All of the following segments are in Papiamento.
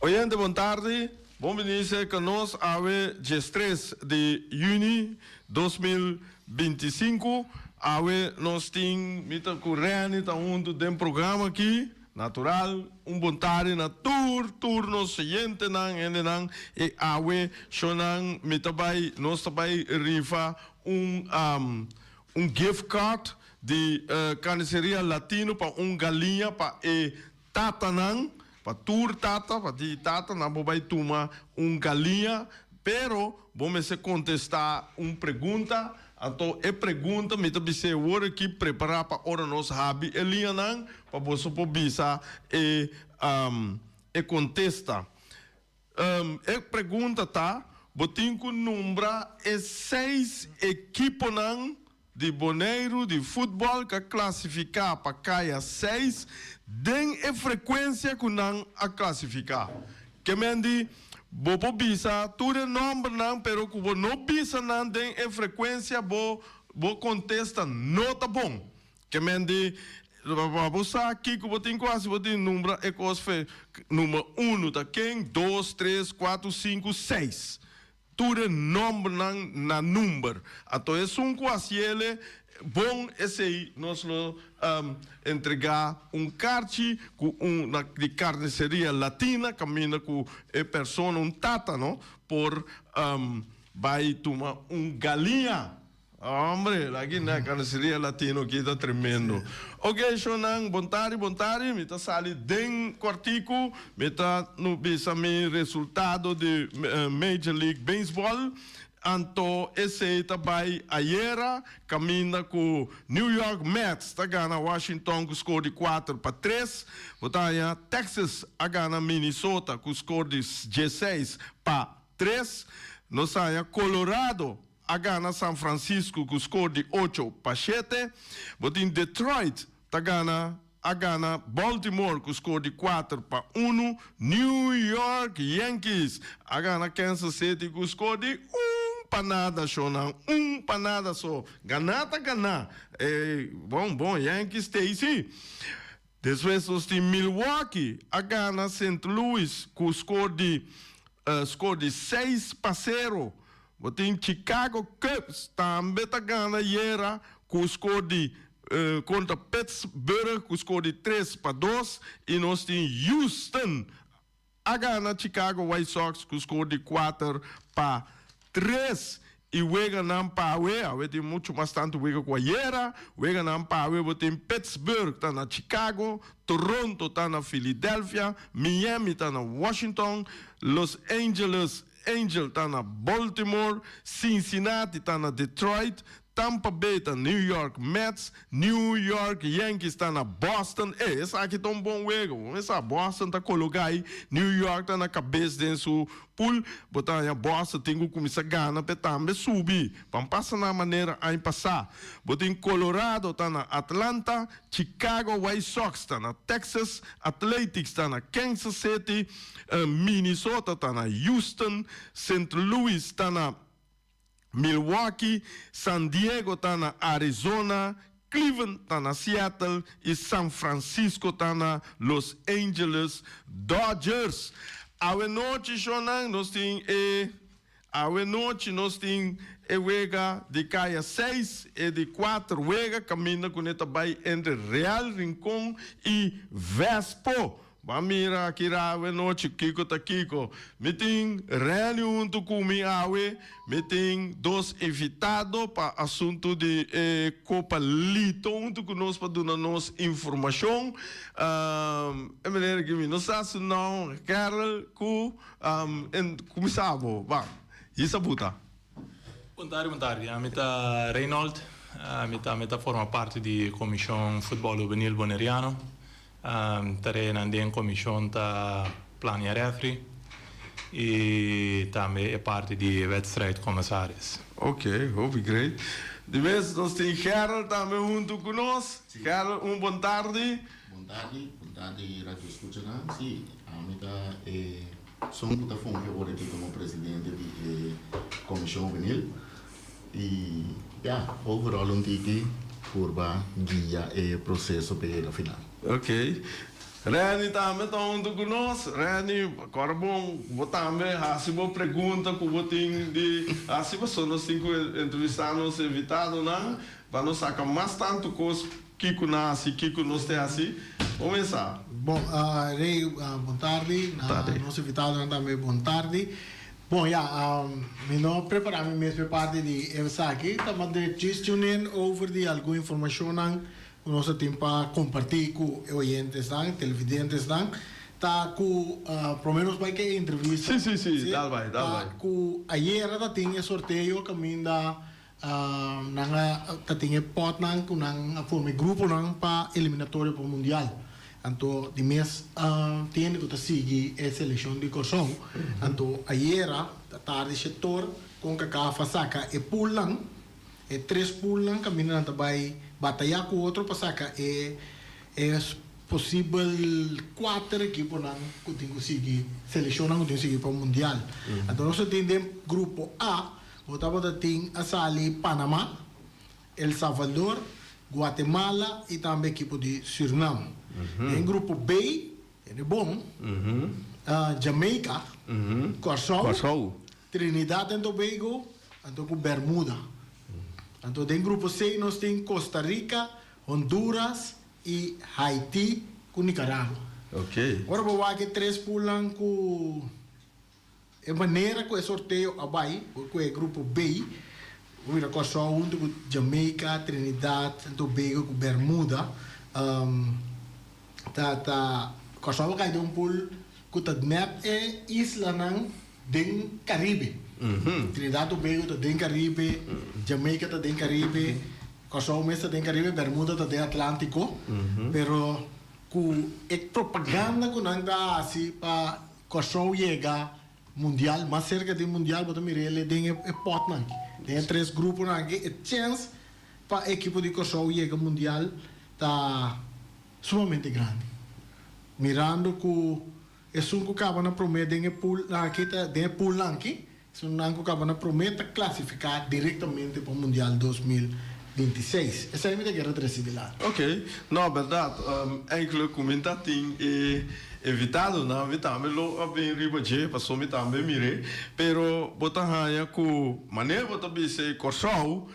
Oyente bon tardi, bon bini serka nos awe 13 di yüni 2025. Awe nos tin mi ta ku Renny ta huntu den programa aki. Natural, un bon tardi na tur tur nos oyentenan, hendenan i awe shownan mi ta bai nos ta bai rifa un un gift card di Carniceria Latino pa un galiña pa e tatanan, pa tur tata, pa di tatanan bo bai tuma un galiña, pero bo mester contesta un pregunta, anto e pregunta mi ta bis'é wor aki prepara pa ora nos habi e liñanan pa boso por bisa e e contesta. E pregunta ta, bo tin cu nombra e seis ekiponan di Boneiru di futbòl ku a klasifiká pa kaya seis den e frekuensia ku nan a klasifiká. Ke men di, bo por bisa tur e nòmbernan pero ku bo no bisa nan den e frekuensia bo bo kontesta no ta bon. Ke men di, pa bo sa kiko bo tin ku hasi bo tin nombra e kos fe number unu ta ken, dos, tres, kuater, sinku, seis. Tur e nombernan na number. Anto esun ku hasiele bon esei nos lo entregá un karchi ku un na di Carniceria Latina kaminda ku e persona un tata no por bai tuma un galiña. Hombre, la aki na Carniceria Latino aki ta tremendo. Ok, shownan, bon tardi, bon tardi. Mi ta sali den kwartiku. Mi ta no bisa mi resultado di Major League Baseball. Anto esei ta bai ayera, kaminda ku New York Mets ta gana Washington ku skor di 4-3. Bo ta haña Texas a gana Minnesota ku skor di 16-3. Nos haña Colorado a gana San Francisco ku skor di 8-7. Bo tin Detroit ta gana a gana Baltimore ku skor di 4-1. New York Yankees a gana Kansas City ku skor di 1-0, shownan, 1-0 so. Gana ta gana. Bon, bon, Yankees t'ei si. Despues nos tin Milwaukee a gana St. Louis ku skor di skor di 6-0. Bo tin Chicago Cubs tambe ta gana ayera ku skor di kontra Pittsburgh ku skor di 3-2 i nos tin Houston a gana Chicago White Sox ku skor di 4-3. I weganan pa awe, awe tin muchu mas tantu wega ku ayera. Weganan pa awe bo tin Pittsburgh ta na Chicago, Toronto ta na Philadelphia, Miami ta na Washington, Los Angeles Angel ta na Baltimore, Cincinnati ta na Detroit, Tampa Bay ta New York Mets, New York Yankees ta na Boston. E, esaki ta un bon wega. Bo mester sa, Boston ta kologá ei, New York ta na kabes den su pool. Bo ta haña Boston tin ku kuminsá gana p'e tambe subi. Ban pasa na manera aña pasá. Bo tin Colorado ta na Atlanta, Chicago White Sox ta na Texas, Athletics ta na Kansas City, Minnesota ta na Houston, St. Louis ta na Milwaukee, San Diego ta na Arizona, Cleveland ta na Seattle i San Francisco ta na Los Angeles Dodgers. Awe nochi shownan nos tin e Awe nochi nos tin e wega di kaya seis e di kuater wega kaminda ku ne ta bai entre Real Rincon i Vespo. Ban mira akira awe nochi kiko ta kiko. Mi tin Renny huntu ku mi awe. Mi tin dos invitado pa asuntu di e Kopa Lito huntu ku nos pa duna nos informashon. E manera ki mi no sa su nom, Gerald ku en kuminsá bo. Ban, hisa buta. Bon tardi, bon tardi. Ami ta Reynold. Mi tambe ta forma parti di Komishon Futbòl Hubenil Boneriano. Tareanan den komishon ta plania refri i tambe e parti di wedstrijdcommissaris. Ok, hopi great. Di mes nos tin Gerald tambe huntu ku nos. Gerald, un bon tardi. Bon tardi, bon tardi radio escuchanan. Si, ami ta e son ku ta fungi awor aki komo presidente di e komishon hubenil. I ya, overall un tiki purba guia e proseso pa yega final. Ok. Renny tambe ta huntu ku nos. Renny, kòrda bon, bo tambe hasi bo pregunta ku bo tin di hasi pasobra nos tin ku entrevistá nos invitadonan pa nos saka mas tantu kos kiko nan hasi, kiko nos te hasi. Kuminsá. Bon, Rey, bon tardi. Na nos invitadonan tambe bon tardi. Bon, ya, mi no a prepará mi mes p'e parti di esaki, ta manda djis tune in over di algun informashonnan ku nos a tin pa kompartí ku e oyentesnan, televidentesnan, ta ku promé nos bai ke e entrevista. Sí, sí, sí, dal bai, dal bai. Ta ku ayera ta tin e sorteo kaminda nan a ta tin e pòtnan ku nan a forma e gruponan pa eliminatorio pa mundial. Anto di mes tin hende ku ta sigui e selekshon di Kòrsou. Anto ayera ta tardi shetor Concacaf a saka e poolnan. E tres poolnan kaminda nan ta bai batayá ku otro pa saka e e posibel kuater ekiponan ku tin ku sigui, selekshonnan ku tin ku sigui pa mundial. Anto nos a tin den grupo A, bo tabata tin a sali Panamá, El Salvador, Guatemala i tambe ekipo di Sürnam. Den grupo B, tene bon, Jamaica, Kòrsou, Trinidad and Tobago anto ku Bermuda. Anto den grupo C nos tin Costa Rica, Honduras i Haiti ku Nicaragua. Ora bo wak e tres poolnan ku e manera ku e sorteo a bai ku e grupo B, bo mira Kòrsou huntu ku Jamaica, Trinidad and Tobago ku Bermuda. Ta ta Kòrsou a kai den un pool ku ta nèt e islanan den Caribe. Trinidad Tobago ta den Caribe, Jamaica ta den Caribe, Kòrsou mes ta den Caribe, Bermuda ta den Atlántico. Pero ku e propaganda ku nan ta hasi pa Kòrsou yega mundial, mas serka di mundial, bo ta mira el den e pòtnan aki, den e tres gruponan aki, e chèns pa e ekipo di Kòrsou yega mundial ta sumamente grandi. Mirando ku Esun ku kaba na promé den e pool aki ta den e poolnan aki, esunnan ku kaba na promé ta klasifiká direktamente pa Mundial 2026. Esei mi ta kere trese dilanti. Ok, no bèrdat, enkele ku mi ta tin e invitadonan mi tambe lo a bin riba dje paso mi tambe mir'é, pero bo ta haña ku manera bo ta bisa e Kòrsou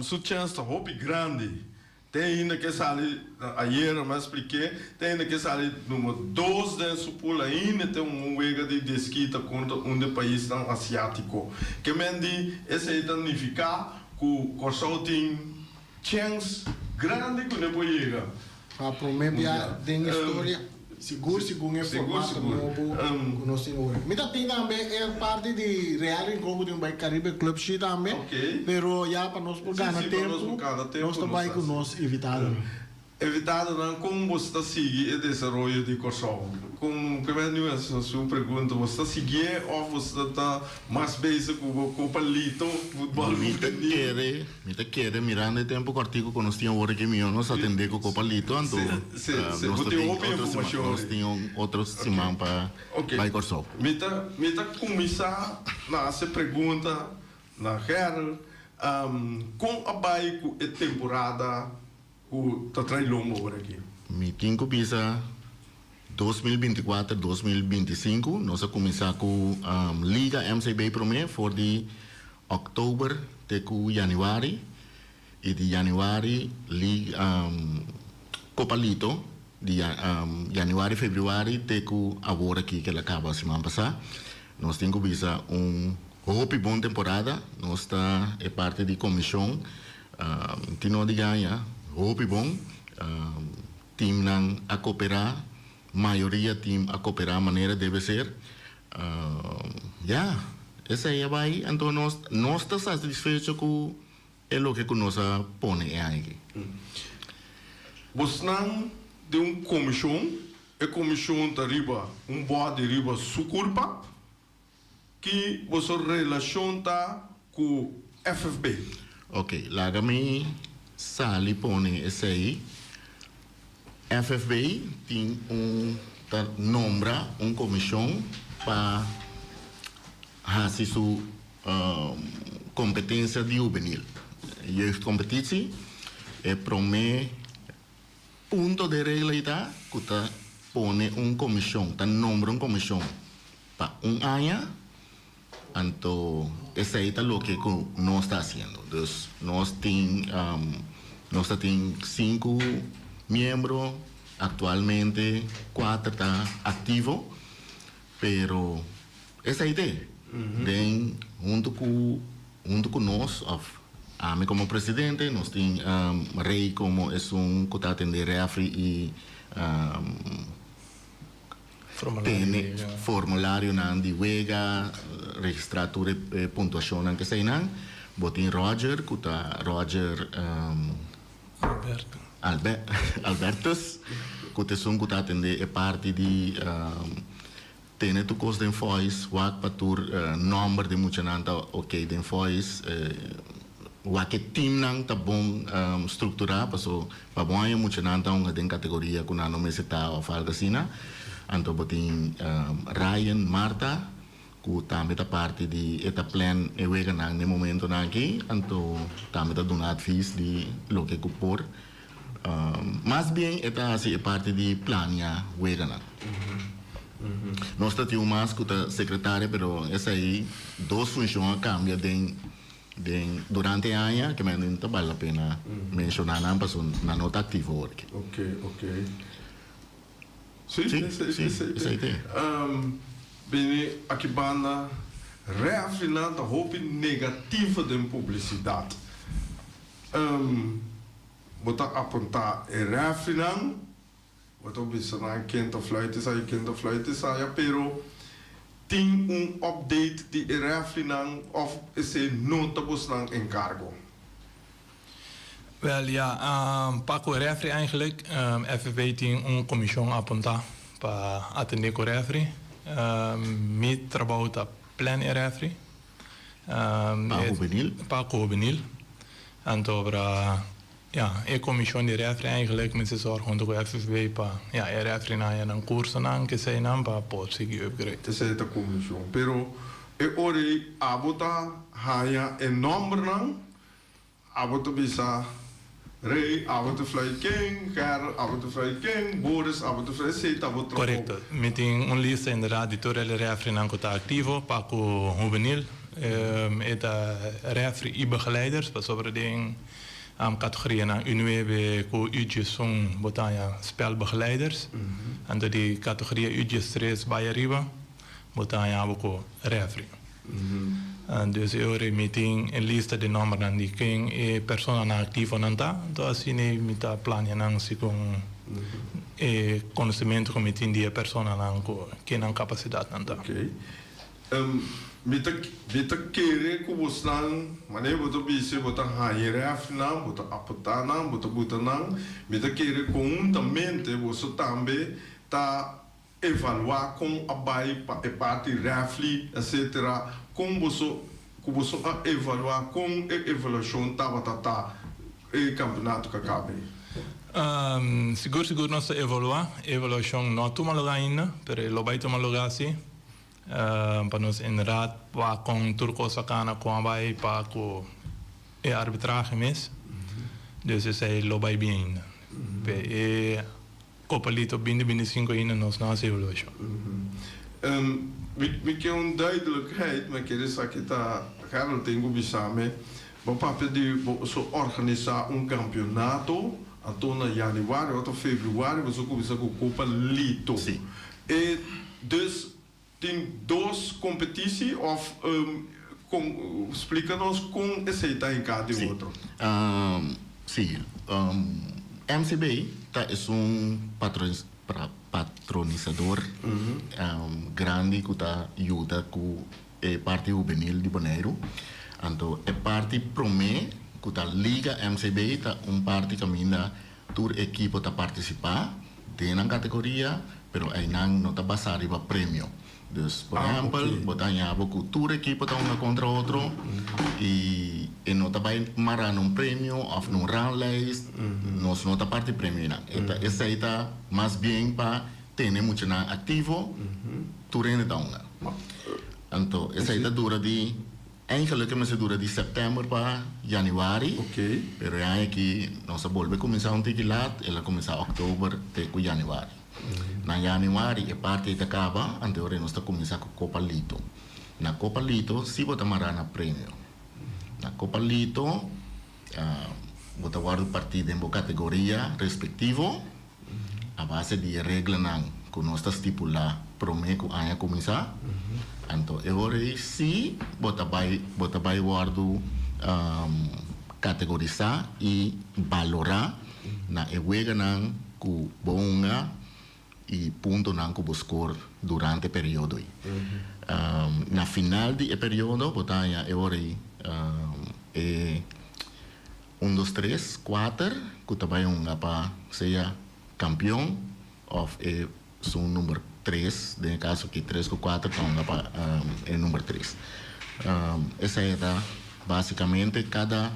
su chèns ta hopi grandi. Te ainda ke sali, ayera mi a splik'é, te ainda ke sali number dos den su pool ainda te un wega di deskita kontra un de paisnan asiátiko. Ke men di esei ta nifiká ku Kòrsou tin chèns grandi ku ne por yega. Pa promé bia den historia. Sigur segun e formato nobo ku nos tin ora. Mi ta tin tambe e parti di Real Rincon ku tin bai Caribe Club shi tambe, pero ya pa nos por gana tempu nos ta bai ku nos invitadonan. Invitadonan, kon bo ta sigui e desaroyo di Kòrsou? Kon, primer niu su pregunta, bo ta siguié òf bo ta mas bezig ku bo Copa Lito, futbòl Mi ta kere, mi ta kere mirando e tempu kòrtiku ku nos tin awor aki mihó nos atendé ku Copa Lito anto nos ta tin otro siman, nos tin un otro siman pa bai Kòrsou. Mi ta mi ta kuminsá na hasi pregunta na Gerl, kon a bai ku e temporada Ku ta trae lombo ora aki. Mi tin ku bisa 2024, 2025 nos a kuminsá ku Liga MCB promé for di òktober te ku yanüari i di yanüari Kopa Lito di yanüari febrüari te ku awor aki ke el a kaba siman pasá. Nos tin ku bisa un hopi bon temporada. Nos ta e parti di komishon Tin no di gaña, hopi bon. Teamnan a koperá, mayoria team a koperá manera debe ser. Ya, esei a bai, anto nos nos ta satisfecho ku e loke ku nos a pone e aña aki. Bosnan den un komishon, e komishon ta riba un bòdi riba su kurpa. Ki boso relashon ta ku FFB? Ok, laga mi sali pone esei. FFB tin un ta nombra un komishon pa hasi su kompetensia di hubenil, jeugdcompetitie. E prome punto den regla ei ta ku ta. pone un komishon, ta nombra un komishon pa un aña, anto esei ta loke ku nos ta hasiendo. Dus nos tin nos ta tin sinku miembro, aktualmente kuater ta aktivo, pero esei te den huntu ku huntu ku nos òf ami komo presidente nos tin Rey komo esun ku ta atendé rèfri i tene formularionan di wega, registrá tur e puntuashonnan ku eseinan. Bo tin Roger ku ta Roger Albertus ku ta esun ku ta atendé e parti di tene tur kos den fòis, wak pa tur nòmber di muchanan ta oké den fòis, wak e timnan ta bon strukturá paso pa bon aña muchanan ta hunga den kategoria ku nan no mester ta òf algu asina. Anto bo tin Ryan Martha ku tambe ta parti di e ta plan e weganan den momentonan aki, anto tambe ta duna advis di loke ku por. Mas bien e ta hasi e parti di plania weganan. Nos ta tin un mas ku ta sekretaria pero esei dos funshon a kambia den den durante e aña ke men ta bal la pena menshoná nan pasobra nan no ta aktivo awor aki. Ok, ok. Sí, esei te. Bini aki banda refrinan ta hopi negativo den publisidat. Bo ta apuntá e refrinan, bo ta bisa nan ken ta fluit esaki, ken ta fluit esaya, pero tin un update di e refrinan òf esei no ta bosnan enkargo? Wèl ya, pa ku e refri eigenlijk FFB tin un komishon apuntá pa atendé ku refri. Mi trabou ta plan e refri. Pa hubenil? Pa ku hubenil. Anto ora ya e komishon di refri eigenlijk mester sòrg huntu ku FFB pa ya e refrinan haña nan kursonan keseinan pa por sigui upgrade. Esei ta komishon. Pero e ora ei abo ta haña e nòmbernan Abo ta bisa, Rey, abo ta fly ken, Gerrit, abo ta fly ken, Boris, abo ta fly, esey ta bo trabou. Korekto. Mi tin un lista inderdaad di tur e refrinan ku ta aktivo pa ku hubenil. E ta refri i begeleiders pasobra den kategorianan U nuebe ku U diesun bo ta haña spelbegeleiders. Anto di kategoria U diestres bai ariba bo ta haña abo ku refri. Dus e ora mi tin e lista di nombernan di ken e personanan aktivonan ta, anto asina mi ta plania nan segun e konosementu ku mi tin di e personanan ku ke nan kapasidatnan ta. Oké. Mi ta mi ta kere ku bosnan, manera bo ta bisa bo ta haña rèfnan, bo ta apotá nan, bo ta buta nan, mi ta kere konhuntamente boso tambe ta Evaluá kon a bai pa e parti rèfli etc. Kon boso ku boso a evaluá kon e evaluashon tabata ta e kampeonato ku a kaba ei? Sigur sigur nos ta evaluá. E evaluashon no a tuma lugá ainda, pero e lo bai tuma lugá si. Pa nos inderdaad wak kon tur kos a kana kon a bai pa ku e arbitrahe mes. Dus esei lo bai bien ainda. E Copa Lito binti binti sinku ainda nos no hasi evaluashon. Mi ke un duidelijkheid, mi kere sa ki ta Harold tin ku bisa mi, bo papia di boso organisá un kampionato anto na januari òf ta februari boso kuminsá ku Copa Lito. Sí. E dus tin dos kompetisi òf kon splika nos kon esei ta hinká den otro. Sí. MCB ta esun patronisador grandi ku ta yuda ku e parti hubenil di Boneiru. Anto e parti promé ku ta Liga MCB ta un parti kaminda tur ekipo ta partisipá den nan kategoria, pero einan no ta basá riba premio. Dus, por ehèmpel, bo ta haña bo ku tur ekipo ta hunga kontra otro i e no ta bai mará na un premio òf na un ranglijst. Nos no ta parti premio einan. E ta esei ta mas bien pa tene muchanan aktivo, tur hende ta hunga. Anto esei ta dura di, eigenlijk e mester dura di sèptèmber pa yanüari, pero e aña aki nos a bolbe kuminsá un tiki lat, el a kuminsá òktober te ku yanüari. Na januari e parti ta kaba, anto nos ta kuminsá ku Copa Lito. Na Copa Lito, si bo ta mará na premio. Na Copa Lito, bo ta wòrdu partí den bo kategoria respektivo, a base di e reglanan ku nos ta stipulá promé ku aña kuminsá. Anto e ora ei si bo ta bai bo ta bai wòrdu kategorisá i balorá na e weganan ku bo hunga i puntonan ku bo skor durante e periodo ei. Na final di e periodo bo ta haña e ora ei e un dos tres kuater ku ta bai hunga pa sea kampion òf e sun number tres, den e kaso aki tres ku kuater ta hunga pa e number tres. Esei ta basikamente kada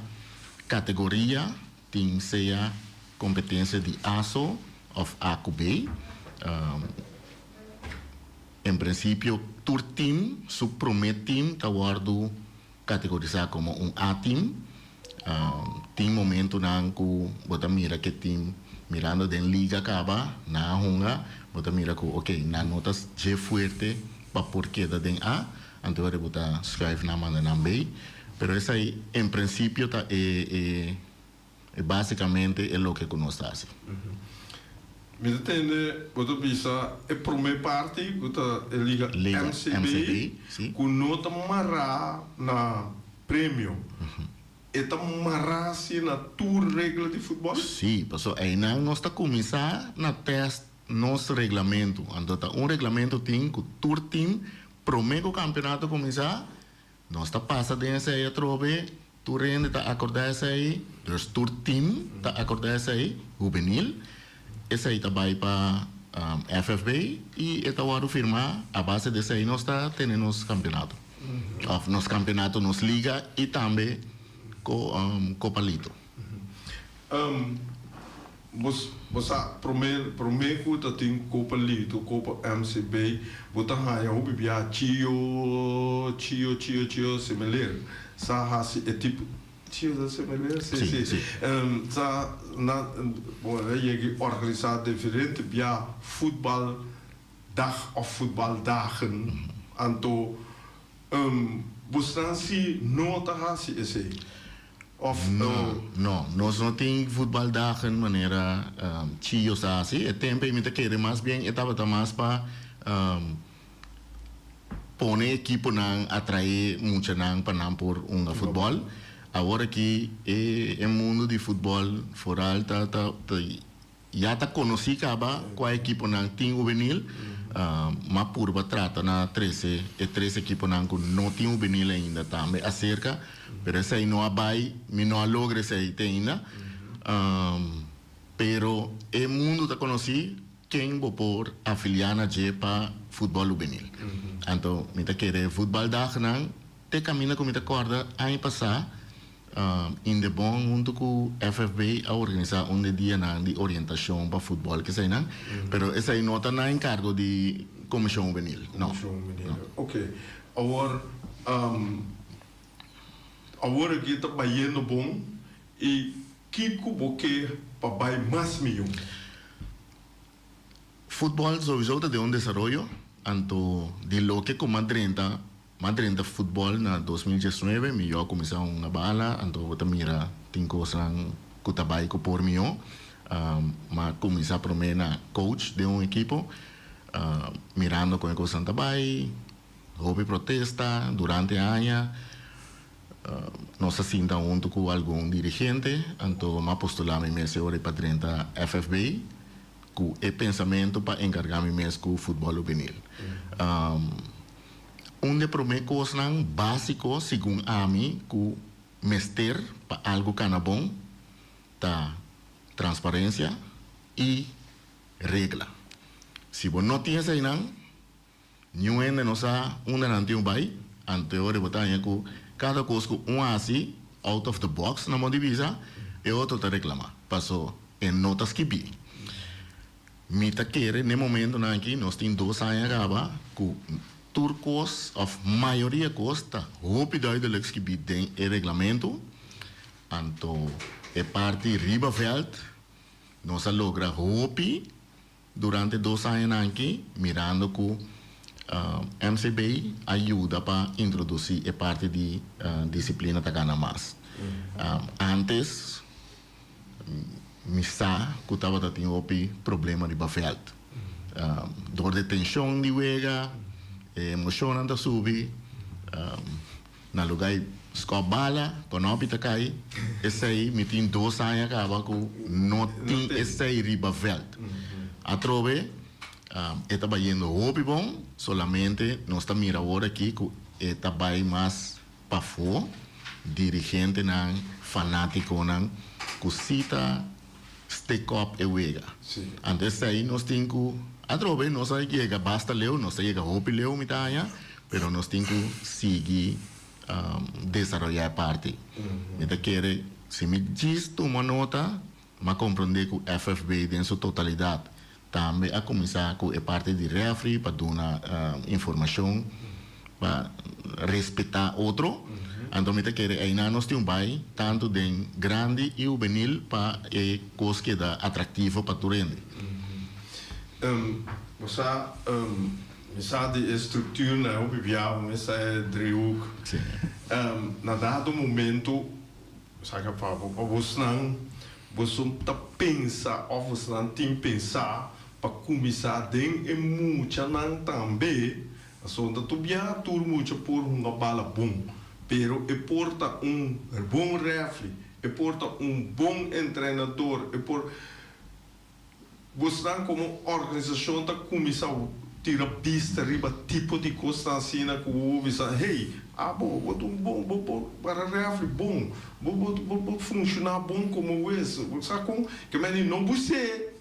kategoria tin sea kompetensia di A so òf A ku B. En prinsipio tur tim su promé tim ta wòrdu kategorisá komo un A tim. Tin momentunan ku bo ta mira ke tim mirando den liga kaba nan a hunga, bo ta mira ku oke nan no ta dje fuerte pa por keda den A, anto ora bo ta schuif nan manda nan B. Pero esei en prinsipio ta e e basikamente e loke ku nos ta hasi. Mi ta tende bo ta bisa e prome parti ku ta e liga MCB ku no ta mará na premio. E ta mará si na tur regla di futbòl? Sí, pasobra einan nos ta kuminsá na tèst nos reglamentu. Anto ta un reglamentu tin ku tur tim prome ku kampionato kuminsá Nos ta pasa den esei atrobe, tur hende ta akordá esei, dus tur tim ta akordá esei, hubenil, esei ta bai pa FFB i e ta wòrdu firmá, a base di esei nos ta tene nos kampionato, òf nos kampionato, nos liga i tambe Kopa Lito. Bo sa, promé promé ku ta tin Kopa Lito, Kopa MCB, bo ta haña hopi bia Chio, Chio, Chio, Chio Semeler sa hasi e tipo, Chio ta Semeler? Sí, sí. Sa na, bon, el a yega i organisá diferente bia futbal dag òf futbal dagen, anto bosnan si no ta hasi esei? Of No, no. Nos no tin voetbaldagen manera Chio sa hasi. E tempo ei mi ta kere mas bien e tabata mas pa pone ekiponan, atrae muchanan pa nan por hunga futbòl. Awor aki e e mundu di futbòl foral ta ta Ya ta konosí kaba kua ekiponan tin hubenil, ma purba trata na trese e tres ekiponan ku no tin hubenil ainda tambe aserka, pero esei no a bai, mi no a logra esei te ainda. Pero e mundu ta konosí ken bo por afiliá na dje pa futbòl hubenil. Anto mi ta kere voetbaldagennan te kaminda ku mi ta kòrda aña pasá. Indebon huntu ku FFB a organisá un de dianan di orientashon pa futbòl keseinan, pero esei no ta na enkargo di Komishon Hubenil, no. Komishon Hubenil, ok. Awor, awor aki ta bayendo bon i kiko bo ke pa bai mas mihó? Futbòl souiso ta den un desaroyo, anto di loke ku m'a drenta, m'a drenta futbòl na 2019, mi yo a kuminsá hunga bala, anto bo ta mira tin kosnan ku ta bai ku por mihó. M'a kuminsá promé na coach den un ekipo, mirando kon e kosnan ta bai, hopi protesta durante aña. Nos a sinta huntu ku algun dirigente, anto m'a postulá mi mes e ora pa drenta FFB. Ku e pensamentu pa enkargá mi mes ku futbòl hubenil. Un di e promé kosnan básiko segun ami ku mester pa algu kana bon ta transparensia i regla. Si bo no tin eseinan, Niun hende no sa unda nan tin bai, anto e ora bo ta haña ku kada kos ku un hasi out of the box na modo di bisa, e otro ta reklamá, paso e no ta skibí. Mi ta kere n'e momentonan aki nos tin dos aña kaba ku tur kos òf mayoria kos ta hopi duidelik skibí den e reglamentu, anto e parti riba vèlt nos a logra hopi. durante 2 aña aki, mirando ku MCB a yuda pa introdusí e parti di disiplina ta gana mas. Antes, mi sa ku tabatin hopi problema riba veld. Dor di tenshon di wega, emoshon ta subi, na lugá skòp bala, kònòpi ta kai, esei mi tin 2 aña kaba ku no tin esei riba veld. Atrobe, e ta bayendo hopi bon, solamente nos ta mira awor aki ku e ta bai mas pafó, dirigentenan, fanátikonan, ku si ta stick up e wega. Anto esei nos tin ku atrobe nos a yega basta leu, nos a yega hopi leu mi ta haña, pero nos tin ku sigui desaroyá e parti. Mi ta kere, si mi djis tuma nota, m'a komprondé ku FFB den su totalidat tambe a kuminsá ku e parti di referee pa duna informashon pa respetá otro. Anto mi ta kere einan nos tin bai tantu den grandi i hubenil pa e kos keda atraktivo pa tur hende. Bo sa, mi sa di e struktura na hopi biaha, mi sa e driehoek. Na dado momento, saka pa bosnan, boso ta pensa òf bosnan tin pensá pa kuminsá den e muchanan tambe, so ta tur biaha tur mucha por hunga bala bon, pero e por ta un bon referee, e por ta un bon entrenador, e por bosnan komo organisashon ta kuminsá tira bista riba tipo di kos asina ku bisa, "Hey, ah, bo bo un bon, bo bo para referee bon, bo bo bo bo funshoná bon komo hues." Sa kon ke men no busé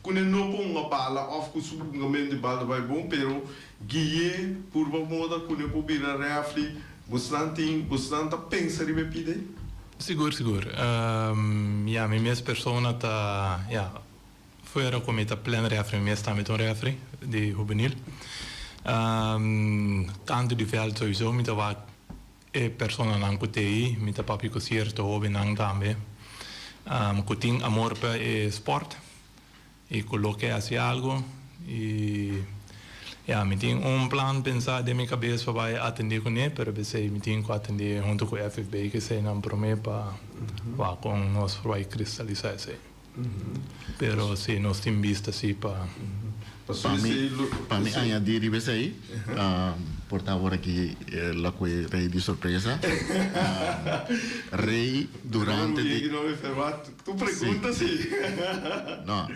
ku ne no ponga bala òf ku su hungamentu di bala bai bon, pero gui'é purba moda ku ne por bira referee. Bosnan ta pensa riba e pide? Sigur, sigur. Ja, mi mes persona ta, ja, fuera ku mi ta plan referee, mi mes tambe ta un referee di hubenil. Tantu di veld sowieso mi ta wak e personanan ku t'ei, mi ta papia ku sierto hóbennan tambe ku tin amor pa e sport i ku lo ke hasi algu i, ja, mi tin un plan pensá den mi kabes pa bai atendé kuné, pero p'esei mi tin ku atendé huntu ku FFB ku eseinan promé pa wak kon nos por bai kristalisá esei. Pero si nos tin bista si pa Pa mi añadí riba esei, por ta awor aki la kue Rei di sorpresa. Rei durante di Tu pregunta si. No,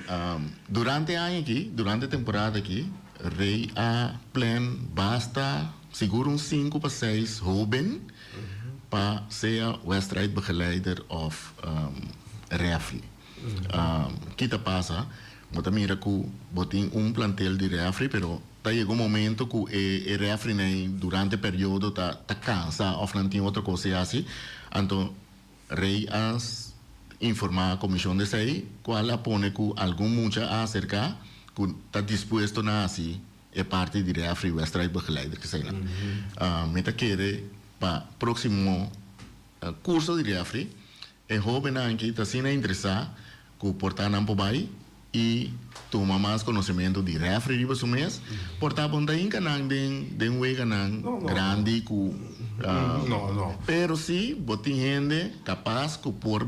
durante aña aki, durante temporada aki, Rei a plan basta sigur un 5 pa 6 hóben pa sea wedstrijdbegeleider òf referee. Kiko ta pasa? Bo ta mira ku bo tin un plantel di referee, pero ta yega un momento ku e referee nei durante periodo ta kansa òf nan tin otro kos asina. Anto Rei a informá komishon di esei, kual a pone ku algun mucha a aserká ku ta dispuesto na hasi e parti di referee wedstrijdbegeleider ku esei. Mi ta kere pa próksimo kurso di referee e hóbennan aki ta asina interesá ku por ta nan por bai i tuma mas konosementu di referee riba su mes, por ta bon ta hinka nan den weganan grandi ku No, no. Pero si bo tin hende kapas ku por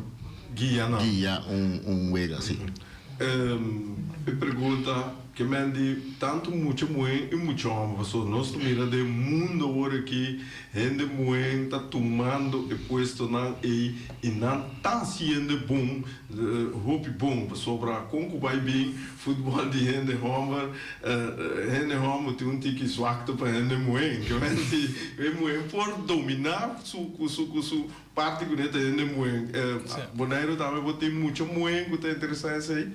guia nan. Guia un wega, si. E pregunta ke men di tantu mucha muhé i mucha hòmber, pasobra nos ta mira den mundu awor aki hende muhé ta tumando e puestonan ei i nan ta hasiendo bon, hopi bon, pasobra kon ku bai bin futbòl di hende hòmber, hende hòmber tin un tiki swakte pa hende muhé, ke men di e muhé por dominá su ku su parti ku ta hende muhé. Boneiru tambe bo tin mucha muhé ku ta interesá esei?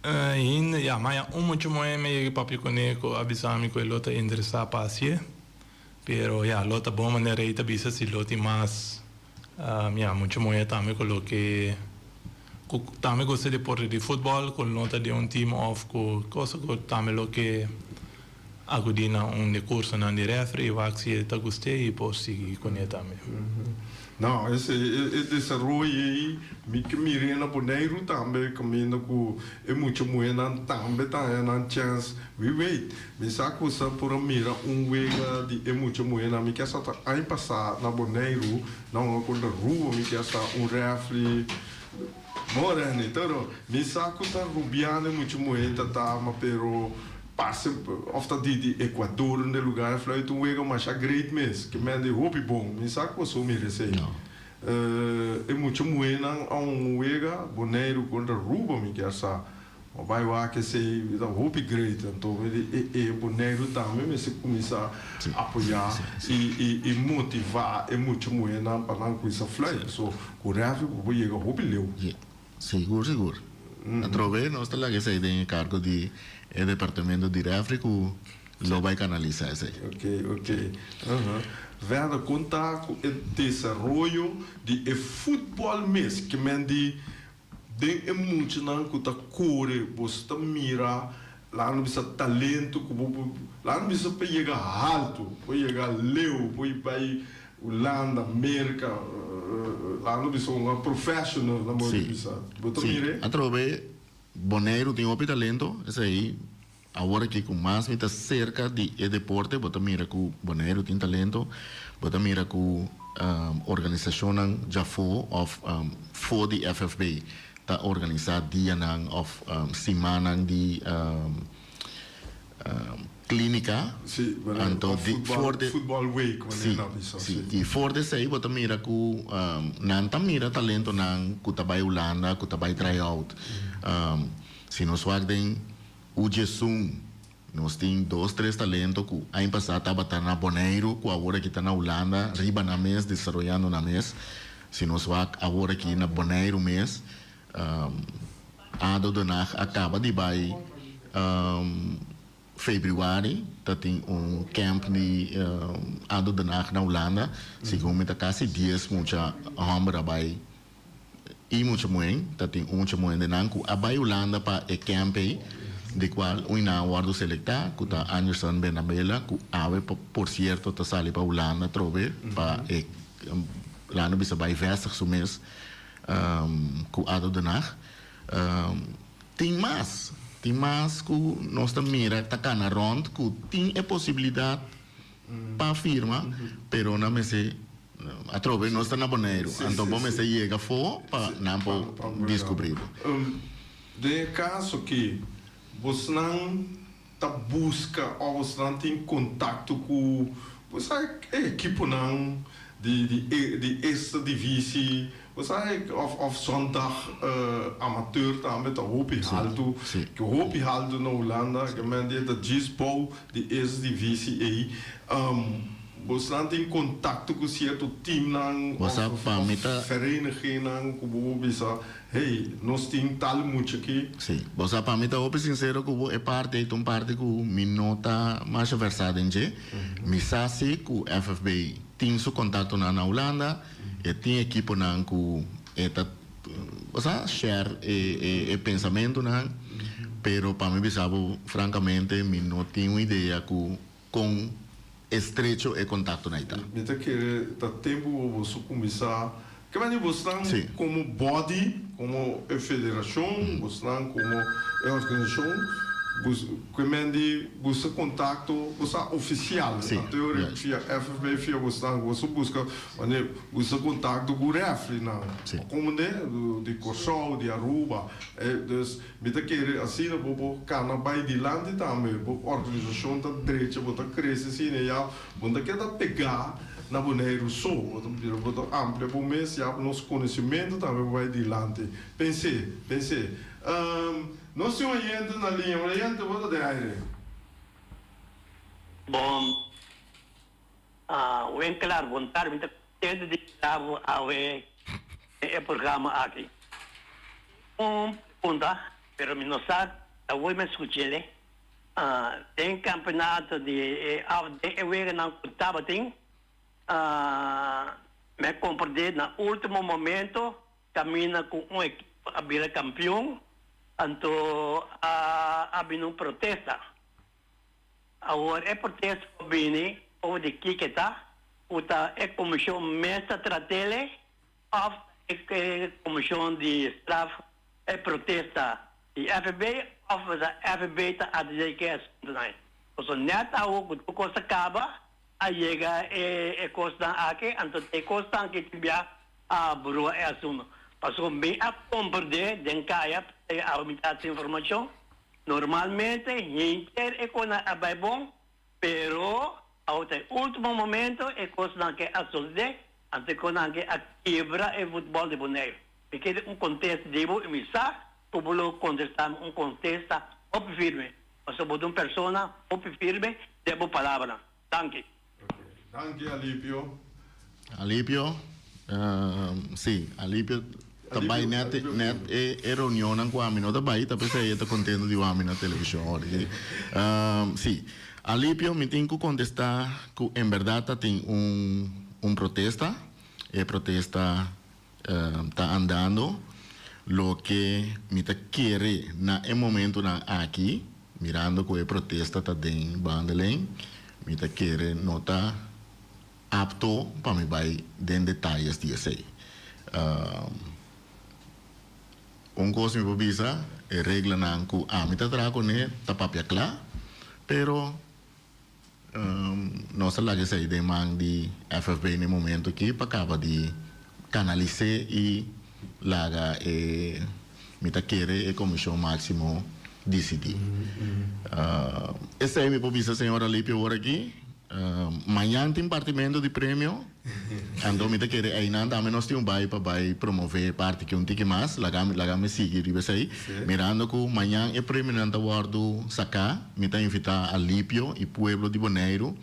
Ainda, ja, ma ja, un mucha muhé mi yega papia kuné ku a bisa mi ku e lo ta interesá pa hasié. Pero ja, lo ta bon manera ei ta bisa si lo tin mas, ja, mucha muhé tambe ku loke ku tambe gusta deporte di futbòl, ku no ta den un team òf ku kosa ku tambe loke. akudí na un di kursonan di referee i wak si e ta gust'é i por sigui kuné tambe. No, esei e desaroyo ei mi ke mir'é na Boneiru tambe kaminda ku e mucha muhénan tambe ta haña nan chèns. Wie weet, mi sa ku sa por a mira un wega di e mucha muhénan. Mi ke sa ta aña pasá na Boneiru na hunga kontra Aruba mi ke sa un rèfri. Morene, pero mi sa cu ta Rubiano e mucha muhe ta tama, pero parce of ta di di Ecuador un de lugar e fluit un wega masha great mes, ke men di hopi bon, mi sa cu boso mira esey. E mucha muhenan a un wega Boneiru contra Aruba mi kier sa. Bo bai wak esey ta hopi great anto mi di e e Boneiru tambe mester cuminsa apoya y y motiva e mucha muhernan pa nan cuminsa fluit so cu refi bo por yega hopi leu. Sí, sigur sigur. Atrobe nos ta laga esey den e cargo di e departamento di refri cu lo bai canalisa esey. Ok ok aha. Verder con ta cu e desaroyo di e futbol mes ke men di Den e muchanan ku ta kore boso ta mira laga no bisa talento ku bo por laga no bisa pa yega haltu, por yega leu, por bai Hulanda, Merka, laga no bisa un professional na modo di bisa. Bo ta Sí, mira e? atrobe Boneiru tin hopi talento, esei awor aki ku mas mi ta serka di e deporte bo ta mira ku Boneiru tin talento, bo ta mira ku organisashonnan djafó òf for di FFB ta organisá dianan òf simannan di klínika. Sí, Anto òf di for de futbòl week wanneer sí, nan bisa, sí. sí. I for di esei bo ta mira ku nan ta mira talentonan ku ta bai Hulanda, ku ta bai try out. Si nos wak den Ujesun, nos tin dos tres talento ku aña pasá tabata na Boneiru ku awor aki ta na Hulanda riba nan mes desaroyando nan mes. Si nos wak awor aki na Boneiru mes, Ado Den Haag a kaba di bai febrüari ta tin un camp di Ado Den Haag na Hulanda, segun mi ta kasi dies mucha hòmber a bai. I mucha muhé, ta tin un mucha muhé den nan ku a bai Hulanda pa e camp ei, di kual un nan a wòrdu selektá, ku ta Anderson Bernabela, ku awe por sierto ta sali pa Hulanda atrobe pa e laga no bisa bai vèstig su mes ku Ado Den Haag. Tin mas, tin mas ku nos ta mira ta kana rònt ku tin e posibilidat pa firma, pero nan mester atrobe nos ta na Boneiru, anto bo mester yega afó pa nan por diskubrí bo. Den e kaso ki bosnan ta buska òf bosnan tin kontakto ku bo sa e ekiponan di di eerste divisie, bo sa òf òf zondag amateur tambe ta hopi haltu, ke hopi haltu na Hulanda, ke men di e ta djis bou Di es divisie ei, bosnan tin kontakto ku sierto teamnan Bo sa òf pa mi ta. verenigingnan ku bo por bisa, hey, nos tin tal mucha aki? Sí. Bo sa pa mi ta hopi sinsero ku bo, e parti ei ta un parti ku mi no ta masha versá den dje. Mi sa si ku FFB tin su kontaktonan na Hulanda, e tin ekiponan ku e ta, bo sa, share e e pensamentunan, pero pa mi bisa bo francamente mi no tin un idea cu con estrecho e contactonan ta. Mi ta kere ta tempo bo boso cuminsa ke mane bosnan como body, como e federacion, bosnan como e organisacion, Ku e men di buska kontakto, bo sa ofisial, anto e ora via FFB, via bosnan, boso buska wanneer buska kontakto ku refrinan, komo ne, di Kòrsou, di Aruba, dus mi ta kere asina bo por kana bai dilanti tambe, bo organisashon ta drecha, bo ta krese asina ya, bo no ta keda pegá na Boneiru so, bo ta bira bo ta amplia bo mes ya, nos konosementu tambe por bai dilanti, pens'é, pens'é. Nos tin oyente na liña. Oyente, bo ta den aire. Bon Winklaar, bon tardi. Mi ta contento di mira bo awe den e programa aki. Un pregunta, pero mi no sa awor mi a scuch'e. Den campeonato di e af den e weganan cu tabatin, mi a comprende na ultimo momento Caminda cu un ekipo a bira campeon, anto a a bini un protesta. Awor e protesta ku a bini over di kiko ta, ku ta e komishon mes ta trat'ele òf ta e komishon di straf e protesta di FB òf ta FB ta atendé ke asuntunan. Pasobra nèt awor ku tur kos a kaba a yega e kosnan aki, anto e kosnan aki tin bia a brua e asuntu. Pasobra mi a komprendé den kaya, awe mi ta hasi informashon, Normalmente henter e kosnan a bai bon, pero awor ta e ultimo momento e kosnan ke a sosode, anto e kosnan ke a kebra e futbol di Boneiru. Mi kere un kontesta di bo i mi sa ku bo lo kontesta mi un kontesta hopi firme, pasobra bo ta un persona hopi firme den bo palabranan. Danki. Danki Alipio. Alipio, Si, Alipio ta bai net net e e reunionnan ku ami no ta bai, ta p'esei e ta kontento di wak mi na televishon ora aki. Si, Alipio, mi tin ku kontestá ku en bèrdat ta tin un un protesta. E protesta ta andando. Loke mi ta kere na e momentunan aki, mirando ku e protesta ta den behandeling, mi ta kere no ta apto pa mi bai den detayes di esei. Un kos mi por bisa, e reglanan ku ami ta traha kuné ta papia kla, pero Nos a laga esei den man di FFB na e momento aki pa kaba di kanalis'é i laga e, mi ta kere e Komishon Máksimo disidí. Esei mi por bisa señor Alipio awor aki. Mañan tin partimentu di premio, anto mi ta kere einan tambe nos tin un bai pa bai promové e parti aki un tiki mas. Laga mi laga mi sigui riba esei. Mirando ku mañan e premionan ta wòrdu saká, mi ta invitá Alipio i pueblo di Boneiru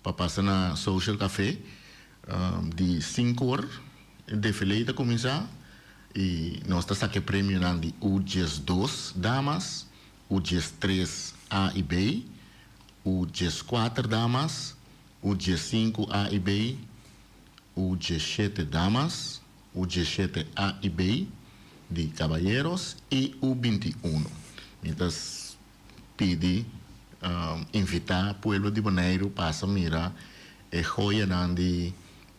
pa pasa na Social Café di sinkor. E defilé ta kuminsá i nos ta saka e premionan di U 12 damas, U 13 A i B, U 14 damas, U 15 A i B, U 17 damas, U 17 A i B di caballeros i U 21. Mi ta pidi, invita pueblo di Boneiru pasa mira e joyanan di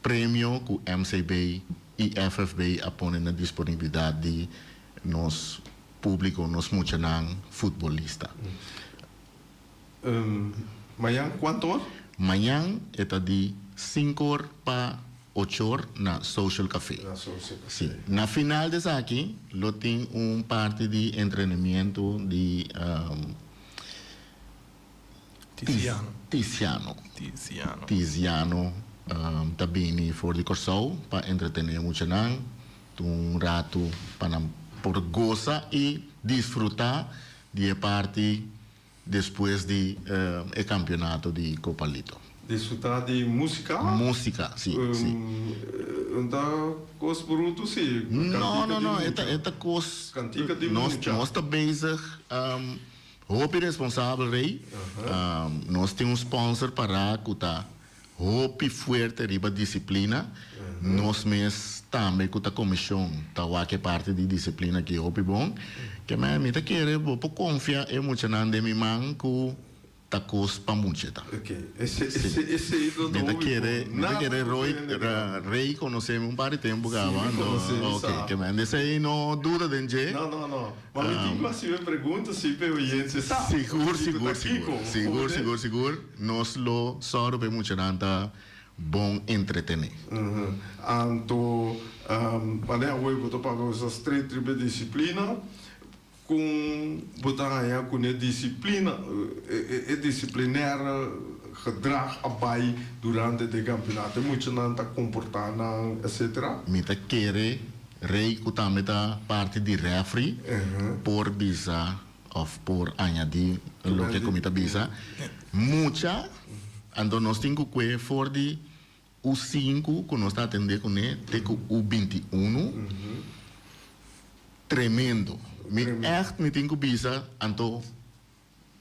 premio cu MCB i FFB a pone na disponibilidad di nos publico, nos muchanan futbolista. Mañan cuanto or? Mañan e ta di cinco or pa ocho or na Social Café. Na Social Café. Si. Na final di esaki lo tin un parti di entrenamiento di Tiziano. Tiziano. Tiziano. Tiziano ta bini for di Corsou pa entretene muchanan un rato pa nan por goza y disfruta di e parti Despues di e campeonato di Copa Lito. Disfruta di musica? Musica, si, si. Un ta cos bruto si. No, no, no, e ta, e ta cos. Cantica di mucha. Nos ta bezig, hopi responsabel rey. Nos tin un sponsor para cu ta Hopi fuerte riba disciplina. Nos mes tambe cu ta comision ta wak e parti di disciplina aki hopi bon. Ke men mi ta kere bo por confia e muchanan den mi man cu ta cos pa mucha ta. Ok, ese ese esey lo ta Mi ta hopi kere, bon. mi ta Nada kere cu Roy, hende grandi. Rey conoce mi un par di tempo Si, caba, mi anto conoce, mi ok, sa. ke men esey no duda den dje. No, no, no. Ma mi tin cu haci e pregunta si p'e oyente sa. Sigur, Kiko sigur, ta sigur. kiko? Sigur, sigur, sigur. Nos lo sòru p'e muchanan ta bon entretené. Anto, manera awe bo ta papia bo sa stret riba e disiplina, kon bo ta haña ku n'e disiplina, e disciplinaire gedrag a bai durante di e kampionato? E muchanan ta komportá nan, etcetera? Mi ta kere Rey ku tambe ta parti di refri por bisa of por añadi loke ku mi ta bisa. Mucha, anto nos tin ku kue for di U sinku ku nos ta atende kuné te ku U 21. Tremendo. Mi ègt mi tin ku bisa anto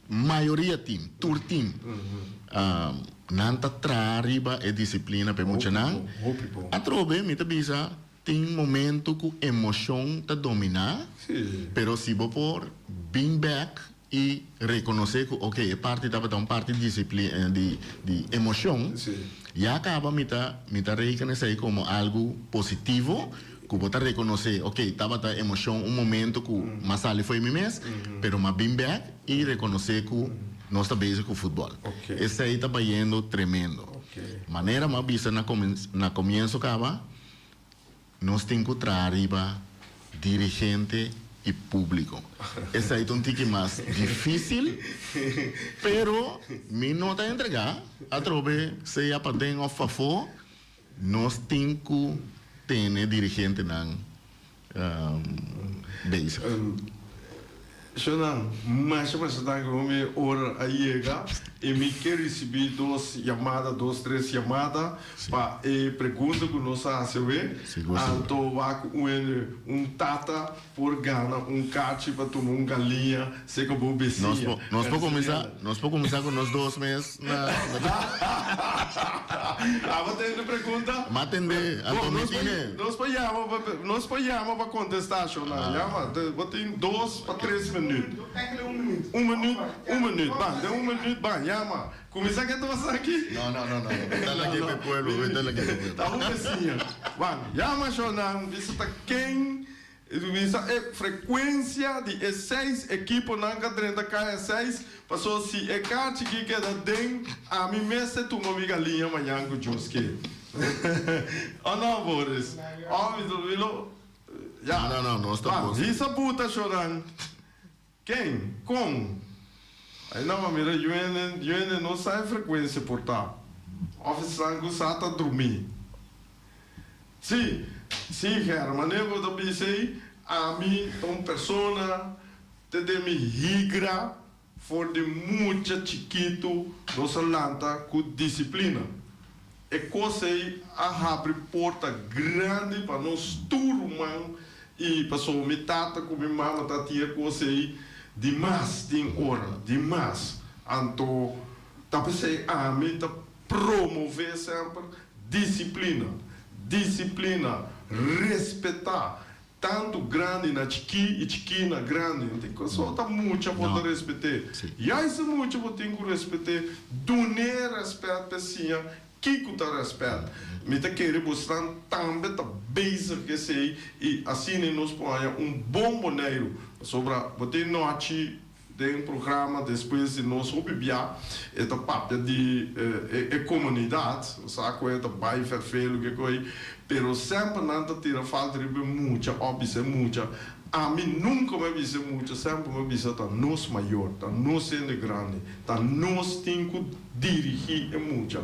mayoria team, tur team, nan ta traha riba e disiplina pa e muchanan. Atrobe mi ta bisa tin momento ku emoshon ta dominá, pero si bo por bin bèk. i rekonosé ku ok e parti tabata un parti disipli di di emoshon, ya kaba mi ta mi ta reken esei komo algu positivo ku bo ta rekonosé ok tabata emoshon un momento ku m'a sali fo'i mi mes pero m'a bin bèk i rekonosé ku nos ta bezig ku futbòl. Esei ta bayendo tremendo. Manera m'a bisa na na komienso kaba. Nos tin ku traha riba dirigente i públiko. Esei ta un tiki mas difísil, pero mi no ta entregá. Atrobe, sea paden òf pafó, nos tin ku tene dirigentenan bezig. Shonnan, masha masha danki pa mi ora a yega i mi ke risibi dos yamada, dos tres yamada pa e pregunta ku nos a hasi awe. Anto wak un hende, un tata por gana un kachi pa tuma un galiña seka bo besiña. Nos por kuminsá, nos por kuminsá ku nos dos mes na. Abo tende pregunta? M'a tende, anto mi tine. Nos por yama pa nos por yama pa kontestá shonnan. Yama, bo tin dos pa tres minüt. Un minüt, un minüt, ban, den un minüt ban, yama. Kuminsá ke dos aki? No, no, no, no, beta laki pa e pueblo, beta laki pa e pueblo. Ta un besiña. Ban, yama shonnan, bisa ta ken Bisa e frekuensia di e seis ekiponan ka drenta kaya seis, paso si e kachi ki keda den, ami mester tuma mi galiña mañan ku Dios ke. O no, Boris? O mi ta mi lo, ya. No, no, no, nos ta Ban, hisa buta shoran. Ken? Kon? Ai nan a mira yuende, yuende no sa e frekuensia por ta. Of esnan ku sa ta drumí. Sí, sí Ger, manera bo ta bisa ei, ami ta un persona te den mi higra for di mucha chikitu nos a lanta ku disiplina. E kos ei a habri porta grandi pa nos tur ruman i pasobra mi tata ku mi mama ta tin e kos ei dimas tin ora, dimas. Anto ta p'esei ami ta promové semper disiplina, disiplina, respetá Tantu grandi na chikí i chikí na grandi. No tin kos ta mucha bo ta respet'é. Juist e mucha bo tin ku respet'é. Dun'é rèspèt p'e siña kiko ta rèspèt. Mi ta kere bosnan tambe ta bezig ku esei i asina nos por haña un bon Boneiru. Pasobra bo tin nochi Den programa despues di nos hopi bia e ta papia di e comunidad, sa cu e ta bay vervelu ke coy, pero semper nan ta tira falta riba e mucha of bisa e mucha. Ami nunca mi a bisa e mucha, semper mi a bisa ta nos mayor, ta nos hende grandi, ta nos tin cu dirigi e mucha.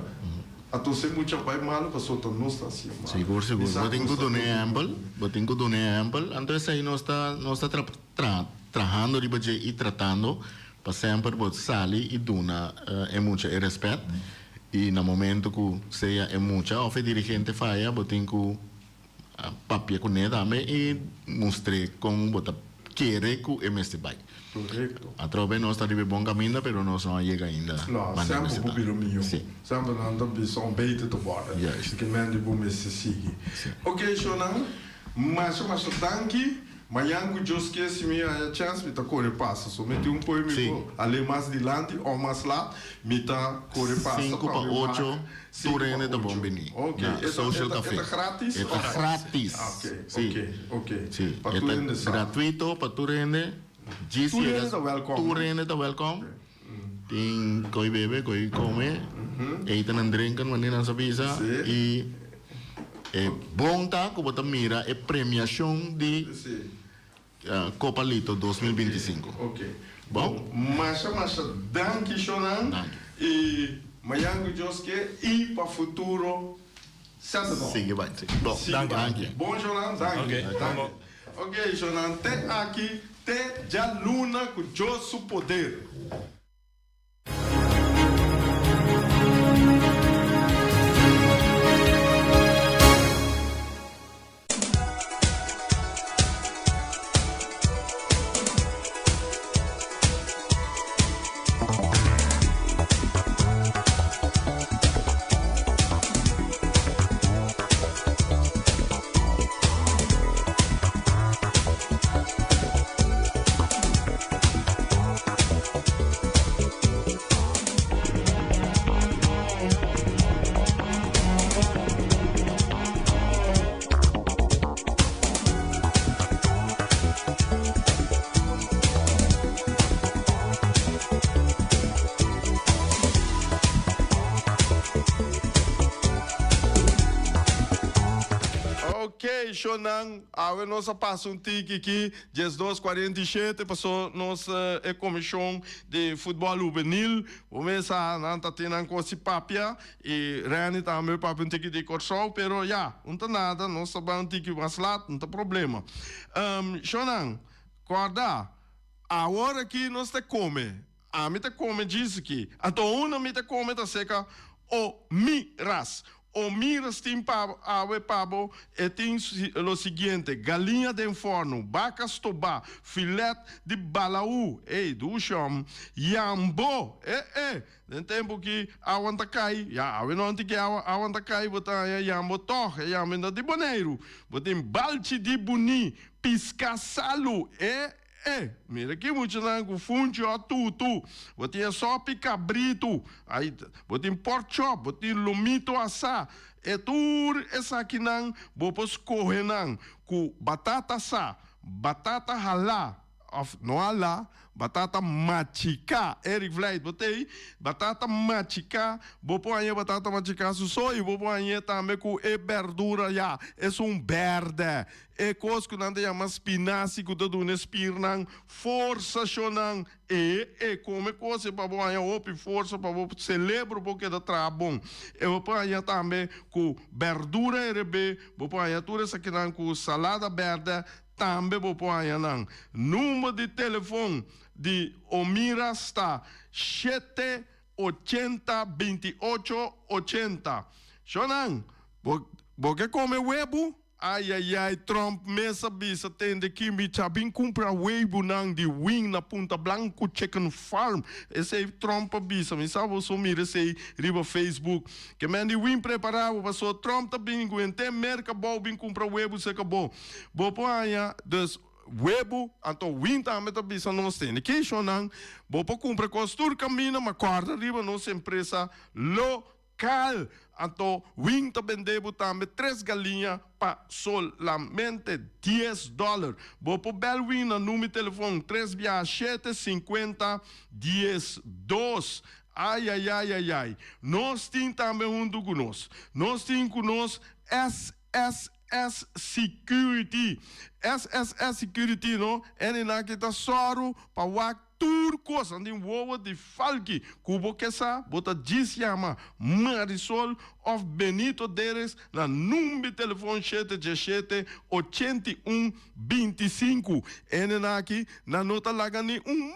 Anto si e mucha bay malo pasobra ta nos ta haci e malo. Sigur, sigur. Bo tin cu duna e ehempel, bo tin cu duna e ehempel, anto esey nos ta, nos ta tra. Tra, trahando riba dje i tratando pa semper bo sali i duna e mucha e respet i na momento ku sea e mucha of e dirigente faya bo tin ku papia kuné tambe i mustr'é kon bo ta kere ku e mester bai. Korekto. Atrobe nos ta riba e bon kaminda pero nos no a yega ainda No, manera semper mester bo ta. bira mihó. Si. Semper nan ta bisa om beter te worden. Juist. Ke men di bo mester sigui. Si. Oké, shownan, masha masha danki. Mañan ku Dios ke si mi haña chèns mi ta kore pasa. So mi tin un koe mi por ale mas dilanti o mas lat mi ta kore pasa Sinku pa mi wak. ocho Sinku tur pa hende ta bon ocho. bini Ok, na e ta Social e ta e Café. ta gratis E ta of? gratis. Ok, Si. ok, ok. Si, Pa e tur ta hende sa. gratuito pa tur hende. Djis Tur yega hende ta wèlkòm. tur hende ta wèlkòm. Tin koi bebe, koi kome, eten en drinken wanneer nan sa bisa. Sí. I e bon ta ku bo ta mira e premiashon di Sí. Copa Lito 2025. Ok. Bon? Bon, masha masha danki shownan. Danki. I mañan ku Dios ke i pa futuro sènte bon. Sigui bai. Bon, Sigui bai. danki. Bon shownan, danki. Ok, Danki. bon. Ok shownan, te aki te djaluna ku Dios su poder. Ok, shonnan, awe nos a pasa un tiki aki, 12:47, paso nos e komishon di futbòl hubenil, bo mes sa nan ta tin nan kos di papia, i Renny tambe papia un tiki di Kòrsou, pero ya, un ta nada, nos ta bai un tiki mas lat, no ta problema. Shonnan, kòrda, awor aki nos ta kome, Ami ta kome djis aki. Anto unda mi ta kome ta seka o mi ras. O mi ras tin pa awe pa bo e tin lo siguiente, galiña den fòrnu, baka stobá, filet di balaú, ey dushi hòm, yambo, e e, den tempu ki awa ta kai, ya awe no anti ki awa, awa ta kai bo ta haña yambo tòg, e yambo ta di Boneiru, bo tin balchi di buní, piska salu, e E, mira ki muchanan ku funchi o tutu. Bo tin e sopi kabritu, ai, bo tin pork chop, bo tin lomito asá. E tur esakinan bo por skohe nan ku batata asá, batata halá, òf no halá, batata machiká. Eric Vlijt, bo t'ei? Batata machiká, bo por haña batata machiká su so i bo por hañ'é tambe ku e bèrdura ya, esun bèrdè. E kos ku nan ta yama spinasi ku ta duna e spirnan forsa shonnan. E e kome kos e pa bo haña hopi forsa pa bo selebro por keda traha bon. E bo por haña tambe ku bèrdura herebé, bo por haña tur esakinan ku salada bèrdè tambe bo por haña nan. Number di telefon di Omiras ta shete 80 28 80. Shonnan, bo bo ke kome webu? Ayayay Trump mes a bisa tende ki mi ta bin cumpra weibunan di wing na Punta Blanco Chicken Farm. Esey Trump a bisa. Mi sa boso mira esey riba Facebook. Ke men di wing prepara bo paso Trump ta bin cu henter Merca bou bin cumpra webu cerca bo. Bo por haña dus webu anto wing tambe ta bisa nos tende ki shonnan bo por cumpra cos tur camina ma corda riba nos empresa lo Kal, anto Wing ta bende bo tambe tres galiña pa solamente dies dòler. Bo por bèl Wing na number di telefon tres biaha shete sinkuenta 12. Ayayayayay. Nos tin tambe huntu ku nos. Nos tin ku nos SSS Security. SSS Security no, ene nan ki ta sòru pa wak Tur kos nan tin wowo di falki ku bo ke sa, bo ta djis yama Marisol òf Benito Deres na number telefon shete diesshete 81 25. Hendenan aki nan no ta laga ni un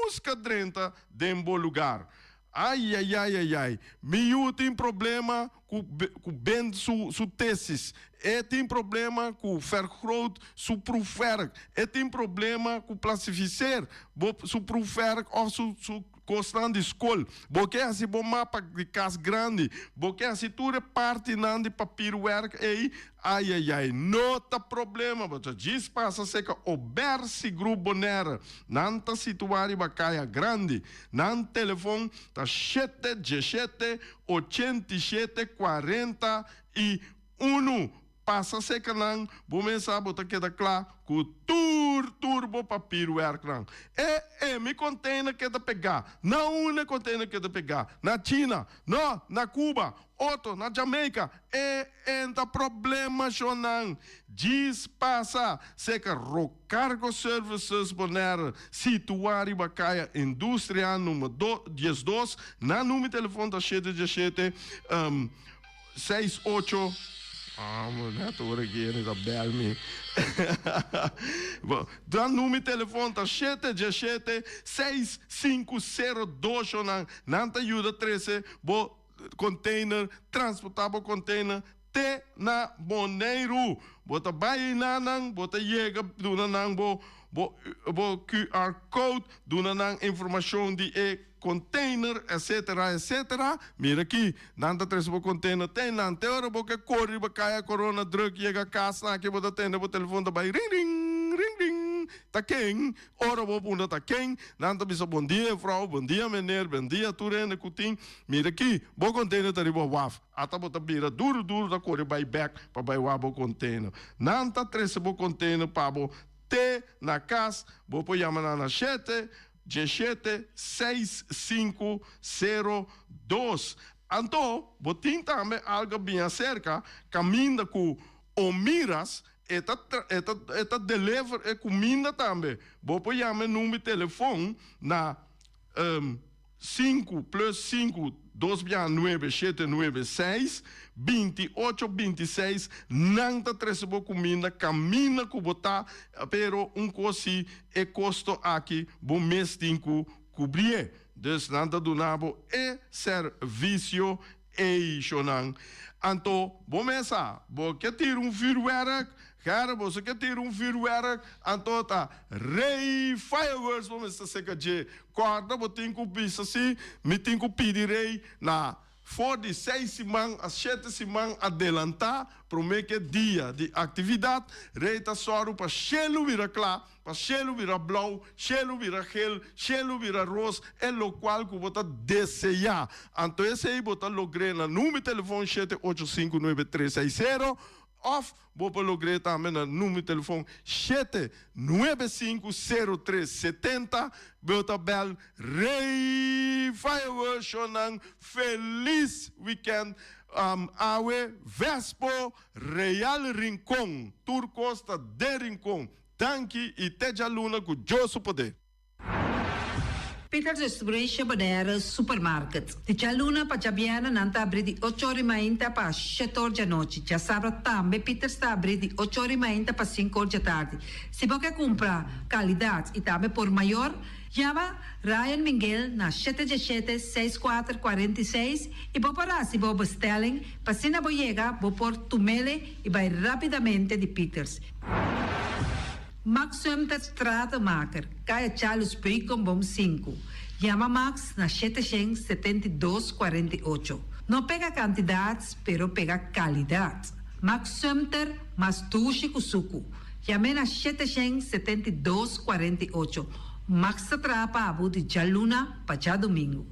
muska drenta den bo lugar. Ayayayayay, mi yu tin problema ku ku Ben su su tesis, e tin problema ku vergroot su proefwerk, e tin problema ku plastificeer bo su proefwerk of su su kosnan di skol. Bo ke hasi bo mapa di kas grandi, bo ke hasi tur e partinan di papierwerk ei, Ayayay, no ta problema, bo ta djis pasa seka Obersi Groep Bonaire. Nan ta situá riba Kaya Grandi. Nan telefon ta shete diesshete 87 41. Pasa seka nan, bo mes sa bo ta keda kla ku tur tur bo papierwerknan. E e mi container keda pegá. Na unda e container keda pegá? Na China? No, na Cuba. Otro na Jamaica. E enta problema shonnan. Djis pasa seka Rocargo Services Bonaire situa riba Kaya Industria number 12. Nan number di telefon ta shete diesshete seis ocho. Ah, net ora ki hende ta bel mi. Bon, nan number di telefon ta shete diesshete seis sinku sero dos shonnan. Nan ta yuda trese bo container, transporta bo container te na Boneiru. Bo ta bai einanan, bo ta yega duna nan bo bo bo QR code, duna nan informacion di e container, etcetera, etcetera. Mira aki, nan ta trece bo container te einan. Te ora bo ke core riba caya corona druk yega cas nan aki bo ta tende bo telefon ta bai ring ring, ring ring. Ta ken? Ora bo puntra ta ken, nan ta bisa bon dia juffrouw, bon dia meneer, bon dia tur hende ku tin. Mira aki, bo container ta riba waf. Ata bo ta bira duru duru ta kore bai bek pa bai wak bo container. Nan ta trese bo container pa bo te na kas. Bo por yama nan na shete, diesshete, seis, sinku, sero, dos. Anto bo tin tambe algo bin aserka kaminda ku. Omiras e ta e ta e ta deliver e kuminda tambe. Bo por yama e number di telefon na 5 plus 5 2 bia 9 7 9 6 28 26 nan ta trese bo kuminda kaminda ku bo ta pero un kos si e kosto aki bo mes tin ku kubrié dus nan ta duna bo e servisio ei shonan anto bo mes sa bo ke tira un vuurwerk Gera boso ke tira un vuurwerk anto ta Rey Fireworks bo mester seka dje Kòrda bo tin ku bisa si mi tin ku pidi Rey na for di seis siman a shete siman adelantá promé ku e dia di aktividat. Rey ta sòru pa shelu bira kla, pa shelu bira blou, shelu bira gel, shelu bira ros, e lokual ku bo ta deseá. Anto esei bo ta logr'é na number telefòn shete ocho sinku nuebe tres seis sero òf Bo por logr'é tambe na numero di telefon 795 03 70. Bo ta bèl Rey Fireworks Shownan felis weekend awe Vespo Real Rincon tur kos ta den Rincon danki i te djaluna ku Dios su poder. Peters Restauration Bonaire Supermarket. Di djaluna pa djabièrnè nan ta abrí di ocho or i mainta pa shete or djanochi. Djasabra tambe Peters ta abrí di ocho or i mainta pa sinku or djatardi. Si bo ke kumpra kalidat i tambe por mayor, yama Ryan Minguel na shete djeshete, seis kuater, 46 i bo por hasi bo bestelling pa asina bo yega bo por tumele i bai rapidamente di Peters. Max Sumter Stratenmaker, Kaya Charles Beukenboom 5. Yama Max na 772 48. No pega kantidat, pero pega kalidat. Max Sumter, mas dushi ku suku. Yam'é na 772 48. Max ta traha pa bo di djaluna pa djadumingu.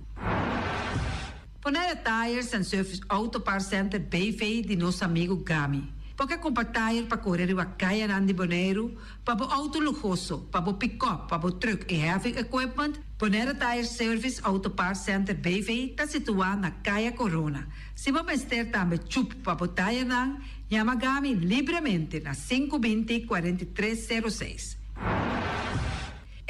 Bonaire Tires and Service Auto Parts Center BV di nos amigu Gami. Bo ke kumpra tire pa kore riba kayanan di Boneiru, pa bo outo luhoso, pa bo pikòp, pa bo trùk i heavy equipment? Bonaire Tire Service Auto Parts Center BV ta situá na Kaya Corona. Si bo mester tambe chup pa bo tayernan, yama Gami libremente na 520 43 06.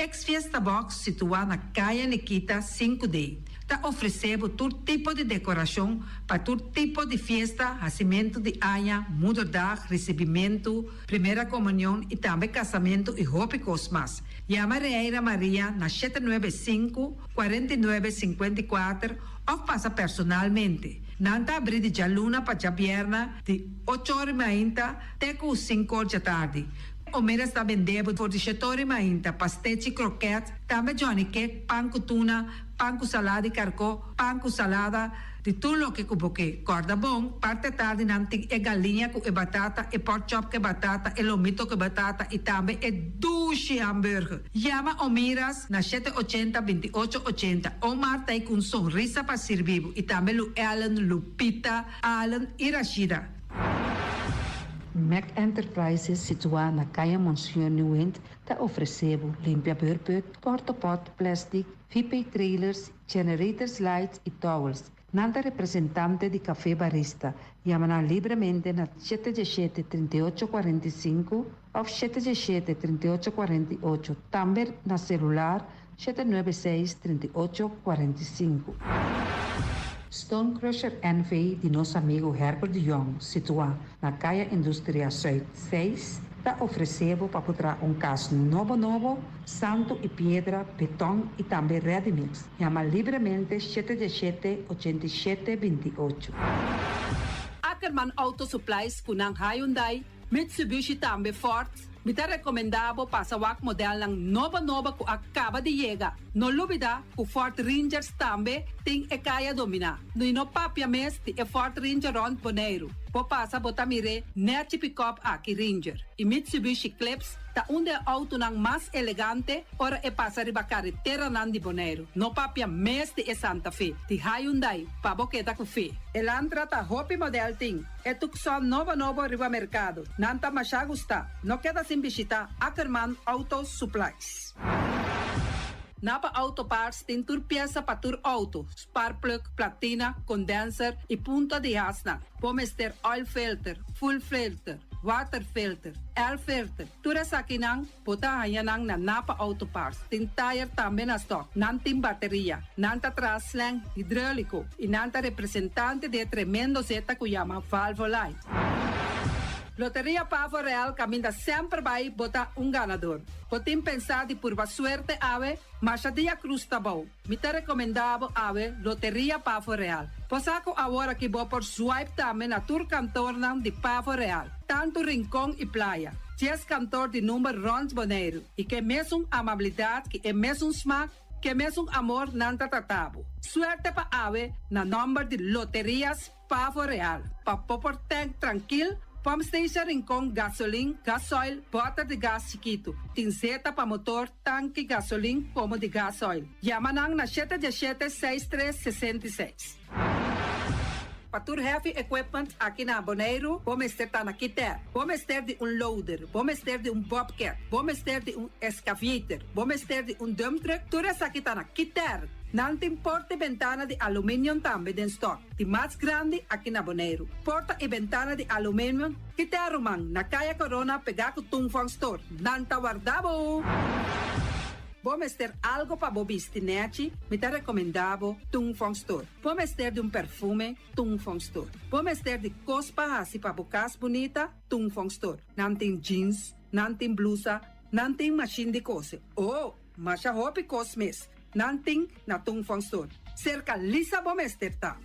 Ex Fiesta Box situá na Kaya Nikita 5D ta ofresé bo tur tipo di dekorashon pa tur tipo di fiesta, hasimentu di aña, moederdag, risibimentu, primera komunion i tambe kasamentu i hopi kos mas. Yama Reira Maria na 795, 49, 54 òf pasa personalmente. Nan ta abrí di djaluna pa djabièrnè di ocho or i mainta te ku sinku or djatardi. Omera sta bendebo for di shetori mainta, pastechi, kroket, tambe johnny cake, pan ku tuna, pan ku salada di karkó, pan ku salada, di tur loke ku bo ke. Kòrda bon, parti atardi nan tin e galiña ku e batata, e pork chop ku e batata, e lomito ku e batata i tambe e dushi hamburger. Yama Omiras na 780 28 80. Omar ta ei ku un sonrisa pa sirbi bo i tambe Lu Ellen, Lupita, Allen i Rashida. Mac Enterprises situá na Kaya Monseñor Nieuwind ta ofresé bo limpia beurput, portopot, plastic, VP trailers, generators lights i towels. Nan ta representante di Café Barista. Yama nan libremente na 717 38 45 òf 717 38 48, tambe na selular 796 38 45. Stone Crusher NV di nos amigu Herbert de Jong, situá na Kaya Industria Zuid 6, ta ofresé bo pa por traha un kas nobo nobo, santu i piedra, beton i tambe ready mix. Yama libremente 717 87 28. Ackerman Auto Supplies ku nan Hyundai, Mitsubishi tambe Ford. Mi ta rekomendá bo pasa wak modelnan nobo nobo ku a kaba di yega. No lubidá ku Ford Rangers tambe tin e kaya dominá. I no papia mes di e Ford Ranger rònt Boneiru. Bo pasa bo ta mir'é nèchi pikòp aki Ranger. I Mitsubishi Eclipse ta un di e outonan mas elegante ora e pasa riba kareteranan di Boneiru. No papia mes di e Santa Fe di Hyundai pa bo keda ku fe. Elantra ta hopi modèl tin. E Tucson nobo nobo riba merkado. Nan ta masha gustá. No keda sin bishitá Ackerman Auto Supplies. Napa Auto Parts tin tur piesa pa tur auto, spark plug, platina, condenser y punta di hasnan. Bo mester oil filter, fuel filter, water filter, air filter, tur esakinan bo ta haña nan na Napa Auto Parts. Tin tayer tambe na stock. Nan tin bateria. Nan ta traha slang hidreulico y nan ta representante di e tremendo zeta cu yama Valvoline. Loteria Pavo Real caminda semper bay bo ta un ganador. Bo tin pensa di purba suerte awe? Masha dia cruz ta bou. Mi ta recomenda bo awe Loteria Pavo Real. Bo sa cu awor aki bo por swipe tambe na tur kantoornan di Pavo Real, tanto Rincon y Playa. Dies kantoor di number rond Boneiru y ke mesun amabilidad ki e mesun smaak, ke mesun amor nan ta trata bo. Suerte pa awe na nomber di Loterias Pavo Real. Pa bo por tank trankil, pump station Rincon gasolin, gasoil, bòter di gas chikitu. Tin zeta pa motor, tanki gasolin komo di gasoil. Yama nan na shete diesshete seis tres 66. Pa tur heavy equipment aki na Boneiru, bo mester ta na Kiter. Bo mester di un loader, bo mester di un bobcat, bo mester di un excavator, bo mester di un dump truck, tur esaki ta na Kiter. Nan tin porta i bentana di aluminium tambe den stock. Di mas grandi aki na Boneiru. Porta i bentana di aluminium Kiter ruman, na Kaya Corona pegá ku Tung Fong Store. Nan ta warda bo! Bo mester algo pa bo bisti nèchi? Mi ta rekomendá bo Tung Fong Store. Bo mester di un perfume? Tung Fong Store. Bo mester di kos pa hasi pa bo kas bunita? Tung Fong Store. Nan tin jeans, nan tin blusa, nan tin mashin di kose. Oh! Masha hopi kos mes nan tin na Tung Fong Store. Serka Lisa bo mester ta.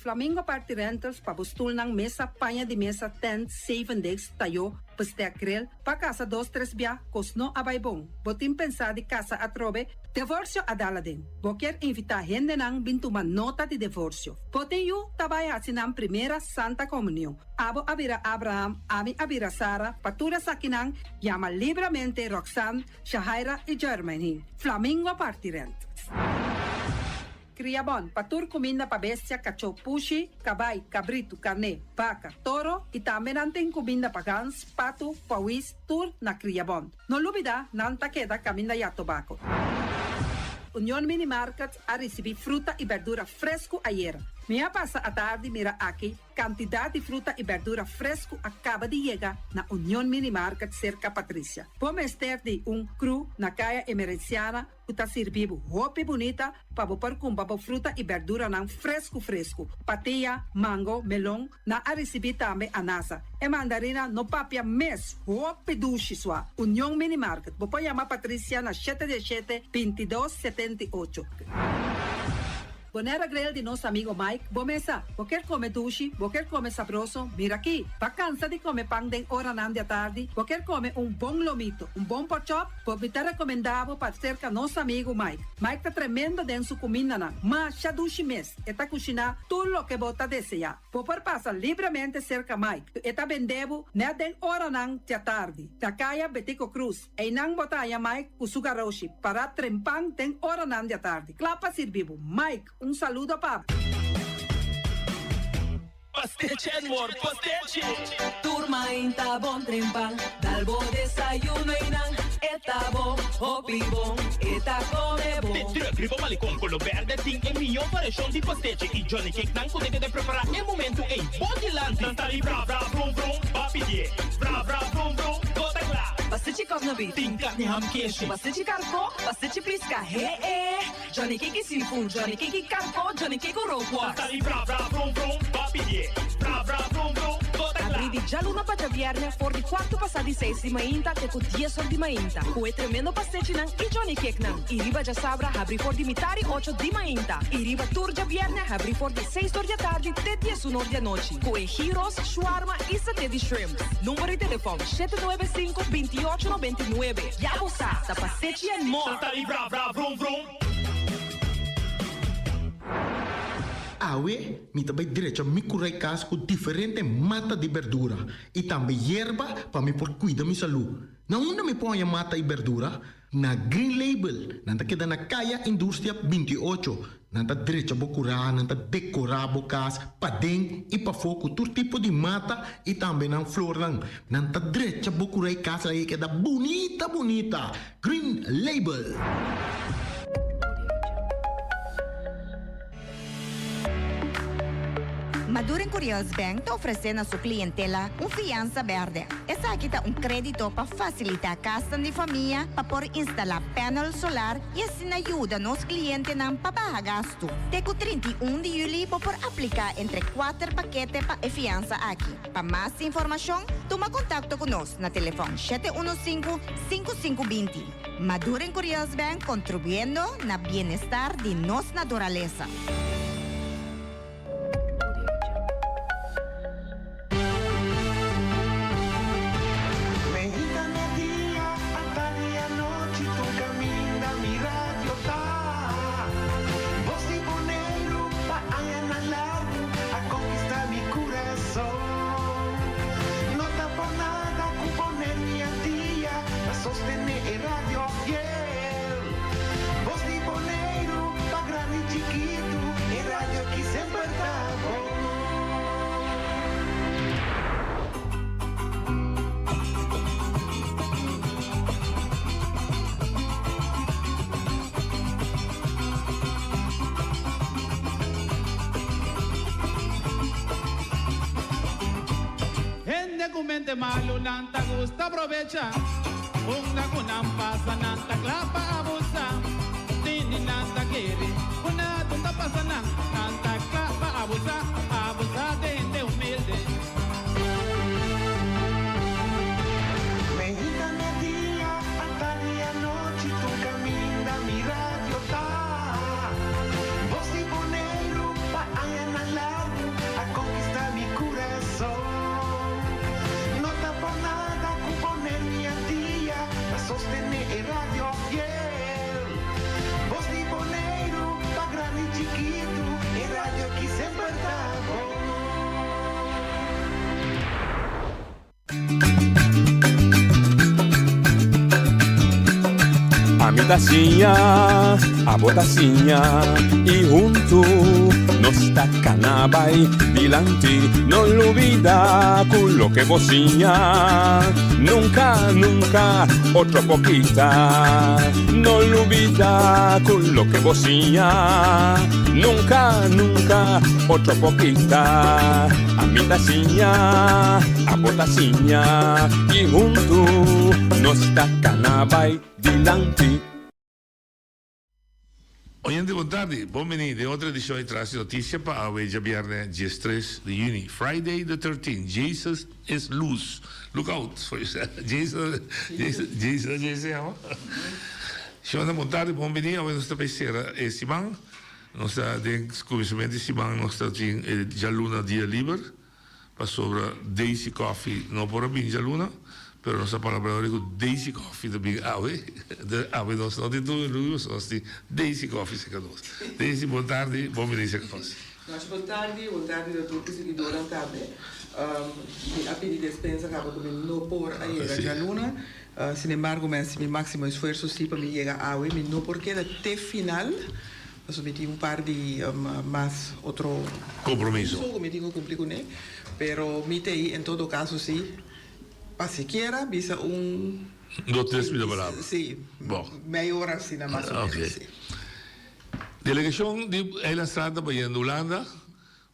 Flamingo Party Rentals pa bo stulnan, mesa, paña di mesa, tent, zeven desk, tayo, bestek, grill, pa kasa dos tres bia, kos no a bai bon. Bo tin pensá di kasa atrobe? Devorsio a dal aden. Bo kier invitá hendenan bin tuma nota di devorsio. Bo tin yu ta bai hasi nan primera Santa Komunion. Abo a bira Abraham, ami a bira Sara, pa tur esakinan yama libramente Roxanne, Shahaira i Jermaine. Flamingo parti rent. Kria bon, pa tur kuminda pa bestia, kachó, pushi, kabai, kabritu, karné, baka, toro i tambe nan tin kuminda pa gans, patu, pawis, tur na Kria Bon. No lubida, nan ta keda kaminda ya tobako. Union Mini Market a risibí fruta i berdura fresku ayera. Mi a pasa atardi mira aki Kantidat di fruta i bèrdura fresku a kaba di yega na Union Mini Market serka Patricia. Bo mester di un kru na Kaya Emerenciana ku ta sirbi bo hopi bunita pa bo por kumpra bo fruta i bèrduranan fresku fresku. Patia, mango, melon, nan a risibí tambe anasa. E mandarina no papia mes, hopi dushi sua. Union Mini Market, bo por yama Patricia na shete diesshete, 22, 78. Bonaire Grill di nos amigo Mike, bo mesa. Bo kier come dushi, bo kier come sabroso, mira aki. Bo a cansa di come pan den oranan di atardi, bo kier come un bon lomito, un bon porkchop, bo mi ta recomenda bo pa cerca nos amigo Mike. Mike ta tremendo den su cumindanan, masha dushi mes, e ta cushina tur loke bo ta desea. Bo por pasa libremente cerca Mike, e ta bende bo net den oranan di atardi, na caya Betico Croes. Einan bo ta haña Mike ku su garoshi pará trempan den oranan di atardi, kla pa sirbi bo. Mike, un saludo pa bo. Pastechi and more pastechi! Tur mainta bon trempan, dal bo desayuno einan, e ta bon, hopi bon, e ta come bon. De truck riba Malecon Colo Berde tin e mihó variashon di pastechi y Johnny Cake nan ku ta keda prepará e momentu ei bo dilanti. Nan ta di bra bra vrum vrum, ba pidié bra bra vrum vrum, bo ta kla. Pastechi kòkna beef. Tin karni ham keshi. Pastechi karkó, pastechi piska, he e. Johnny Cake i seafood, Johnny Cake i karkó, Johnny Cake ku rookworst. Nan ta di bra bra vrum vrum, ba pidié bra bra vrum vrum, bo ta kla. Abrí di djaluna pa djabièrnè for di kuartu pasá di seis di mainta te ku dies or di mainta ku e tremendo pastechinan i Johnny Cakenan. I riba djasabra habrí for di mitari ocho di mainta i riba tur djabièrnè habrí for di seis or di atardi te diesun or di anochi ku e gyros, shawarma i saté di shrimp. Number di telefòn, 795 28 99. Ya bo sa, ta Pastechi and More! Nan ta di bra bra vrum vrum. Awe mi ta bai drecha mi kurai kas ku diferente mata di berdura i tambe yerba pa mi por kuida mi salú. Na unda mi por haña mata i berdura? Na Green Label. Nan ta keda na Kaya Industria 28. Nan ta drecha bo kurá, nan ta dekorá bo kas paden i pafó ku tur tipo di mata i tambe nan flornan. Nan ta drecha bo kurá i kas ei keda bunita bunita. Green Label. Maduren Curiels Bank ta ofresé na su klientela un fiansa bèrdè. Esaki ta un krédito pa fasilitá kasnan di famia pa por instalá panel solar i asina yuda nos klientenan pa baha gastu. Te ku 31 di yüli bo por apliká entre kuater pakete pa e fiansa aki. Pa mas informashon, tuma kontakto ku nos na telefòn 715 5520. Maduren Curiels Bank kontribuyendo na bienestar di nos naturalesa. Meinta media, atardi anochi, tur caminda mi radio ta. Bos di Boneiru pa añanan largu a conquista mi curason. No ta por nada cu Boneiru y Antia ta sostene e radio fiel. Bos di Boneiru pa grandi y chikitu, e radio ki semper ta bon. Hende ku mente malu nan ta gusta probecha. Unda ku nan pasa nan ta kla pa abusa. Tini nan ta kere ku nada ta pasa nan. Nan ta kla pa abusa, abusa de hende humilde. Meinta media, atardi anochi, tur kaminda mi radio ta. Bos di Boneiru pa añanan largu a konkistá mi kurason. No ta por nada ku poner mi al dia pa sostené e radio fiel. Bos di Boneiru pa grandi i chikitu, e radio ki semper ta bon. Ami ta siña, abo ta siña y huntu nos ta cana bay dilanti. No lubida cu loke bo siña nunca, nunca otro por kita. No lubida cu loke bo siña nunca, nunca otro por kita. Ami ta siña, abo ta siña y huntu nos ta cana bay dilanti. Oyente bon tardi, bon bini den otro edicion di Tras di Noticia pa awe djabierne diestres di juni, Friday the 13, Jesus is loose, look out for yourself, Jesus, Jesus, Jesus, Jesus yama. Shona bon tardi, bon bini, awe nos ta bay cera e siman, nos ta den cuminsament di siman nos ta tin e djaluna dia liber. Pasobra Daisy Coffee no por a bin djaluna, pero nos a palabra ora ku Daisy Coffee ta bin awe. Entonces awe nos no tin tur Luis, nos tin Daisy Coffee serka nos. Daisy, bon tardi, bon bini serka nos. Masha bon tardi, bon tardi na tur ku siguidornan tambe. Mi a pidi despensa kaba ku mi no por a yega djaluna. Sinembargo mi a hasi mi máksimo esfuerso si pa mi yega awe. Mi no por keda te final. Pasobra mi tin un par di mas otro Compromiso. ku mi tin ku kumpli kuné. Pero mi ta ei en todo kaso si pa sikiera bisa un. Dos tres pida palabra. Si. Bon. Mei ora asina mas o menos si. Delegashon di Eilandstraat ta bayendo Hulanda.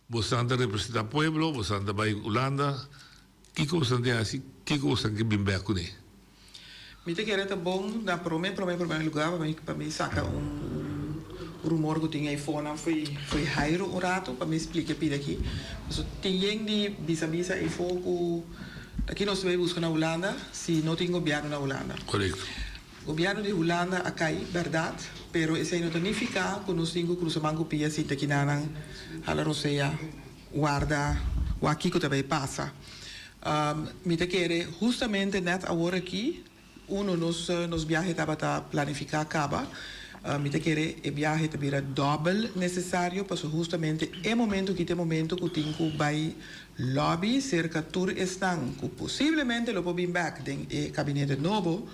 Bosan ta representa pueblo, bosan ta bai Hulanda. Kiko bosan tin hasi? Kiko bosan ke bin bek kuné? Mi ta kere ta bon na prome prome prome lugar pa mi pa mi saka un rumor ku tin eifonan fo'i fo'i Jairo un rato pa mi splika e pida aki. Paso tin yen di bisa bisa eifo ku ta ki nos ta bai buska na Hulanda si no tin gobièrnu na Hulanda. Korekto. Gobièrnu di Hulanda a kai bèrdat pero esei no ta nifiká ku nos tin ku krusa man ku pia sinta kinanan hala rosea. Warda wak kiko ta bay pasa. Mi ta kere hustamente net awor aki, uno nos nos biahe tabata planifica caba, mi ta kere e biahe ta bira dobel necesario pasobra hustamente e momento aki ta e momento cu tin cu bay lobby cerca tur esnan cu posiblemente lo por bin bek den e kabinete nobo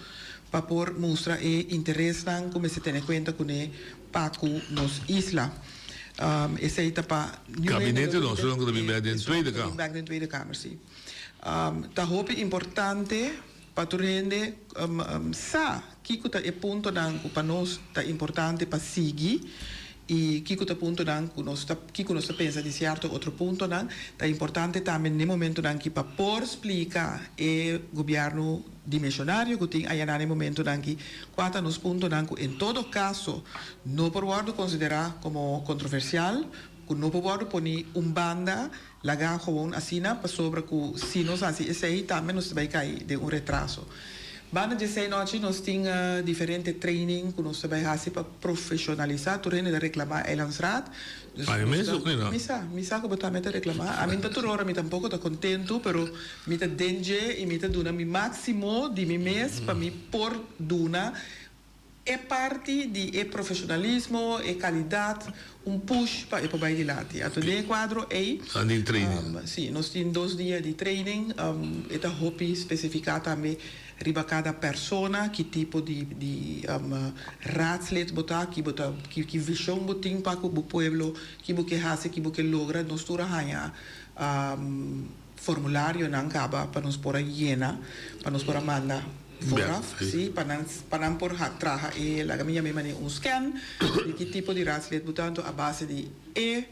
pa por mustra e interesnan cu mester tene cuenta cune pa cu nos isla. Esey ta pa niun hende Gabinete no, esun ku ta bin bek den Tweede Kamer. Bin bek den Tweede Kamer, si. Ta hopi importante pa tur hende sa kiko ta e puntonan ku pa nos ta importante pa sigui. I kiko ta puntonan ku nos ta kiko nos ta pensa di sierto otro puntonan. Ta importante tambe n'e momentonan ki pa por splika e gobièrnu dimensionario ku tin ayanan n'e momentonan ki kua ta nos puntonan ku en todo kaso no por wòrdu konsiderá komo kontroversial, ku no por wòrdu poni un banda laga gewoon asina pasobra ku si nos hasi esei tambe nos ta bai kai den un retraso. Banda di esei nochi nos tin diferente training ku nos ta bai hasi pa profeshonalisá. Tur hende ta reklamá Eilandsraad. Dus Ami nos mes ta ook no. Mi sa, mi sa ku bo tambe ta reklamá. Ami ta tur ora mi tampoko ta kontentu, pero mi ta den dje i mi ta duna mi máksimo di mi mes pa mi por duna E parti di e profesionalismo, e calidad, un push pa e por bay dilanti. Anto den e cuadro ey, Nan tin training. si, nos tin dos dia di training. E ta hopi specifica tambe riba cada persona, ki tipo di di raadslid bo ta, ki bo ta, ki ki vision bo tin pa cu bo pueblo, ki bo ke haci, ki bo ke logra. Nos tur a haya formularionan caba pa nos por a yena, pa nos por a manda. Vooraf, sí, pa nan, pa nan por ha traha e, laga mi yam'é manera un scan di ki tipo di raadslid bo ta, anto a base di e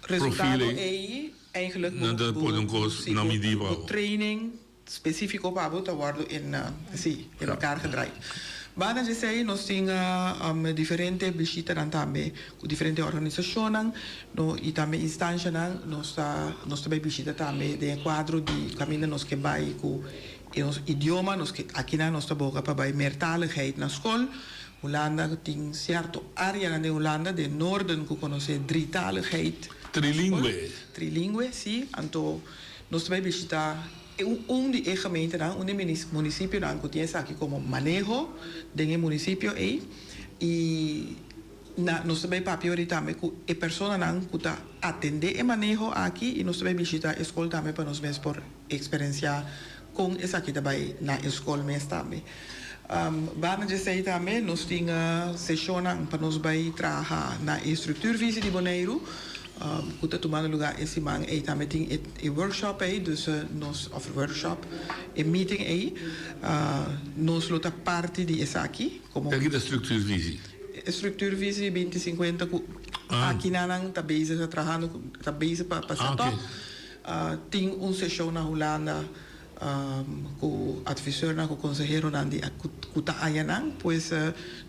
resultado Profil ei, ei, eigenlijk bo, nan ta bo, pone un kos sí, na bo, midí pa bo bo. training spesífiko pa bo ta wòrdu in, sí, in elkaar gedraaid. Banda di esei nos tin diferente bishitanan tambe ku diferente organisashonnan, no, i tambe instanshanan, nos ta, nos ta bai bishita tambe den e kuadro di kaminda nos ke bai ku E nos idioma, nos ke akinan nos ta boga pa bai meertaligheid na skol. Hulanda tin sierto areanan den Hulanda, den noorden ku konosé drietaligheid na skol. Trilingwe. Trilingwe, si. Anto nos ta bai bishita un di e gemeentenan, un di e munisipionan ku tin esaki komo maneho den e munisipio ei. I na nos ta bai papia ori tambe ku e personanan ku ta atendé e maneho aki i nos ta bai bishita e skol tambe pa nos mes por Eksperensiá kon esaki ta bai na e skol mes tambe. Banda di esei tambe nos tin seshonnan pa nos bai traha na e structuurvisie di Boneiru ku ta tumando lugá e siman ei. Tambe tin e workshop ei, dus nos, òf workshop, e meeting ei. Nos lo ta parti di esaki komo. Esaki ta structuurvisie? E structuurvisie binti sinkuenta ku akinanan ta bezig ta trahando, ta bezig pa set up. Tin un seshon na Hulanda ku adviseurnan, ku konseheronan di ku ta añanan, pues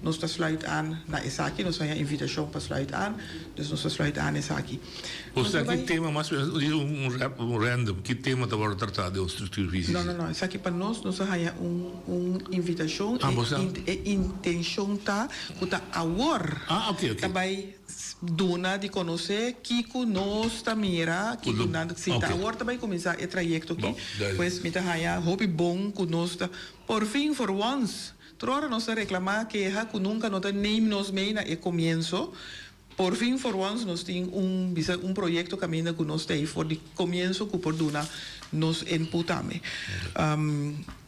nos ta sluit aan na esaki, nos haña invitashon pa sluit aan, dus nos ta sluit aan esaki. Bo sa ki tema mas o menos, un rap, un random, ki tema ta wòrdu tratá den un structuurvisie? No, no, no, esaki pa nos, nos a haña un un invitashon, e intenshon ta ku ta awor ta bai Duna di konosé kiko nos ta mira, kiko nan ta sinta. Awor ta bai kuminsá e trayekto aki. Pues mi ta haña hopi bon ku nos ta, por fin, for once, tur ora nos ta reklamá, keha ku nunka no ta neem nos mee na e komienso. Por fin, for once, nos tin un, bisa, un proyekto kaminda ku nos ta ei for di komienso ku por duna nos input tambe.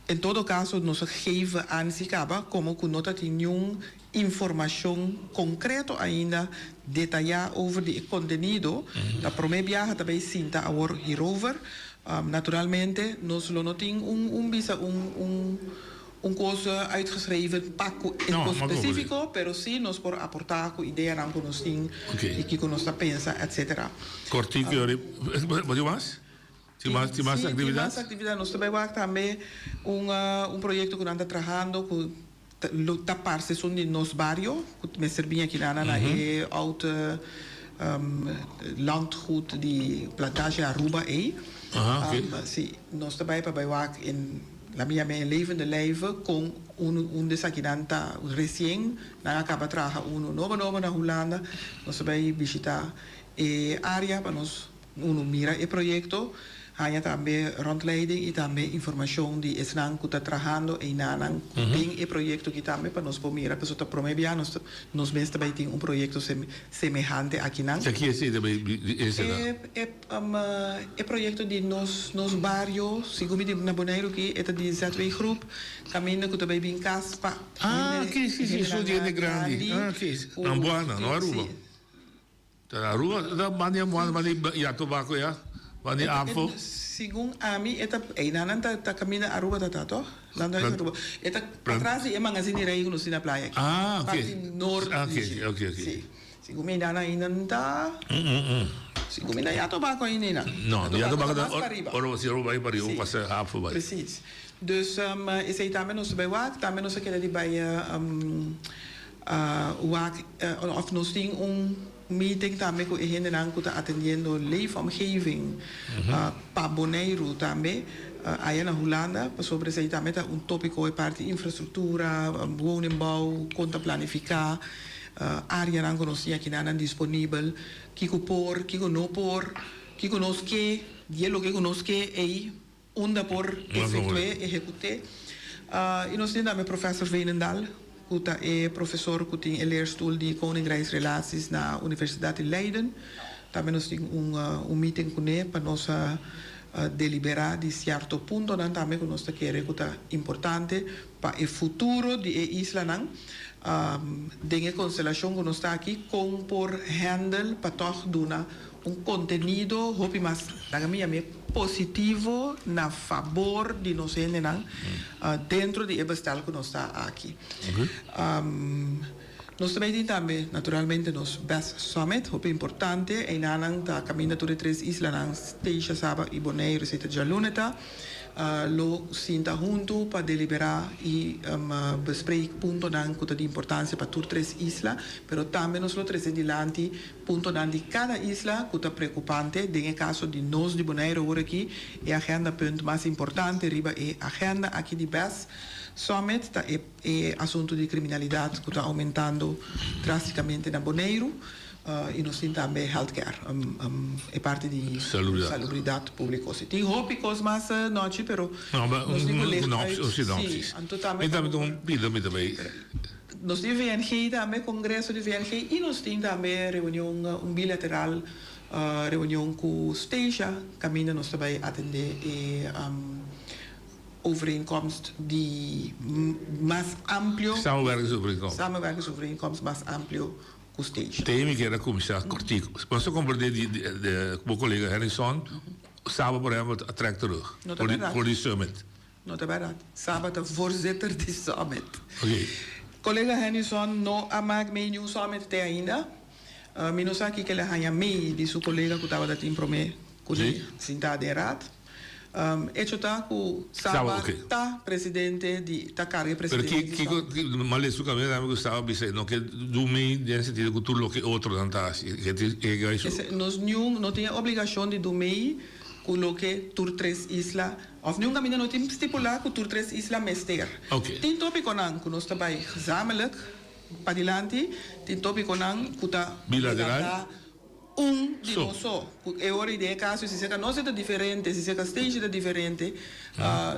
En todo kaso nos a geven aan si kaba komo ku no ta tin niun Informashon konkreto ainda detayá over di e kontenido ta promé biaha ta bay sinta awor hierover. Naturalmente nos lo no tin un un bisa un un un kos uitgeschreven pa ku e kos spesífiko, pero sí nos por aportá ku ideanan ku nos tin i kiko nos ta pensa etcetera. Kortiko yori, bo tin mas? Tin mas tin mas Sí, tin aktividat? mas aktividat. Nos ta bay wak tambe un un proyekto ku nan ta trahando ku Lo ta parce esun di nos bario cu mester bin aki nana na e oud landgoed di Plantage Aruba ey. Si, nos ta bay pa bay wak in, laat mi yama in levende lijve con un un di esakinan ta recien nan a caba traha uno nobo nobo na Hulanda. Nos ta bay bishita e area pa nos Uno mira e proyekto, haña tambe rondleiding i tambe informashon di esnan ku ta trahando einanan ku den e proyekto aki tambe pa nos por mira pasobra ta promé bia nos nos mes ta bai tin un proyekto semehante akinan. Ta ki esei ta bai esei E e proyekto di nos nos bario segun mi di na Boneiru aki e ta di ZW Groep kaminda ku ta bai bin kas pa Ah, hende oké, si, si, hendenan su di hende grandi. grandi Ah, oké. ku Na Amboana, no Aruba. si. Ta Aruba ta mandi Amboana mandi ya tobako ya mandi afo. Segun ami e ta einan nan ta ta kaminda Aruba ta ta toh? Nan ta Aruba e ta patras di e magazin di rei ku nos tin na playa aki. Ah oke. Parti noord Ah di oke dje. oke oke. Si. Segun mi nan ainda no ta. Segun mi nan ya tobako ainda einan. No, ya tobako ta mas pariba. Ora bo sierra bo bai pariba bo pasa hap for bai. Precies. Dus esei tambe nos ta bai wak. Tambe nos a keda di bai wak of nos tin un meeting tambe ku e hendenan ku ta atendiendo leefomgeving pa Boneiru tambe aya na Hulanda pasobra esei tambe ta un topiko e parti infrastruktura, woningbouw, kon ta planifiká. Áreanan ku nos tin akinanan disponibel, kiko por, kiko no por, kiko nos ke, di e loke ku nos ke ei unda por efektu'é, ehekut'é. I nos tin tambe Professor Veenendaal, ku ta e profesor ku tin e leerstoel di Koninkrijksrelaties na Universidat di Leiden. Tambe nos tin un meeting kuné pa nos deliberá di sierto puntonan tambe ku nos ta kere ku ta importante pa e futuro di e islanan den e konstelashon ku nos ta aki kon por handle pa tòg duna un kontenido hopi mas laga mi yam'é positivo na fabor di nos hendenan dentro di e bestel ku nos ta aki. Nos ta bay tin tambe naturalmente nos Best Summit hopi importante einanan ta kaminda tur e tres islanan Statia, Saba y Boneiru esei ta djaluna ta. Lo sinta huntu pa deliberá i bespreek puntonan ku ta di importansia pa tur tres isla, pero tambe nos lo trese dilanti puntonan di kada isla ku ta preokupante. Den e kaso di nos di Boneiru awor aki, e agendapunt mas importante riba e agenda aki di bes Summit ta e e asuntu di kriminalidat ku ta oumentando drástikamente na Boneiru. I nos tin tambe healthcare, e parti di salubridat públiko. Si tin hopi kos mas nochi, pero nos tin ku leg uit. Si, anto tambe Mi tambe tin un pida mi ta bai. Nos tin VNG tambe, kongreso di VNG, i nos tin tambe reunion, un bilateral reunion ku Stacia, kaminda nos ta bai atendé e overeenkomst di mas amplio. Samenwerkingsovereenkomst. Samenwerkingsovereenkomst mas amplio ku station. Te mi kier a kuminsá kòrtiku. Nos a komprendé di bo kolega Harrison, Saba por ehèmpel a trèk terug No ta bèrdat. for di summit. No ta bèrdat. Saba ta voorzitter di summit. Oké. Kolega Harrison no a mak mee niun summit te ainda. Mi no sa kiko el a haña mee di su kolega ku tabata tin promé ku Sí. sintá den raad. Echo ta ku Saba Saba ta presidente di ta karga e Pero presidente di kiko Saba. Male su kabes ami ku Saba bisa e no ke du mei den sentido ku tur loke otronan ta hasi e ke e gai su. Ese nos niun no tin e obligashon di du mei ku loke tur tres isla òf niun kaminda no tin stipulá ku tur tres isla mester. Oke. Tin topikonan ku nos ta bai gezamenlijk padilanti, tin topikonan ku ta Bilateral. regardá Un di So. nos so. Ku e ora i den e kaso si seka nos e ta diferente, si seka Stacia ta diferente,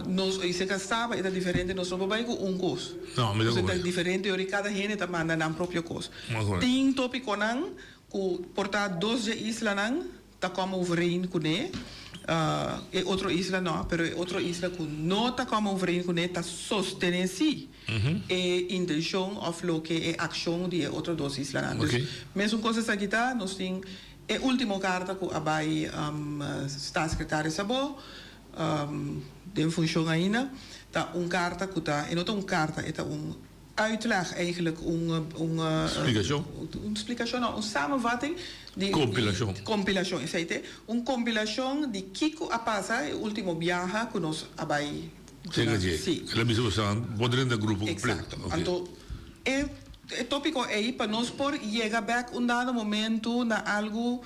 nos i seka Saba e ta diferente, nos no por bai ku un kos. No, mi ta Nos e ta komprende. diferente ora i kada hende ta manda nan propio kos. Mi ta komprende. Tin topikonan ku por ta dos dje islanan ta kom overeen kuné, e otro isla no, pero e otro isla ku no ta kom overeen kuné ta sostené sí. E intencion of loke e accion di e otro dos islanan. Dus mesun cos esaki ta, nos tin e ultimo carta cu a bay Staatssecretaris Szabó, den funcion ainda, ta un carta cu ta, e no ta un carta, e ta un uitleg eigenlijk, un, un. Splicacion. Un splicacion no, un samenvatting di. Compilacion. Compilacion, esey te. Un compilacion di kico a pasa e ultimo biaha cu nos a bay. Zeker dje. Sí. El a bisa bo sa bo drenta grupo completo. Exacto. Anto e e topico ey pa nos por yega bek un dado momento na algo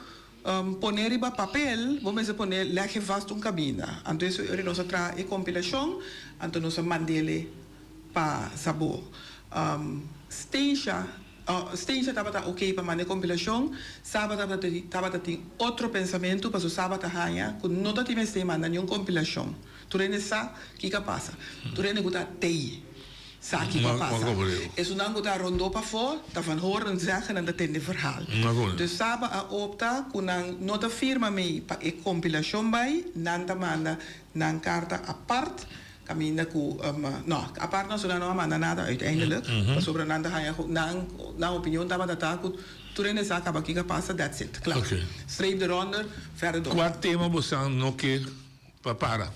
pone riba papel bo mester pone leg je vast un cabina. Anto eso ora nos a traha e compilacion anto nos a mandele pa Sabo. Stacia Stacia tabata ok pa manda e compilacion, Saba tabata tabata tin otro pensamentu paso Saba ta haña cu no ta tin mester manda niun compilacion. Tur hende sa kiko a pasa. Tur hende ku ta tei sa kiko a pasa. Esunnan ku ta rondó pafó ta van horen zeggen nan ta tende verhaal. Dus Saba a opta ku nan no ta firma mei pa e kompilashon bai, nan ta manda nan karta apart kaminda ku, no, apart no, so nan no a manda nada uiteindelijk, pasobra nan ta haña nan nan opinion tabata ta ku tur hende sa kaba kiko a pasa, that's it, kla. Streep eronder, verder door. Kua tema bosan no ke Pa para.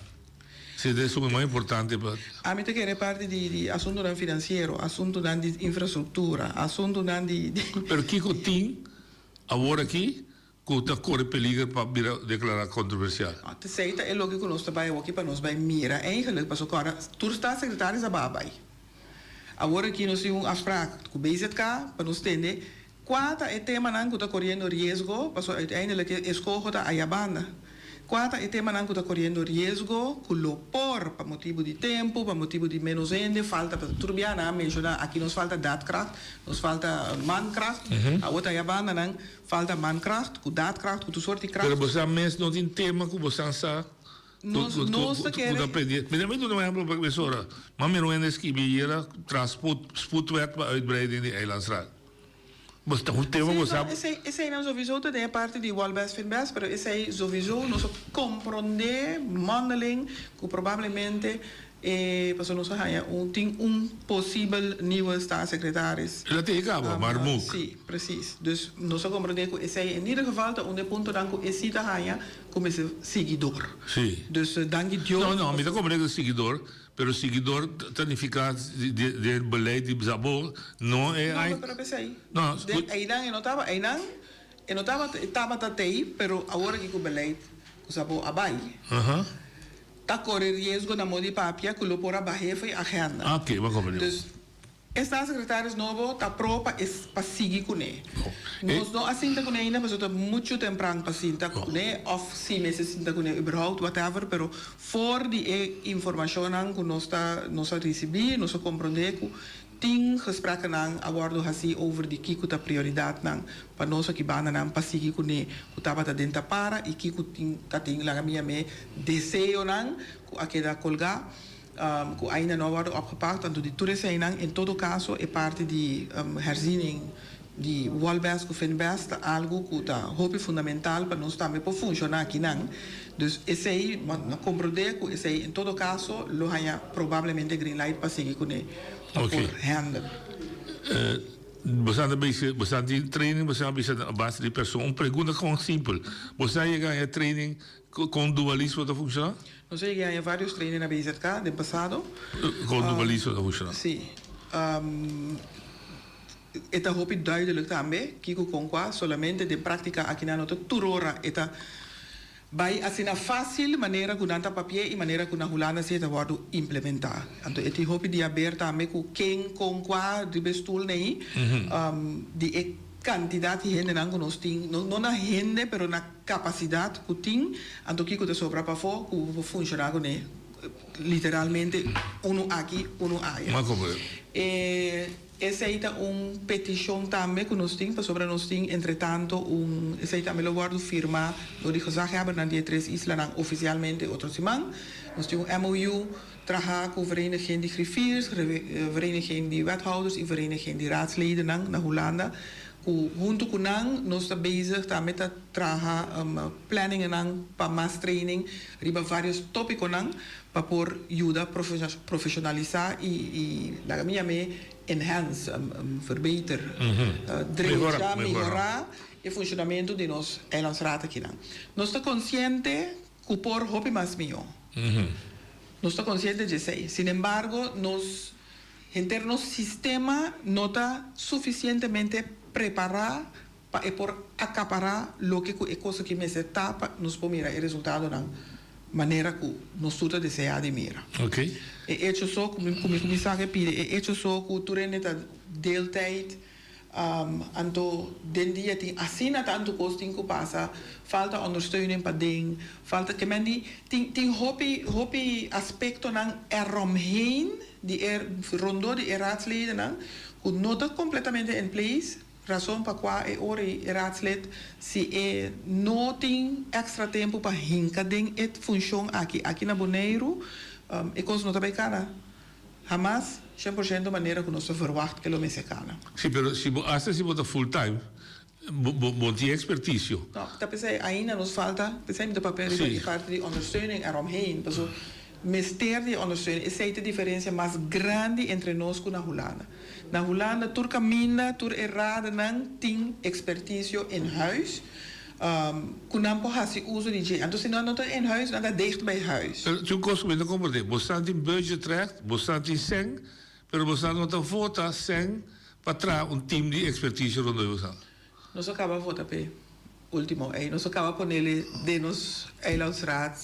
Si ta esun e mas importante pa. Ami ta kere parti di di asuntunan finansiero, asuntunan di infrastruktura, asuntunan di di. Pero kiko tin? awor aki ku ta kore peliger pa bira deklará kontroversial. T'esei ta e loke ku nos ta bai awoki pa nos bai mira eigenlijk pasobra kòrda tur staatssecretaris a baha bai. Awor aki nos tin un afspraak ku BZK pa nos tende kua ta e temanan ku ta koriendo riesgo pasobra uiteindelijk e eskoho ta aya banda. Kua ta e temanan ku ta koriendo riesgo ku lo por, pa motibu di tempu, pa motibu di ménos hende, falta pa tur bia nan a menshoná aki nos falta daadkracht, nos falta mankracht, awor ta aya banda nan falta mankracht ku daadkracht ku tur sort di kracht. Pero bosan mes no tin tema ku bosan sa ku Nos nos ta ku ta kere. pendiente. Mi ta duna un ehempel pa mesora. M'a mira un hende skibi ayera tras spoedwet pa uitbreiding di Eilandsraad. Bo ta un tema Sí, bo no, sa. esei, eseinan sowieso ta den e parti di wal best vindt best, pero esei sowieso nos a comprende mondeling cu probablemente e pasobra nos a haya un tin un posibel nieuwe staatssecretaris. El a tin e caba, maar muk. Sí, precies. Dus nos a comprende cu esei in ieder geval ta un di e puntonan cu e si ta haya cu mester sigui door. Sí. Dus danki Dios. No, no, mi ta comprende cu sigui door. Pero siguidor ta nifica den beleid di Szabo no e No, ai. pero p'esei. No, Den einan e no taba, einan e no tabata, e tabata tei, pero awor aki ku beleid ku Szabo a bai, ta kore riesgo na modi papia ku lo por a bah'é fo'i agenda. Oké, bo a komprendé. Dus E staatssecretaris nobo ta pro pa e pa sigui kuné. Nos no a sinta kuné ainda pasobra ta muchu tempran pa sinta kuné òf si mester sinta kuné überhaupt whatever pero for di e informashonnan ku nos ta nos a risibí nos a komprondé ku tin gesprekkenan a wòrdu hasí over di kiko ta prioridatnan pa nos aki bandanan pa sigui kuné ku tabata den tapara i kiko tin ta tin laga mi yam'é deseonan ku a keda kolgá. Ku ainda no a wòrdu opgepakt, anto di tur eseinan, en todo kaso e parti di herziening di Wolbest ku Finbest ta algu ku ta hopi fundamental pa nos tambe por funshoná akinan. Dus esei, no komprondé ku esei en todo kaso lo haña probablemente green light pa sigui kuné pa por handle. Boso a bisa, boso a tin training, boso a bisa a base di persoon. Un pregunta kon simpel, boso a yega haña training Kon dualismo ta funshoná? Nos a yega haña varios training na BZK den pasado. Kon dualismo ta funshoná? Sí. E ta hopi duidelijk tambe kiko kon kua, solamente den práktika akinan no ta tur ora e ta bai asina fásil manera ku nan ta papi'é i manera ku na Hulanda si e ta wòrdu implementá. Anto e tin hopi di haber tambe ku ken kon kua riba e stul nei di e kantidat di hendenan ku nos tin, no na hende pero na Kapasidat ku tin, anto kiko ta sobra pafó ku bo por funshoná kuné literalmente unu aki, unu aya. Mas komo e. E esei ta un petishon tambe ku nos tin, pasobra nos tin entretanto un, esei tambe lo wòrdu firmá dor di gezaghebbernan di e tres islanan ofisialmente otro siman. Nos tin un MOU trahá ku Vereniging di Griffiers, Vereniging di Wethouders i Vereniging di Raadsledennan na Hulanda Ku huntu ku nan nos ta bezig tambe ta traha planningennan pa mas training riba varios topikonan pa por yuda profeshonalisá i laga mi yam'é enhance, verbeter, drecha, mehorá e funshonamentu di nos eilandsraad akinan. Nos ta konsiente ku por hopi mas mihó. Nos ta konsiente djesei. Sinembargo nos. Henter nos sistema no ta sufisientemente prepará pa e por akapará loke ku e kos aki mester ta pa nos por mira e resultadonan manera ku nos tur ta deseá di mira. E echo so ku mi ku mi kuminsá ke pidi e echo so ku tur hende ta deeltijd Anto den dia tin asina tantu kos tin ku pasa, falta ondersteuning pa den, falta ke men di tin tin hopi hopi aspektonan eromheen di e rondó di e raadsledennan ku no ta kompletamente in place, rason pa kua e ora e raadslid si e no tin èkstra tempu pa hinka den e funshon aki aki na Boneiru e kos no ta bai kana. Hamas shen por shento manera ku nos ta verwagt ke lo mester kana. Si, pero si bo hasta si bo ta full time, bo bo bo tin expertisio. No, ta p'esei ainda nos falta, p'esei mi ta papia riba e parti di ondersteuning eromheen, paso mester di e ondersteuning, esei ta e diferensia mas grandi entre nos ku na Hulanda. Na Hulanda tur kaminda, tur e radenan tin expertisio in huis. Ku nan por hasi uso di dje. Anto si nan no ta in huis, nan ta dicht bij huis. Pero tin un kos ku mi ta komprendé, bosan tin budgetrecht, bosan tin sèn, pero bosan no ta vota sèn pa traha un team di ekspertisio rondó di bosan. Nos a kaba vota p'e ultimo ei. Nos a kaba ponele den nos eilandsraad,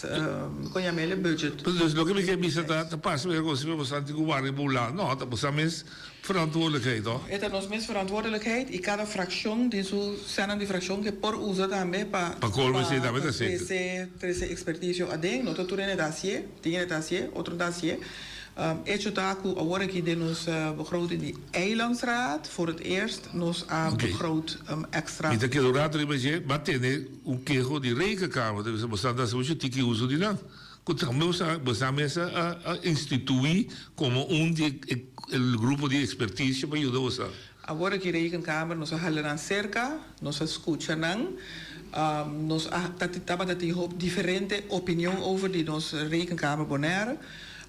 kon yam'el e budget. Dus loke mi ke bisa ta, ta parse mi kosi pa boso anti ku warda bo la. No, ta boso mes verantwoordelijkheid to. E ta nos mes verantwoordelijkheid i kada frakshon tin su sènnan di frakshon ke por usa tambe pa Pa kolmo esei tambe ta zeker. trese trese ekspertisio aden. No ta tur hende ta hasié, tin hende ta hasié, otro no ta hasié. Hecho ta ku awor aki den nos begroting di Eilandsraad voor het eerst nos a begroot extra. Mi ta keda un rato riba dje, bo a tene un keho di Rekenkamer, ta bisa bo sa ta hasi mucho tiki uso di nan, ku tambe bo sa bo sa mes a a institui komo un di e grupo di ekspertisio pa yuda bo sa. Awor aki Rekenkamer nos a hala nan serka, nos a skucha nan, nos a tabata tin hopi diferente opinion over di nos Rekenkamer Bonaire.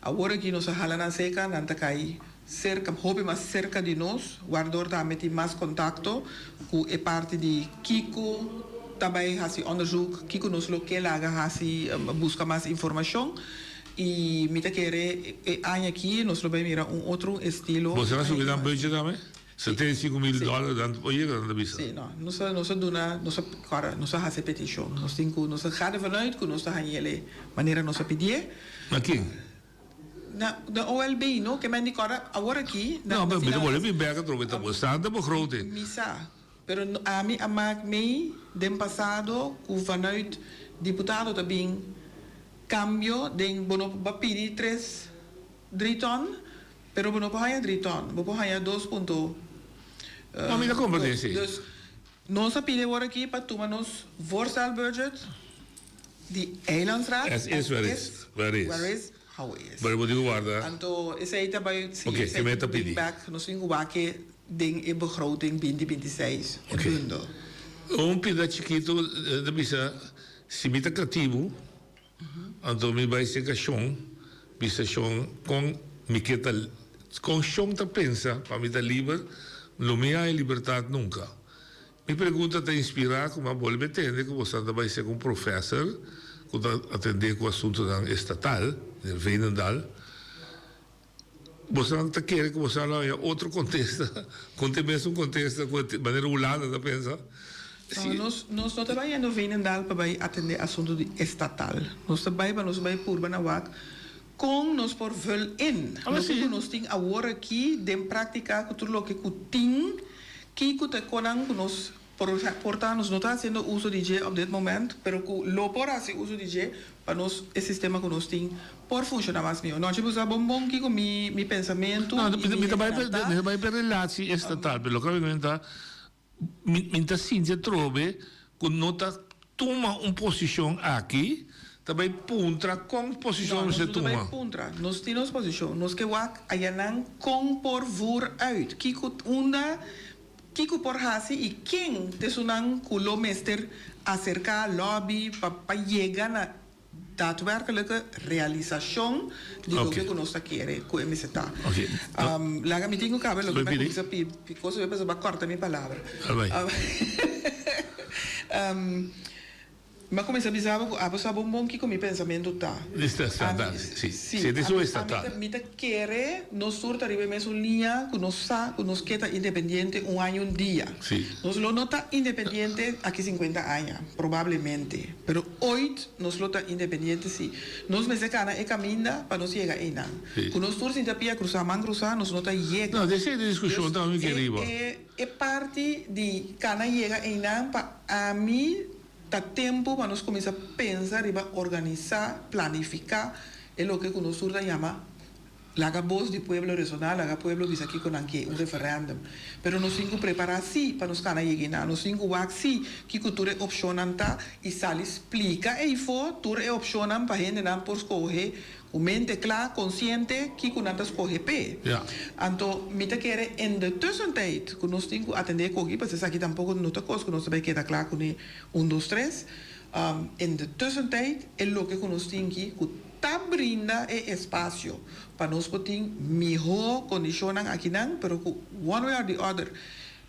Awor aki nos a hala nan serka, nan ta kai serka, hopi mas serka di nos, wardor tambe tin mas kontakto ku e parti di kiko ta bai hasi onderzoek, kiko nos lo ke laga hasi, buska mas informashon. I mi ta kere e aña aki nos lo bai mira un otro estilo. Boso a subi nan budget tambe? 75 mil dòler nan por yega nan ta bisa. Sí, no. Nos a nos a duna, nos a kòrda, nos a hasi e petishon. Nos tin ku, nos a ga ervan uit ku nos ta haña el manera nos a pidié. Na ken? Na na OLB, no? Ke men di kòrda awor aki na No, pero mi ta finanzas. bolbe bin bèk atrobe, ta bastante begroting. Mi sa, pero ami a mak mei den pasado ku vanuit diputado ta bin kambio den bo no ba pidi tres dri tòn, Pero bo no por haña dri ton, bo por haña dos punto No, mi ta comprende dos. si. Dus nos a pidi awor aki pa tuma nos voorstelbudget di Eilandsraad As is where is, where is. Where is, how is. Pero bo tin ku warda. Anto esei ta bai, si, Oké, esei ke mi ta ta pidi. bring back, nos tin ku wak e den e begroting binti binti seis, e Oké. bundel. Un pida chikitu ta bisa, si mi ta katibu, Anto mi bai serka Shon, bisa Shon kon mi ke ta, kon Shon ta pensa pa mi ta liber, lo mi haña libertat nunka. Mi pregunta ta inspirá ku mi a bolbe tende ku boso ta bai serka un profèser ku ta atendé ku asuntunan estatal, meneer Veenendaal. Bosonan ta kere ku boso a haña otro kontesta, kon ta e mesun kontesta ku e manera Hulanda ta pensa? No, nos nos no ta bai yendo Veenendaal pa bai atendé asuntu di estatal. Nos ta bai pa nos bai purba na wak kon nos por vul in loke ku nos tin awor aki den práktika ku tur loke ku tin, kiko ta e konan ku nos por por ta nos no ta hasiendo uso di dje op dit moment, pero ku lo por hasi uso di dje Pa nos e sistema ku nos tin por funshoná mas mihó. Nochi bo sa bon bon kiko mi mi pensamentu No, i mi mi ta bai ta. mi ta bai pa e relatie estatal, pero loke mi ta mi mi ta sinti atrobe ku no ta tuma un posishon aki, ta bai puntra kon posishon No, nos mester no ta bai tuma. puntra. Nos tin nos posishon. Nos ke wak ayanan kon por voer uit. Kiko unda Kiko por hasi i ken t'esunnan ku lo mester aserká, lobby, pa pa yega na daadwerkelijke realisashon di loke ku nos ta kere ku e mester ta? Laga mi tin ku kaba loke mi a kuminsá pi pi kos pasobra bo a kòrta mi palabra. Mi a kuminsá bisa bo ku abo sa bon bon kiko mi pensamentu ta. Estatal, si. Si e ta su estatal. Mi ta kere nos tur ta riba e mesun liña ku nos sa ku nos ke ta independiente un aña un dia. Si. Nos lo no ta independiente aki sinkuenta aña, probablemente. Pero oit nos lo ta independiente si. Nos mester kana e kaminda pa nos yega einan. Si. Ku nos tur sinta pia krusá, man krusá, nos no ta yega. No, esei ta e diskushon tambe mi ke riba. E parti di kana yega einan pa ami. Ta tempu pa nos kuminsá pensa riba organisá, planifiká e loke ku nos tur ta yama laga bos di pueblo resoná, laga pueblo bisa kiko nan ke, un referèndum. Pero nos tin ku prepará sí pa nos kana yega einan, nos tin ku wak sí kiko tur e opshonnan ta i sali splika eifó tur e opshonnan pa hendenan por skohe ku mente kla, konsiente kiko nan ta skohe p'e. Anto mi ta kere in de tussentijd ku nos tin ku atendé koki, pasobra esaki tampoko no ta kos ku nos ta bai keda kla kuné un dos tres, in de tussentijd e loke ku nos tin ki ku ta brinda e espasio pa nos por tin mihó kondishonnan akinan, pero ku one way or the other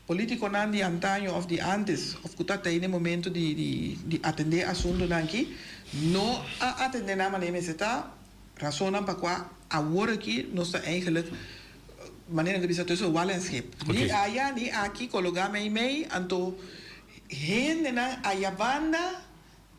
Politiconan di antaño of di antes of cu ta tey n'e momento di di atende asuntonan aki no a atende nan manera mester ta, razonnan pa cua awor aki nos ta eigenlijk manera nan ta bisa tussen wal en schip. Ni aya ni aki cologa mey mey anto. Hendenan aya banda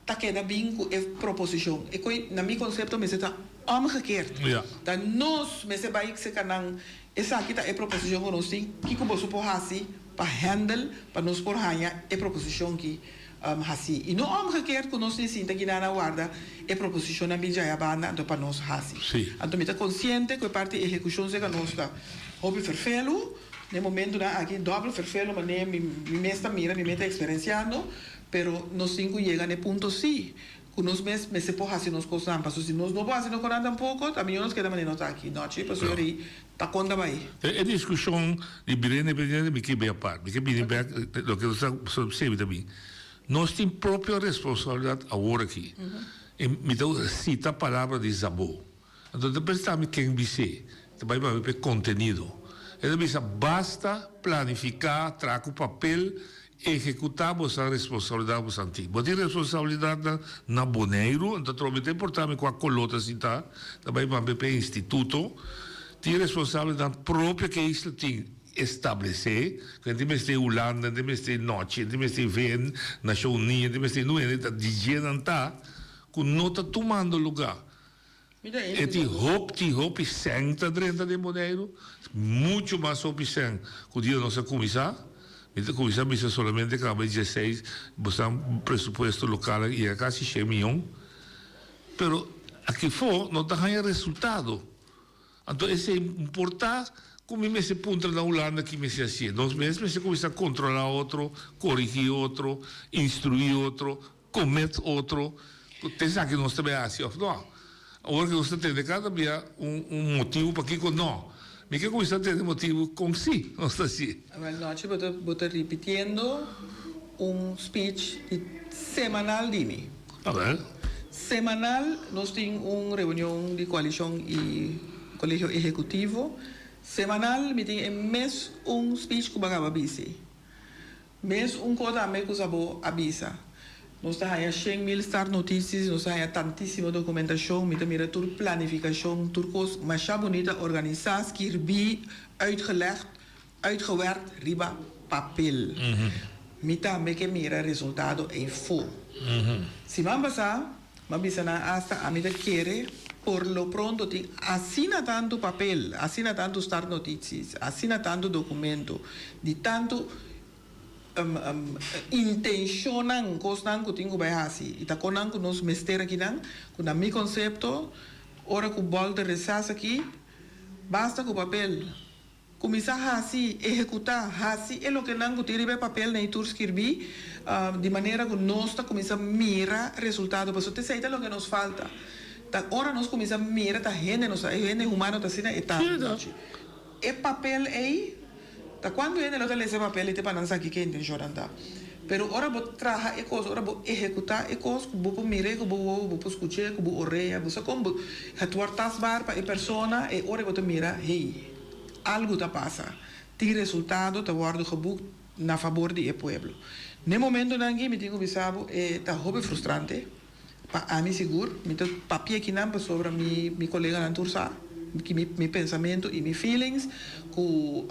ta keda bin ku e proposishon. E koi na mi konsepto mester ta omgekeerd. Ta nos mester bai seka nan, esaki ta e proposishon ku nos tin, kiko boso por hasi pa handle pa nos por haña e proposishon ki hasi. I no omgekeerd ku nos tin sinta kinan a warda e proposishonnan bin djaya banda anto pa nos hasi. Anto mi ta konsiente ku e parti ehekushon seka nos ta hopi ferfelu. Den momentunan aki dòbel ferfelu manera mi mes ta mira, mi mes ta eksperensiando, pero nos tin ku yega na e punto sí ku nos mes mester por hasi nos kosnan, pasobra si nos no por hasi nos kosnan tampoko, ta mihó nos keda manera nos ta aki nochi, pasobra ei ta kon ta bai. E diskushon di bira independiente mi ke bai apart, mi ke bini bèk loke nos ta sirbi ta bin. Nos tin propio responsabilidat awor aki i mi ta sita palabra di Szabó. Anto ta pensa mi ken bis'é, ta bai papia p'e kontenido. E ta bisa, Basta planifiká, traha ku papel, ehekutá boso responsabilidat ku boso tin. Bo tin responsabilidatnan na Boneiru, anto atrobe ta importá mi kua koló ta sintá, ta bai papia p'e instituto. Tin responsabilidatnan propio ku e isla tin establesé, ku hende mester Hulanda, hende mester Nochi, hende mester VN, Nashon Uní, hende mester nu hende ta di dje nan ta, ku no ta tumando lugá. E tin hopi hopi sèn ta drenta den Boneiru, muchu mas hopi sèn ku dia nos a kuminsá. Mi ta kuminsá bisa solamente kaba e dieseis, bo sa presupuesto lokal a yega kasi shen mion. Pero akifó no ta haña resultado. Anto esei por ta ku mi mester puntra na Hulanda ki mester hasié. Nos mes mester kuminsá kontrolá otro, korigí otro, instruí otro, Comet otro cu ta esaki nos ta bay haci of no. Awor cu nos ta tende cada bia un un motibo pakico no. Mi ke cuminsa tende motibo con si nos ta haci. Awel nochi bo ta bo ta ripitiendo un speech di semanal di mi. Awel. Semanal nos tin un reunion di coalicion y colegio ehecutivo. Semanal mi tin e mes un speech cu bo a caba bisti. Mes un ko tambe ku Szabó a bisa. Nos ta haña 100.000 startnotities, nos ta haña tantísimo dokumentashon, mi ta mira tur planifikashon, tur kos masha bunita organisá, skirbí, uitgelegd, uitgewerkt riba papel. Mi tambe ke mira resultado eifó. Siman pasá m'a bisa nan asta ami ta kere por lo pronto tin asina tantu papel, asina tantu startnotities, asina tantu documento, di tantu intencionnan, cosnan cu tin cu bay haci y ta conan cu nos mester akinan, cu na mi concepto ora cu bol ta recess aki, basta cu papel. Kuminsá hasi, ehekutá, hasi e lokenan ku tin riba e papel na e tur skirbí, di manera ku nos ta kuminsá mira resultado. Pasobra t'esei ta loke nos falta. Ta ora nos kuminsá mira ta hende nos ta, e hende humano ta asina e ta. E papel ei, ta kuantu hende lo ta lesa e papel ei te pa nan sa kiko e intenshonnan ta. Pero ora bo traha e kos, ora bo ehekutá e kos, ku bo por mir'é ku bo wowo, bo por skuch'é ku bo orea, bo sa kon bo, het wordt tastbaar pa e persona, e ora bo ta mira, hey. Algu ta pasa. Tin resultado ta wòrdu geboekt na fabor di e pueblo. N'e momentonan aki mi tin ku bisa bo e ta hopi frustrante pa ami sigur. Mi ta papia akinan pasobra mi mi koleganan tur sa ki mi mi pensamentu i mi feelings ku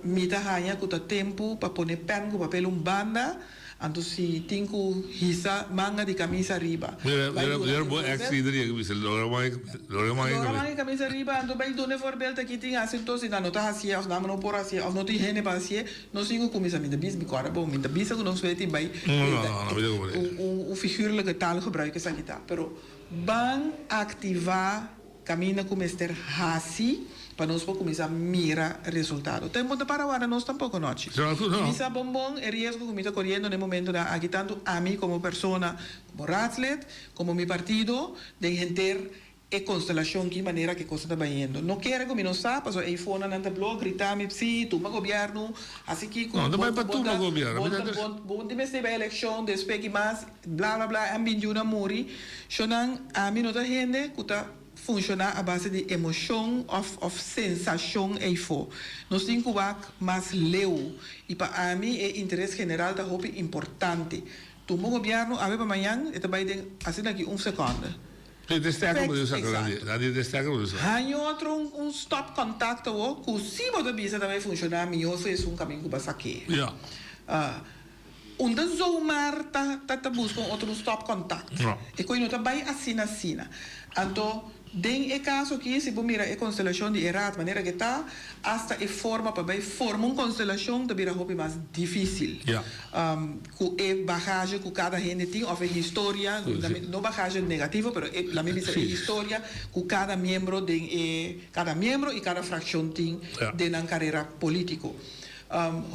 mi ta haña ku ta tempu pa pone pèn ku papel un banda. Anto si tin ku hisa manga di kamisa riba. Mira, Bai mira, duna mira e bo ex voorbeeld. lider yega bisa, Lora manga, lora manga Lora kamisa. manga kamisa riba, anto bai duna e voorbeeld aki tin hasi enton si nan no ta hasié of nan no por hasié of no tin hende pa hasié, nos tin ku kuminsá. Mi ta bisa, mi kòrda bon, mi ta bisa ku nos wet i bai No, no, no, no, mi ta komprendé. un un un figuurlijke taalgebruik esaki ta. Pero ban aktivá. Caminda cu mester haci pa nos por cuminsa mira resultado. Tempo ta para warda nos tampoco nochi. No. Mi sa bon bon e riesgo cu mi ta coriendo na e momentonan aki tanto ami como persona, como raadslid, como mi partido den henter e constelacion ki manera cu e cosa ta bayendo. No kere cu mi no sa pasobra eyfonan nan ta blo grita mi si tumba gobierno haci kico No, ta bon bay pa bon tumba ta gobierno. bon ta bon bon tin mester bay eleccion despues ki mas. Bla bla bla en bin yuna muri. Shonnan, ami no ta hende ku ta funshoná a base di emoshon òf òf sensashon eifó. Nos tin ku wak mas leu i pa ami e interes general ta hopi importante. Tumba gobièrnu awe pa mañan e ta bai den asina aki un sekònde. E destaca bo Feks, sa exacto. Nadie destaca bo sa. Haña otro un un stopcontact awo ku si bo ta bisa ta bai funshoná mihó so esun kaminda ku bo a sak'é. Ja. Un ta zomaar ta ta ta buska un otro un stopcontact. No. E koe no ta bai asina asina. Anto den e kaso aki si bo mira e konstelashon di e raad manera ke ta, asta e forma pa bai forma un konstelashon ta bira hopi mas difisil. Ja. Ku e bagage ku kada hende tin òf e historia, no bagage negativo pero e laat mi bisa e historia ku kada miembro den e kada miembro i kada frakshon tin den nan karera polítiko.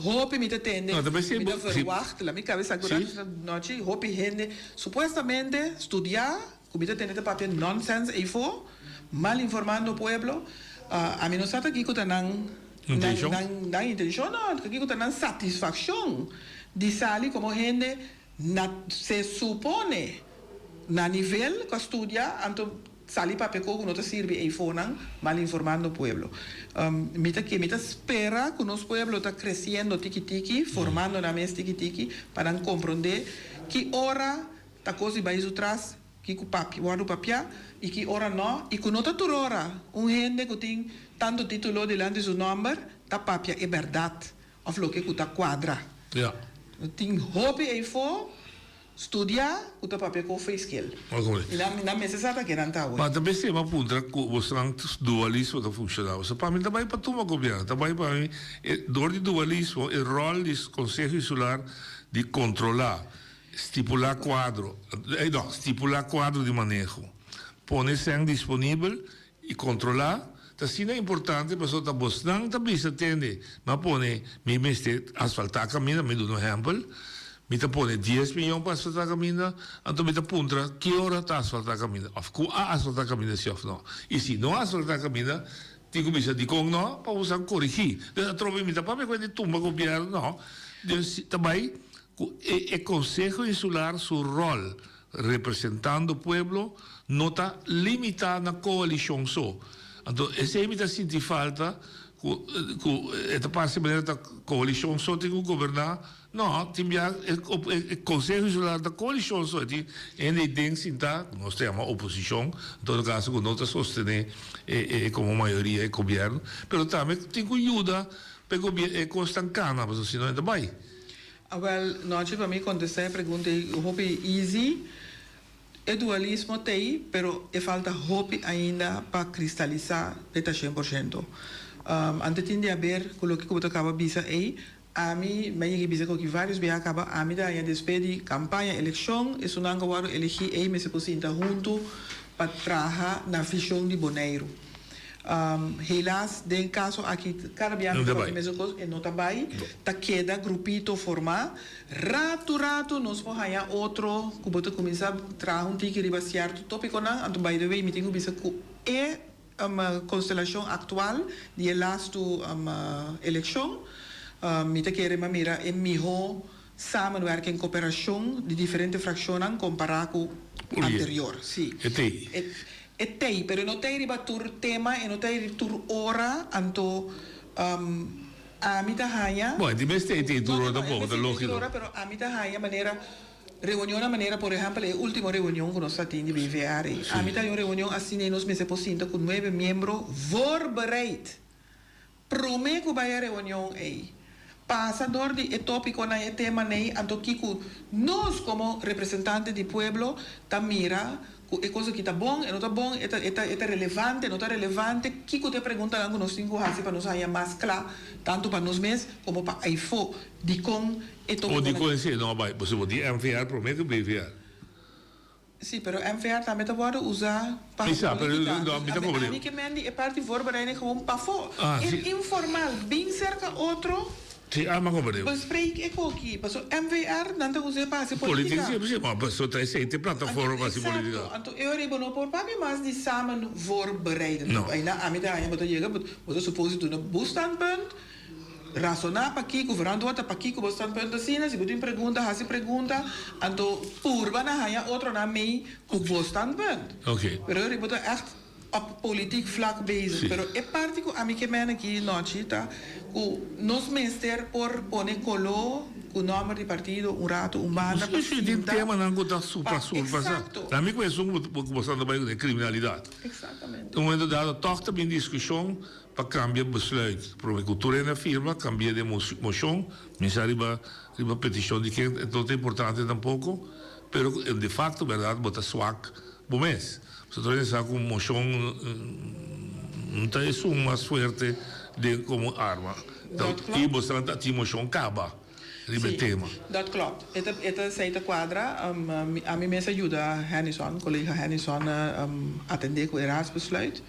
Hopi mi ta tende, mi ta verwacht, laat mi kabe sa ku rato nochi hopi hende supuestamente studiá ku mi ta tende ta papia nonsense eifó, mal informando pueblo, ami no sa ta kiko ta nan nan nan intenshon no, ta kiko ta nan satisfakshon di sali komo hende na se supone na nivel ku a studia anto sali papia ku ku no ta sirbi eifonan mal informando pueblo. Mi ta ke mi ta spera ku nos pueblo ta kresiendo tiki tiki formando nan mes tiki tiki pa nan kompronde ki ora ta kos di bai su tras ki ku papia wòrdu papiá i ki ora nò i ku no ta tur ora un hende ku tin tantu título dilanti su nòmber ta papia e bèrdat òf loke ku ta kuadra. Ja. Tin hopi eifó studiá ku ta papia ku feiskel. I nan nan mester sa ta ke nan ta awe. Ma ta mester mi a puntra ku bosnan dualismo ta funshoná. Pasobra pa mi ta bai pa tuma gobièrnu, ta bai pa mi e dor di dualismo e ròl di Konseho Insular di kontrolá Stipulá kuadro, no, stipulá kuadro di maneho. Pone sèn disponibel i kontrolá ta asina importante pasobra ta bosnan ta bisa tende mi a pone mi mester asfaltá kaminda, mi duna un ehèmpel, mi ta pone dies miyon pa asfaltá kaminda, anto mi ta puntra ki ora ta asfaltá kaminda òf ku a asfaltá kaminda si òf no. I si no a asfaltá kaminda tin ku bisa dikon no pa bosan korigí. Dus atrobe mi ta papia ku e di tumba gobièrnu no, dus ta bai Ku e e Konseho Insular su ròl representando pueblo no ta limitá na koalishon so. Anto esei mi ta sinti falta ku ku e ta parse manera ta koalishon so tin ku goberná. No, tin bia e e Konseho Insular ta koalishon so, e tin hende ei den sintá ku nos ta yama oposishon, en todo kaso ku no ta sostené e e komo mayoria e gobièrnu, pero tambe tin ku yuda pa e gobier e kosnan kana pasobra si no e ta bai. Awel, nochi pa mi contesta e pregunta ei hopi easy. E dualismo t'ei, pero e falta hopi ainda pa cristalisa p'e ta shen por shento. Ante tin di haber cu loke cu bo ta caba bisa ei, ami, mi a yega bisa cu aki varios biaha caba, ami ta haña despues di campaña eleccion, esunnan cu a wordo elegi ei mester por sinta hunto pa traha na vision di Boneiru. Helaas den kaso aki kada bia nos papia mesun kos e no ta bai, ta keda grupito formá. Ratu ratu nos por haña otro ku bo ta kuminsá traha un tiki riba sierto tópikonan. Anto by the way mi tin ku bisa ku e konstelashon aktual di e lastu elekshon mi ta kere mi a mira e mihó samenwerking, koperashon di diferente frakshonnan kompará ku anterior. Sí. E tei. E tei, pero e no tei riba tur tema, e no tei riba tur ora, anto ami ta haña. Bon, e tin mes tei tei tur ora tampoco, ta logico. Tur ora, pero ami ta haña manera reunionnan manera por ehempel e ultimo reunion cu nos ta tin di BVR ei. Ami ta haña un reunion asina ei nos mester por sinta cu nuebe miembro voorbereid. Prome cu bay e reunion ey, pasa door di e topiconan, e teman ey, anto kico nos como representante di pueblo ta mira cu e cos aki ta bon, e no ta bon, e ta e ta e ta relevante, e no ta relevante, kico ta e preguntanan cu nos tin cu haci pa nos haya mas cla, tanto pa nos mes como pa eyfo, dicon e O topiconan. dicon esey no a bay, pasobra bo tin MVR prome cu BVR. Sí, pero MVR tambe ta wòrdu usá pa Mi sa, pero polítika. no, mi ta Ame, komprendé. ami ke men di e parti voorbereiding gewoon pafó. Ah, In, sí. informal, bin serka otro, Sí, ah, mi a komprendé. bespreek e koki. Paso MVR nan ta us'é pa hasi Politik, politika. sí, sí, ma paso ta esei ta e plataforma pa hasi politika. Exacto. Anto e ora ei bo no por papia mas di samen voorbereiden. No. Aina ami ta haña bo ta yega, bo ta supose duna bo standpunt. Rasoná pakiko, verantwoord ta pakiko bo standpunt asina, si bo tin pregunta hasi pregunta, anto purba na haña otronan mei ku bo standpunt. Oké. Pero ora bo ta ègt Op politiek vlak bezig. Sí. Pero e parti ku ami ke mèn aki nochi ta ku nos mester por pone koló ku nòmber di partido un ratu un banda pa Sí, sí, tin sinta temanan ku ta surpa pa surpasá. Eksakto. Na mi ku esun ku bo ku bo sa ta bai ku e kriminalidat. Eksaktamente. Un momento dado tòg ta bin diskushon pa kambia besluit. Prome ku tur hende a firma kambia den moshon, mi sa riba riba petishon di ken e no ta importante tampoko, pero de fakto bèrdat bo ta swak Bo mes. Nosotros a sa cu mocion no ta esun mas fuerte den como arma. Dat klopt. Y bo ta tin mocion caba riba e tema. Dat klopt. E ta e ta esey ta cuadra. Ami mes a yuda Hennyson, colega Hennyson atende cu e raadsbesluit.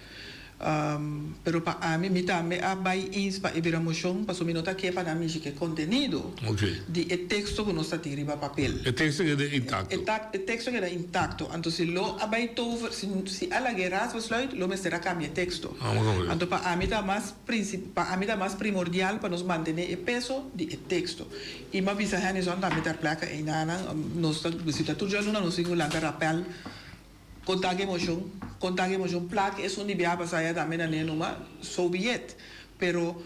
Pero pa ami, mi tambe a bai eens pa e bira mocion, pasobra mi no ta ke pa nan mishi ku e contenido di e teksto ku nos ta tin riba papel. E teksto keda intacto. E teksto keda intacto. Anto si lo a bai tover, si si a laga e raadsbesluit, lo mester a cambia e teksto. Anto pa ami ta mas princip, pa ami ta mas primordial pa nos mantene e peso di e teksto. I mi a bisa Hennyson tambe ter plekke einanan, nos ta bisita tur djaluna nos tin ku lanta rapel. Konta ku emoshon, konta ku emoshon. Plak esun di biaha pasá ya tambe na ne numa, so be it. Pero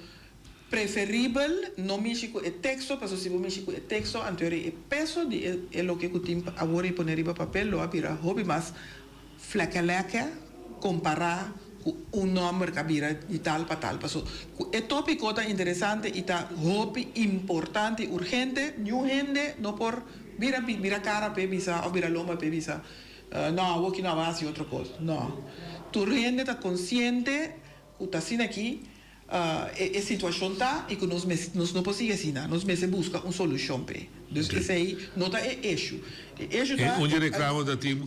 preferibel no mishi ku e teksto, pasobra si bo mishi ku e teksto anto e peso di e loke ku tin awor i pone riba papel lo a bira hopi mas flèkèlèkè kompará ku un nòmber ku a bira di tal pa tal. Pasobra ku e tópiko ta interesante i ta hopi importante i urgente, niun hende no por bira bira kara p'e bisa òf bira lomba p'e bisa. No, awoki no a hasi otro kos. No. Tur hende ta konsiente ku ta asina aki e situashon ta i ku nos mes nos no por sigui asina. Nos mester buska un solushon p'e. Dus esei no ta e eshu. E eshu ta. Un dje reklamo ta tin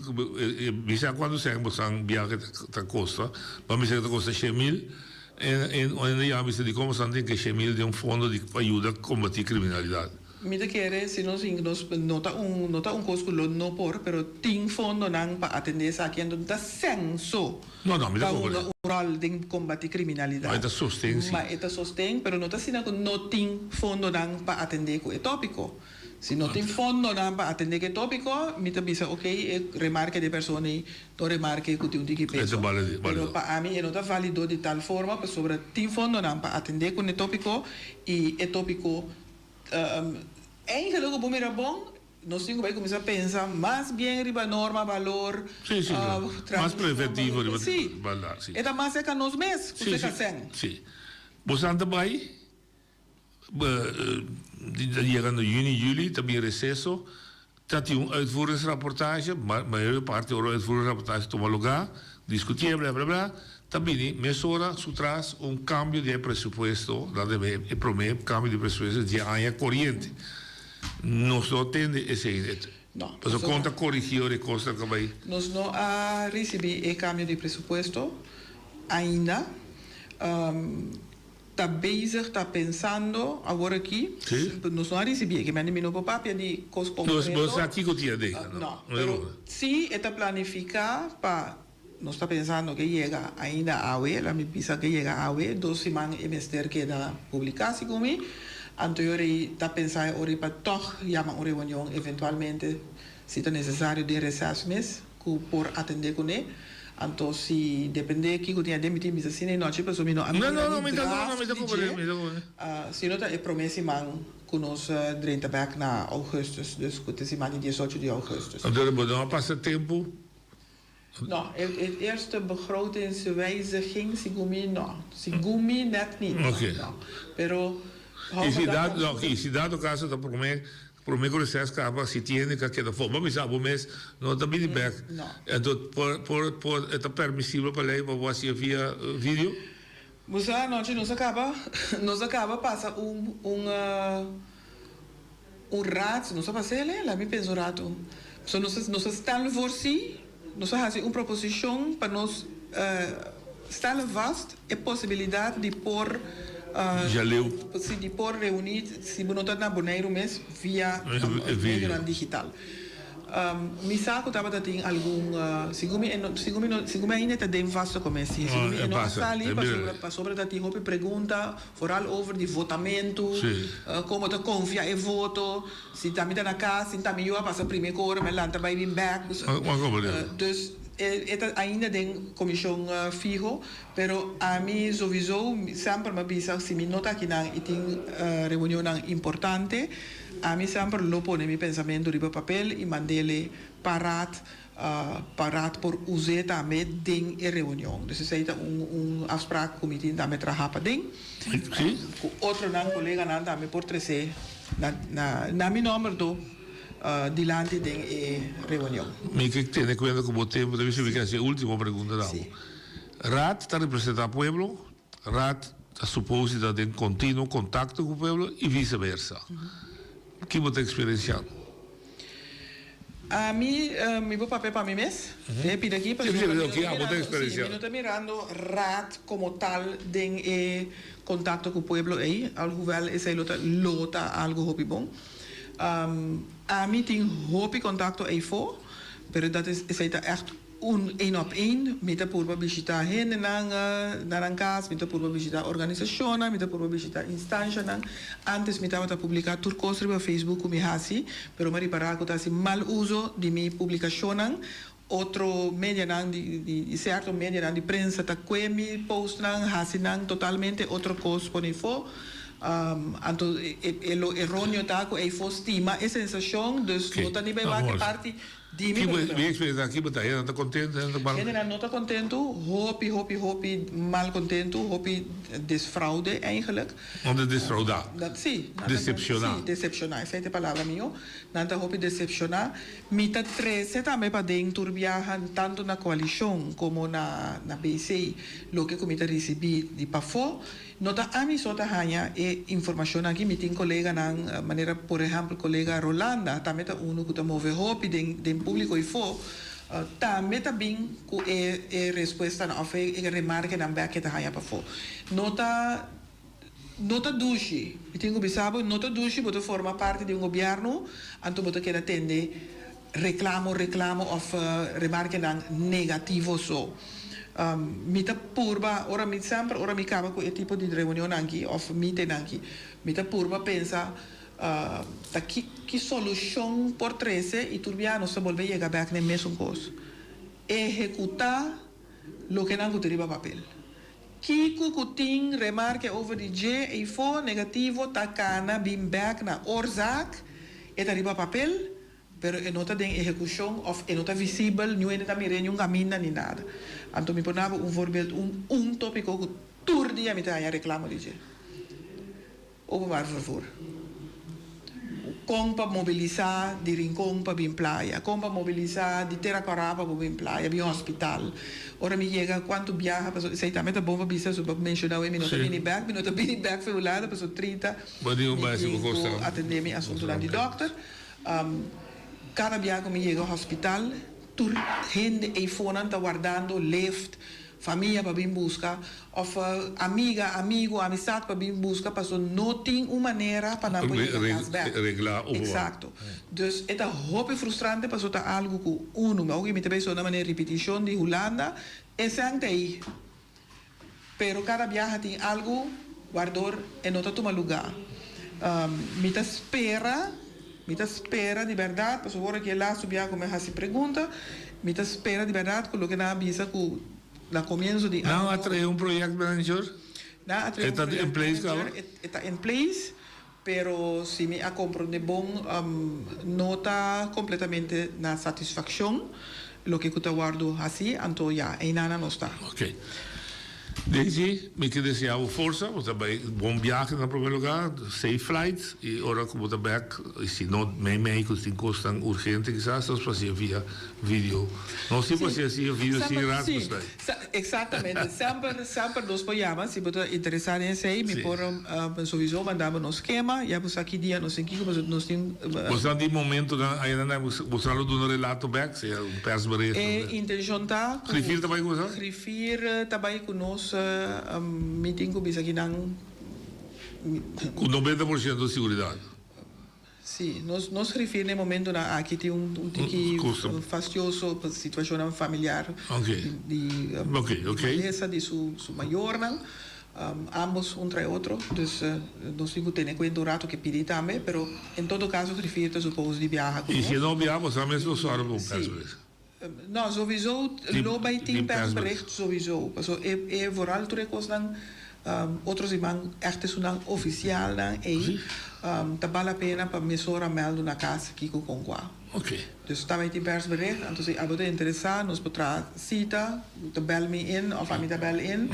mi sa kuantu sèn bosan biahe ta kosta, pa mi sa ta kosta 100,000 en en yama mi sa dikon bosan tin ke 100,000 den un fondo di pa yuda kombatí kriminalidat. Mi ta kere si nos nos no ta un no ta un kos ku lo no por pero tin fondonan pa atendé esaki anto no ta senso No, no, mi ta ta komprendé. hunga un ròl den kombatí kriminalidat. Ma e ta sosten si. Ma e ta sosten pero no ta asina ku no tin fondonan pa atendé ku e tópiko. Si no tin fondonan pa atendé ku e tópiko mi ta bisa okey e remarke di e persona ei no remarke ku tin un tiki E ta peso. bale Pero válido. pa ami e no ta válido di tal forma pasobra tin fondonan pa atendé ku e tópiko i e tópiko Eigenlijk ku bo mira bon, nos tin ku bai kuminsá pensa mas bien riba norma, balor, Sí, sí, claro. Mas preventivo riba Sí. baldad, sí. E ta mas serka nos mes ku Sí, serka sí, sèn. sí. Bosan ta bai, ta yegando juni, juli, ta bin receso, Ta tin un uitvoeringsrapportage, ma mayoria parti ora uitvoeringsrapportage tuma lugá, diskutié bla bla bla, ta bini mesora su tras un kambio di e presupuesto, nan ta yama e promé kambio di presupuesto di e aña koriente. Nos no tende esei. No, Pasobra kon ta korigí ora e kosnan ka bai? Nos no a risibí e kambio di presupuesto ainda. Ta bezig, ta pensando awor aki. Sí. Nos no a ricibi e, mi no por papia di cos Nos concreto. bo sa kico tin adega, no? No, pero si e ta planifica pa, nos ta pensando ke yega ainda awe, la mi bisa ke yega awe, dos siman e mester keda publica segun mi, anto e ora ei ta pensa e ora ei pa tog yama un reunion eventualmente si ta necesario den reces mes. Ku por atendé kuné. Anto si dependé kiko tin aden mi tin bisa asina e nochi pasobra mi no a No, mira no, no, ni mi ta no, draft mi ta di comprendé, dje. mi ta comprendé. Si no ta e promé siman ku nos drenta bèk na ougùstùs, dus ku ta e siman di diesocho di ougùstùs. Anto bo no a pasa tempu? No, e e eerste begrotingswijziging segun mi no. Segun mi nèt nit. Oké. No. Pero I si dado, no, i si dado kaso ta promé Prome ku reses kaba si tiene ka keda for. Bo bisa bo mes no ta bini bek. Enton por por por e ta permisibel pa lei pa bo hasié via video? Bo sa anochi nos a kaba nos a kaba pasa un un un raad nos a pasa el la mi pensa un rato so nos nos a stel voor si nos a hasi un proposishon pa nos Stellen vast e posibilidat di por Jaleu. si di por reuní si bo no ta na Boneiru mes via medionan digital. Mi sa ku tabata tin algun segun mi e no segun mi no segun mi ainda e ta den vaste commissie segun mi e no a sali pasobra pasobra ta tin hopi pregunta vooral over di votamentu kon bo ta konfia e voto si ta mi ta na kas si ta mi yu a pasa prime ku ora mi a lanta bai bin bek dus. E ta ainda den komishon fiho, pero ami sowieso semper mi a bisa si mi no ta akinan i tin reunionnan importante, ami semper lo pone mi pensamentu riba papel i mand'ele pa raad pa raad por us'é tambe den e reunion. Dus esei ta un un afspraak ku mi tin tambe traha paden, ku otronan koleganan tambe por tres'é na na na mi nòmber do. Dilanti den e reunion. Mi ke tene kuenta ku bo tempu ta bisa mi ke hasi e ultimo pregunta na bo. Raad ta representa pueblo, Raad ta supos di ta den kontinuo kontakto ku pueblo i vise versa. Ki bo ta eksperensiando? Ami, mi por papia pa mi mes? E pida aki pasobra mi no ta mirando, si, mi no ta mirando Raad komo tal den e kontakto ku pueblo ei, alhoewel esei lo ta lo ta algu hopi bon. Ami tin hopi contacto eyfo, pero dat is esey ta echt un een op een. Mi ta purba bishita hendenan na nan cas, mi ta purba bishita organisacionnan, mi ta purba bishita instancianan. Antes mi tabata publica tur cos riba Facebook cu mi haci, pero mi a ripara cu ta haci mal uso di mi publicacionnan. Otro medianan di di cierto medianan di prensa ta cue mi postnan haci nan totalmente otro cos pone eyfo. Anto e lo eroneo ta cu eyfo stima e sensacion dus no ta ni bay wak e parti di mi. Mi experiencia aki bo ta hendenan ta contento hendenan ta mal. Hendenan no ta contento hopi hopi hopi mal contento hopi desfraude eigenlijk. Nan ta desfrauda. Si. Decepciona. Si decepciona esey ta e palabra miyo nan ta hopi decepciona. Mi ta trece tambe paden tur biaha tanto na coalicion como na na BC loke cu mi ta ricibi di pafo. No ta ami so ta haña e informacionnan aki, mi tin coleganan manera por ehempel colega Rolanda tambe ta uno cu ta move hopi den den publico eyfo tambe ta bin cu e e respuestanan of e remarkenan bek ke ta haña pafo. No ta. No ta dushi. Mi tin ku bisa bo, no ta dushi bo ta forma parti di un gobièrnu, anto bo ta keda tende reklamo, reklamo òf remarkenan negativo so. Mi ta purba, ora mi semper ora mi kaba ku e tipo di reunionnan aki òf meetingnan aki, mi ta purba pensa ta ki ki solushon por trese i tur bia nos ta bolbe yega bèk na e mesun kos, ehekutá loke nan ku ta riba papel. Kiko ku tin remarke over di dje eifo negativo ta kana bin bek na oorzaak, e ta riba papel, pero e no ta den ehekushon of e no ta visibel, niun hende ta mir'é niun kaminda ni nada. Anto mi por naba un voorbeeld un un topiko ku tur dia mi ta haña reklamo di dje. Openbaar vervoer. Kon pa mobilisá di Rincon pa bin Playa, kon pa mobilisá di Tera Kòrá pa bo bin Playa, bin hospital. Ora mi yega kuantu biaha pasobra esei tambe ta bon pa bisa su pa menshoná wen mi no ta bini bèk, mi no ta bini bèk for Hulanda pasobra 30 mi tin ku atendé mi asuntunan di dòkter. Kada biaha ku mi yega hospital tur hende eifonan ta wardando lift. Famia pa bin buska of amiga, amigo, amistad pa bin buska paso no tin un manera pa nan por yega kas bek. Exacto. Dus e ta hopi frustrante paso ta algo ku unu, oke mi ta bay sona manera ripitishon di Hulanda, esnan ta ei. Pero kada biaha tin algo wardor e no ta tuma luga. Mi ta spera, mi ta spera di berdad, pasobra ora ku e lastu biaha ku mi a hasi pregunta, mi ta spera di berdad ku loke nan a bisa ku na komienso di aña. Nan a trae un project manager? Nan a trae un project manager, e ta in place, pero si mi a komprende bon no ta kompletamente na satisfakshon loke ku ta wòrdu hasi, anto ya, einan nan nos ta. Ok. Daisy, mi ke desea bo forsa, bo ta bai bon biahe na prome lugar, safe flight, i ora ku bo ta bek, i si no mei mei ku tin kosnan urgente kisas, nos por hasia via video. Nos tin por hasia via video sin Rasmus ta ei. Exactamente, semper, semper nos por yama si bo ta interesa den esey, mi por sowiso manda bo nos skema, ya bo sa ki dia nos tin kiko, pasobra nos tin. Boso tin momentonan ayina nan boso lo duna relato bek, sea un persbericht. E intencion ta cu. Griffier ta bay cu boso? Griffier ta bay cu nos, mi tin cu bisa kinan. Cu 90% siguridad. Sí, nos nos griffier na e momentonan aki tin un un tiki fastioso pa situacionnan familiar di malesa di su su mayornan, ambos un trae otro, dus nos tin cu tene cuenta un rato ke pidi tambe, pero en todo caso griffier ta supos di biaha cu nos. Y si e no biaha bo sa mes lo sòru pa un persbericht. No, sowieso lo bay tin persbericht sowieso. Paso e e vooral tur e cosnan otro siman echt esunnan oficialnan ey ta bal la pena pa mesora meldo na cas kico con cua. Dus ta bay tin persbericht anto si abo ta interesa nos por traha cita ta bel mi in of ami ta bel in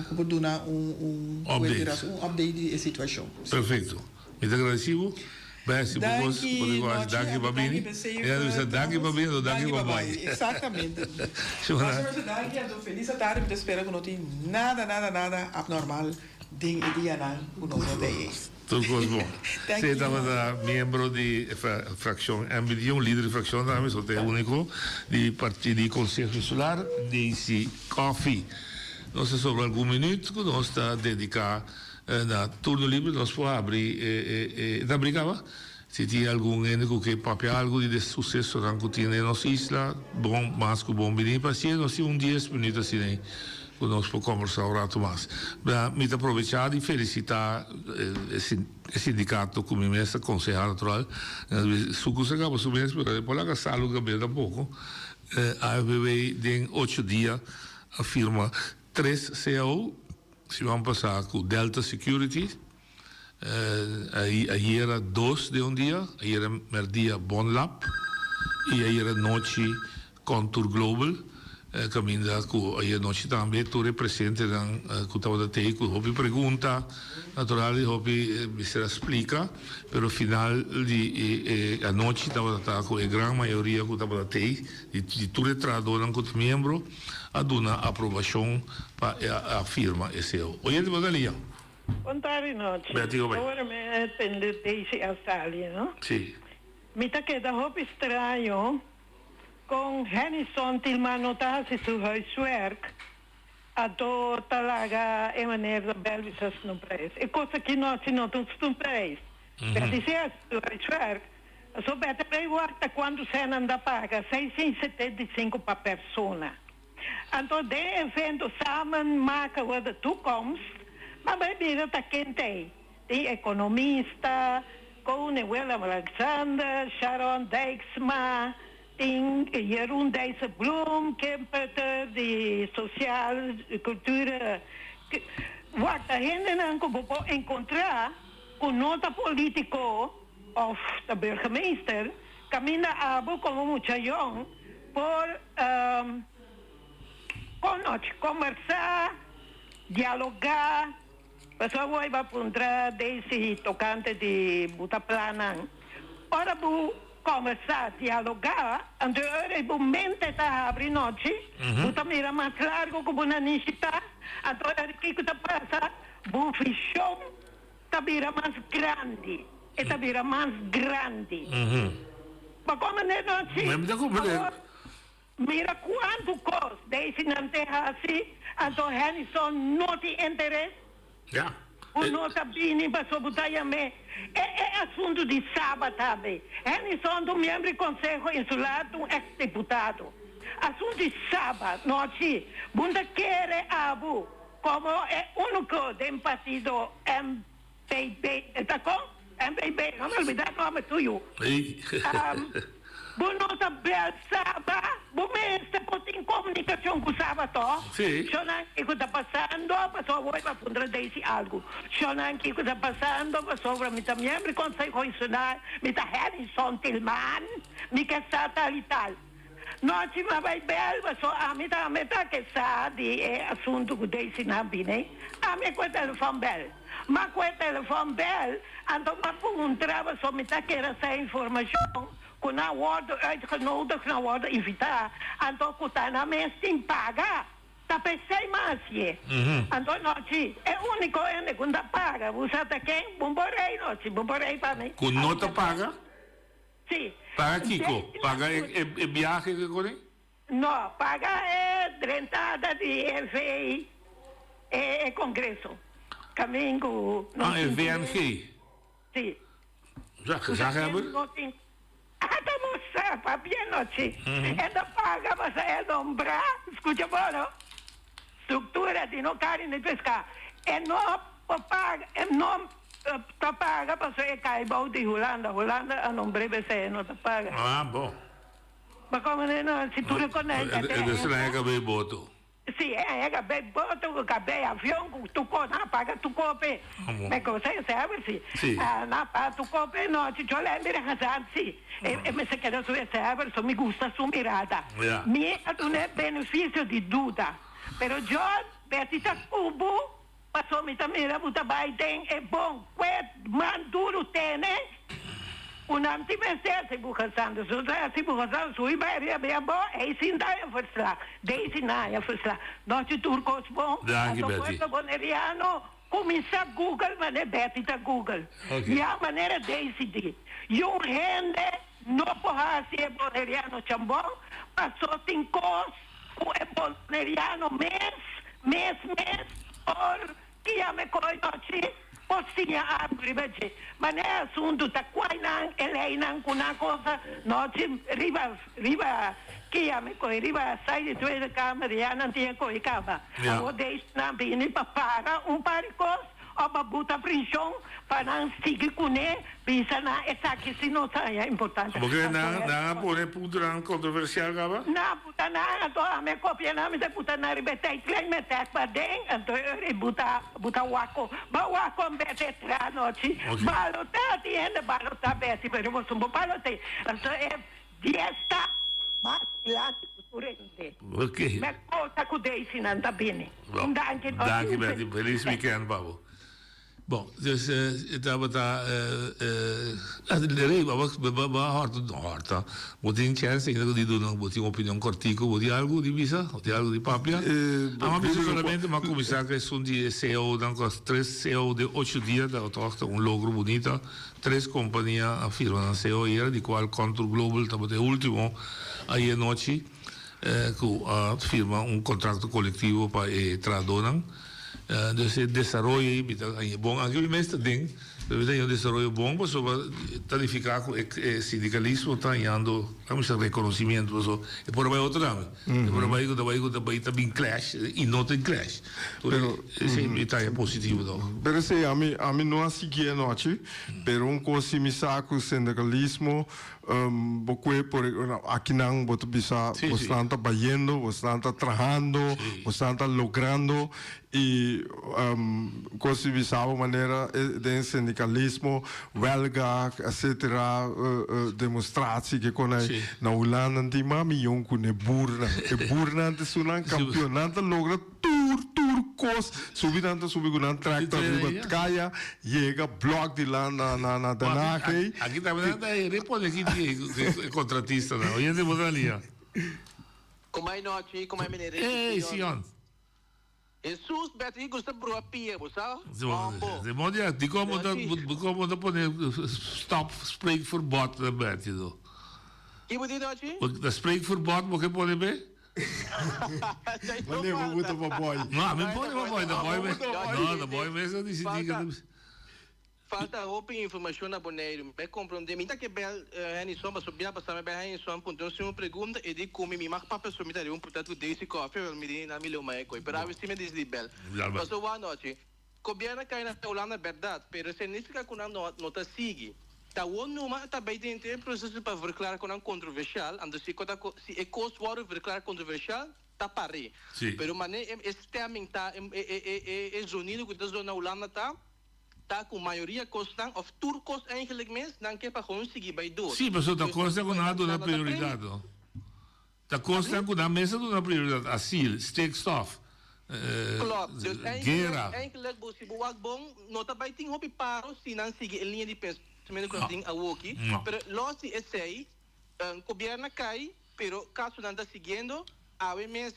cu por duna un un un update di e situacion. Perfecto. Mi ta agradeci bo. Besi bo bos Danki, por di Nochi, danki pa danki bini. p'esei, E a bisa danki pa bini, anto danki Danki pa pa bai. bai. Exactamente. Shona. Masha masha danki, anto feliz atardi. Mi ta spera ku no tin nada, nada, nada abnormal den e dianan ku nos no ta ei. Tur kos bon. Thank Si you. tabata miembro di frakshon MBD, un lider di frakshon tambe, so ta e uniko di parti di Konseho Insular, Daisy Coffie. Nos ta sobra algun minuut ku nos ta dediká Na turno libre nos por habri e ta habri caba? Si tin algun hende cu ke papia algo di de sucesonan cu tin den nos isla, bon mas cu bon bini pa hacié. Nos tin un dies minuut asina ei cu nos por combersa un rato mas. Mi ta aprovecha di felicita e sindicato cu mi mes ta conseha natural. Su cu sa caba su mes pero e por laga salu Gabriel tampoco. AFBB den ocho dia a firma tres cao. Siman pasá ku Delta Security, ayera dos den un dia, ayera mèrdia Bonlab i ayera nochi Contour Global, kaminda ku ayera nochi tambe tur e presentenan ku tabata tei ku hopi pregunta natural i hopi mester a splika, pero final di e anochi tabata ta ku e gran mayoria ku tabata tei di tur e trahadónan ku ta miembro. a duna aprobashon pa e a firma e seo. Oyente bo ta lia. Bon tardi nochi. Betty go bai. Ora mi a tende Daisy a sali no. Si. Mi ta keda hopi straño con Hennyson Tilman no ta haci su huiswerk anto ta laga e meneer ta bel bisa snoeprijs. E cos aki no haci no ta un snoeprijs. Betty si haci su huiswerk Pasobra bete bay wak ta cuanto cen nan ta paga, 675 pa persona. Anto den evento Samen Maken We De Toekomst, ma bay bira ta ken t'ey? Tin economista, Koning Willem Alexander, Sharon Dijksma, tin Jeroen Dijsselbloem, Kim Putter di Sociaal Cultuur. Wak ta hendenan cu bo por encontra cu no ta politico. Of ta burgemeester caminda abo como mucha yong por conoce, combersa, dialoga. Pasobra bo a puntra Daisy tocante di bo ta plannan. Ora bo combersa, dialoga, anto e ora ei bo mente ta habri nochi, bo ta mira mas largo cu bo nanishi ta, anto ora kico ta pasa? Bo vision ta bira mas grandi, e ta bira mas grandi. Pa kon manera no haci? Awor, mira cuantu cos Daisy nan te haci, anto Hennyson no tin interes. Bo no ta bini pasobra bo ta yam'é. E e asuntu di Saba tambe. Hennyson ta un miembro di Conseho Insular, ta un ex diputado. Asuntu di Saba no haci. Bo no ta kere abo. Como e unico den partido MPB, e ta con? MPB, no me olbida nomber tuyo. Bo no ta bel Saba, bo mester por tin comunicacion cu Saba to? Shonan kico ta pasando pasobra awor mi a puntra Daisy algo. Shonan kico ta pasando pasobra mi ta miembro di Conseho Insular, mi ta Harrison Tilman, mi ke sa tal y tal. Nochi m'a bai bel paso ami tambe ta ke sa di e asuntu ku Daisy nan bini. Ami a kue telefòn bel. M'a kue telefòn bel, anto m'a puntra paso mi ta kere sa informashon ku nan wòrdu uitgenodigd, nan wòrdu invitá, anto ku ta nan mes tin paga. Ta p'esei m'a hasié. Anto nochi, e úniko hende ku no ta paga, bo sa ta ken? Bo por rei nochi, bo por rei pa mi. Ku no ta paga? Sí. Paga kiko? Paga e biahe ke kore? No, paga e drentada di e VI, e congreso. Camin cu nos Ah, e tin VNG? Sí. Ja, gezaghebber? Nos tin, ah, ta mostra papia nochi. E ta paga pasobra e nombra, scucha bon no, structura di no carni ni pesca. E no por paga, e no Ta paga pasobra e kai bou di Hulanda. Hulanda a nombr'é p'esei e no ta paga. Ah, bon. Ma como no, si tur e konijn ta E dus nan e kabei boto. Si, e e kabei boto, ku kabei avion, ku tur kos, nan a paga tur kos p'e. Me cosa e sèber si. Nan a paga tur kos p'e no, Chicho Lembir a gezant si. E mester keda su e sèber, so mi gusta su mirada. Mi a dun'é benefisio di duda. Pero John, Betty ta ku bo, paso mi ta mira bo ta bai den e bon kue man duru tene ku nan tin mester si bo gezant. So si bo gezant sui bai riba e bo, ei sin ta e verslag. Daisy na e verslag. Nochi tur kos bon. Danki Anto Betty. pueblo Boneriano kuminsá google manera Betty ta google. Ya manera Daisy di. Yun hende no por hasi e Boneriano chambon paso tin kos ku e Boneriano mes, mes, mes por kia me koe nochi por siña algu riba dje. Manera e asuntu ta kuai nan e leinan ku nan kosa nochi riba riba kia me koe riba sai di Tweede Kamer ya nan tin e koe kaba. Awor deis nan bini pa para un par di kos Of a buta prishon pa nan sigui kuné, bisa nan esaki si nos a haña importante. Bo kere nan nan a pone puntonan kontroversial kaba? Nan a buta nan, anto ami a kopia nan, mi ta buta nan riba e tijdlijn met tèk paden, anto e ora e buta buta wako. Ba wako en bete tra anochi. Balotá tin hende balotá beti, pero boso no por balot'é. Anto e dies ta mas dilanti ku tur hende. Me cosa ku Daisy nan ta bini. Un danki nos Danki un Betty, feliz feliz weekend. weekend pa bo. Bon, dus e tabata Rey, bo bo a horta, no horta, bo tin chance ainda di duna, bo tin opinion kortico, bo tin algo di bisa, bo tin algo di papia? Amo a bisa solamente, mi a cuminsa cu esun di e cao nan cu tres cao den ocho dia, ta toch ta un logro bunita. Tres compania a firma nan cao ayera, di cual Contour Global tabata e ultimo ayer nochi. Ku a firma un kontrakto kolektivo pa e trahadónan. Dus e desaroyo ei mi ta haña bon. Anke mi mes ta den, pero mi ta haña un desaroyo bon pasobra ta nifiká ku e sindikalismo ta hañando, laga mi bisa, rekonosimiento. Pasobra e por a bai otro lado. E por a bai ku ta bai ku ta bai ta bin clash i no tin clash. Pero esei mi ta haña positivo tòg. Pero esei ami ami no a sigui anochi, pero un kos si mi sa ku sindikalismo Bo kue por akinan bo ta bisa bosnan ta bayendo, bosnan ta trahando, bosnan ta logrando y cos di bisa bo manera den sindicalismo, welga etcetera, demostratie ke con ay na Hulanda tin mas miyon cu ne boernan. E boernan ta esunnan campeon, nan ta logra Tur tur kos subi nan ta subi ku nan tractor riba kaya yega blok di lan na na na Den Haag ei. Aki tambe nan ta repone ki di e kontratistanan. Oyente bo ta lia. Kumai nochi, kumai meneer Ricky Ey Sion. Hesus Betty gusta brua pia bo sa hombo. De modo ya dikon bo ta dikon bo ta pone stop spreekverbod na Betty do. Ki bo di nochi? Da spreekverbod bo ke pone be? Wanneer bo buta pa boy? No, ami pone pa boy, da boy mes. No, da boy mes a disidí ke ta. Falta hopi informashon na Boneiru. Mi komprondé. Mi ta ke bel Hennyson pasobra bia pasá mi bel Hennyson puntra un simo pregunta e di ku mi mi mag papia so mi ta riba un puta ku Daisy Coffee awel mi di na mi leu mai koe pero awe si mi a disidí bel. Pasobra wak anochi Gobierno a kai na Hulanda berdad, pero esei no significa cu nan no ta sigui. Ta awor numa ta bay den e proceso pa verklara cu nan controversial, anto si si e cos wordo verklara controversial, ta pare. Pero mane e stemming ta, e e zonido cu ta zona na Hulanda ta, ta cu mayoria cosnan of tur cos eigenlijk mes, nan ke pa gewoon sigui bay door. Sí, pasobra ta cosnan cu nan a duna prioridad, no? Ta kosnan ku nan mes a duna prioridat, asil, stikstof, Klopt. Dus eigenlijk, guera. eigenlijk bo si bo wak bon, no ta bai tin hopi paro si nan sigui e liña di pensamentu ku nan tin awoki. No. Pero los di esei, gobierno a kai, pero kasonan ta siguiendo. Awe mes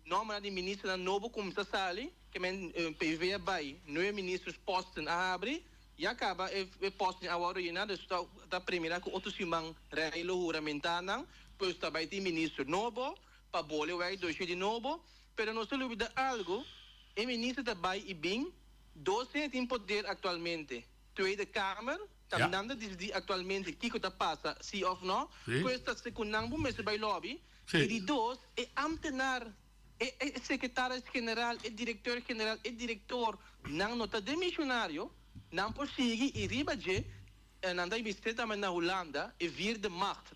nombernan di ministernan nobo kuminsá sali, ke men PVV a bai, nuebe ministers posten a habri. Ya caba e post a wordo yena, dus ta ta premira cu otro siman Rey lo huramenta nan, pues ta bay tin minister nobo, pa bole way doshi di nobo, pero nos ta lubida algo, e minister ta bay y bin, dos hende tin poder actualmente, Tweede Kamer, ta nan ta dicidi actualmente kico ta pasa si of no, pues ta segun nan bo mester bay lobby, y di dos, e ambtenaar E e secretaris general, e directeur general, e director, nan no ta demisionario, nan por sigui y riba dje nan ta investe tambe na Hulanda e vierde macht.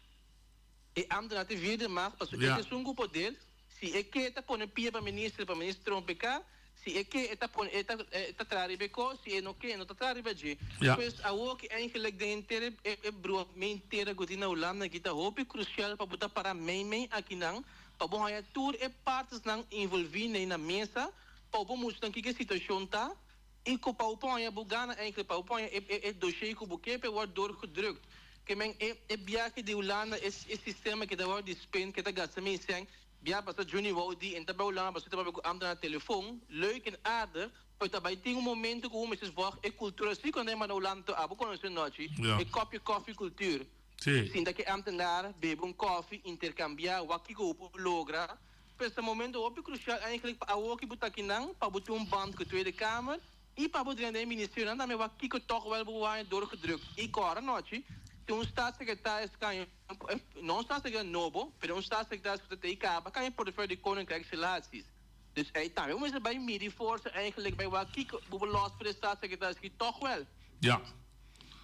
E ambtenaar ta vierde macht pasobra e Ja. ta esun ku poder, si e ke e ta pone pia pa minister pa minister trompeká, si e ke e ta pone e ta e ta traha riba e kos, si e no ke e no ta traha riba dje. Ja. Pues awor ki eigenlijk den henter e e e brua mentera ku tin na Hulanda aki ta hopi krusial pa bo ta para mei mei akinan pa bo haña tur e partesnan involví nei na mesa pa bo mustra nan kiko e situashon ta I ku pa bo poña bo gana eigenlijk pa bo poña e e dossier ku bo ke pe wòrdu doorgedrukt. Ke men e e biahe di Hulanda e e sistema ke ta wòrdu di spend ke ta gasta mi sèn bia pasa Juni wou di en ta bai Hulanda pasobra ta papia ku ambtenaar na telefon leuk en aardig pero ta bai tin un momento ku bo mester vòg e kultura si ku nan ta manda Hulanda to abo konosé nochi Ja. e kopje koffie cultuur. Sí. Sinta ke ambtenaar bebe un koffie interkambiá wak kiko bo por logra Pues ta momento hopi crucial eigenlijk pa awor ki bo ta akinan pa bo tin un band cu Tweede Kamer y pa bo drenta den ministerionan tambe wak kico toch wel bo waya doorgedrukt y cora nochi tin un staatssecretaris caña no un staatssecretaris nobo pero un staatssecretaris cu ta tey caba caña portefeuille di Koninkrijksrelaties dus ey tambe bo mester bay midi forsa eigenlijk bay wak kico bo por los voor e staatssecretaris ki toch wel. Ja.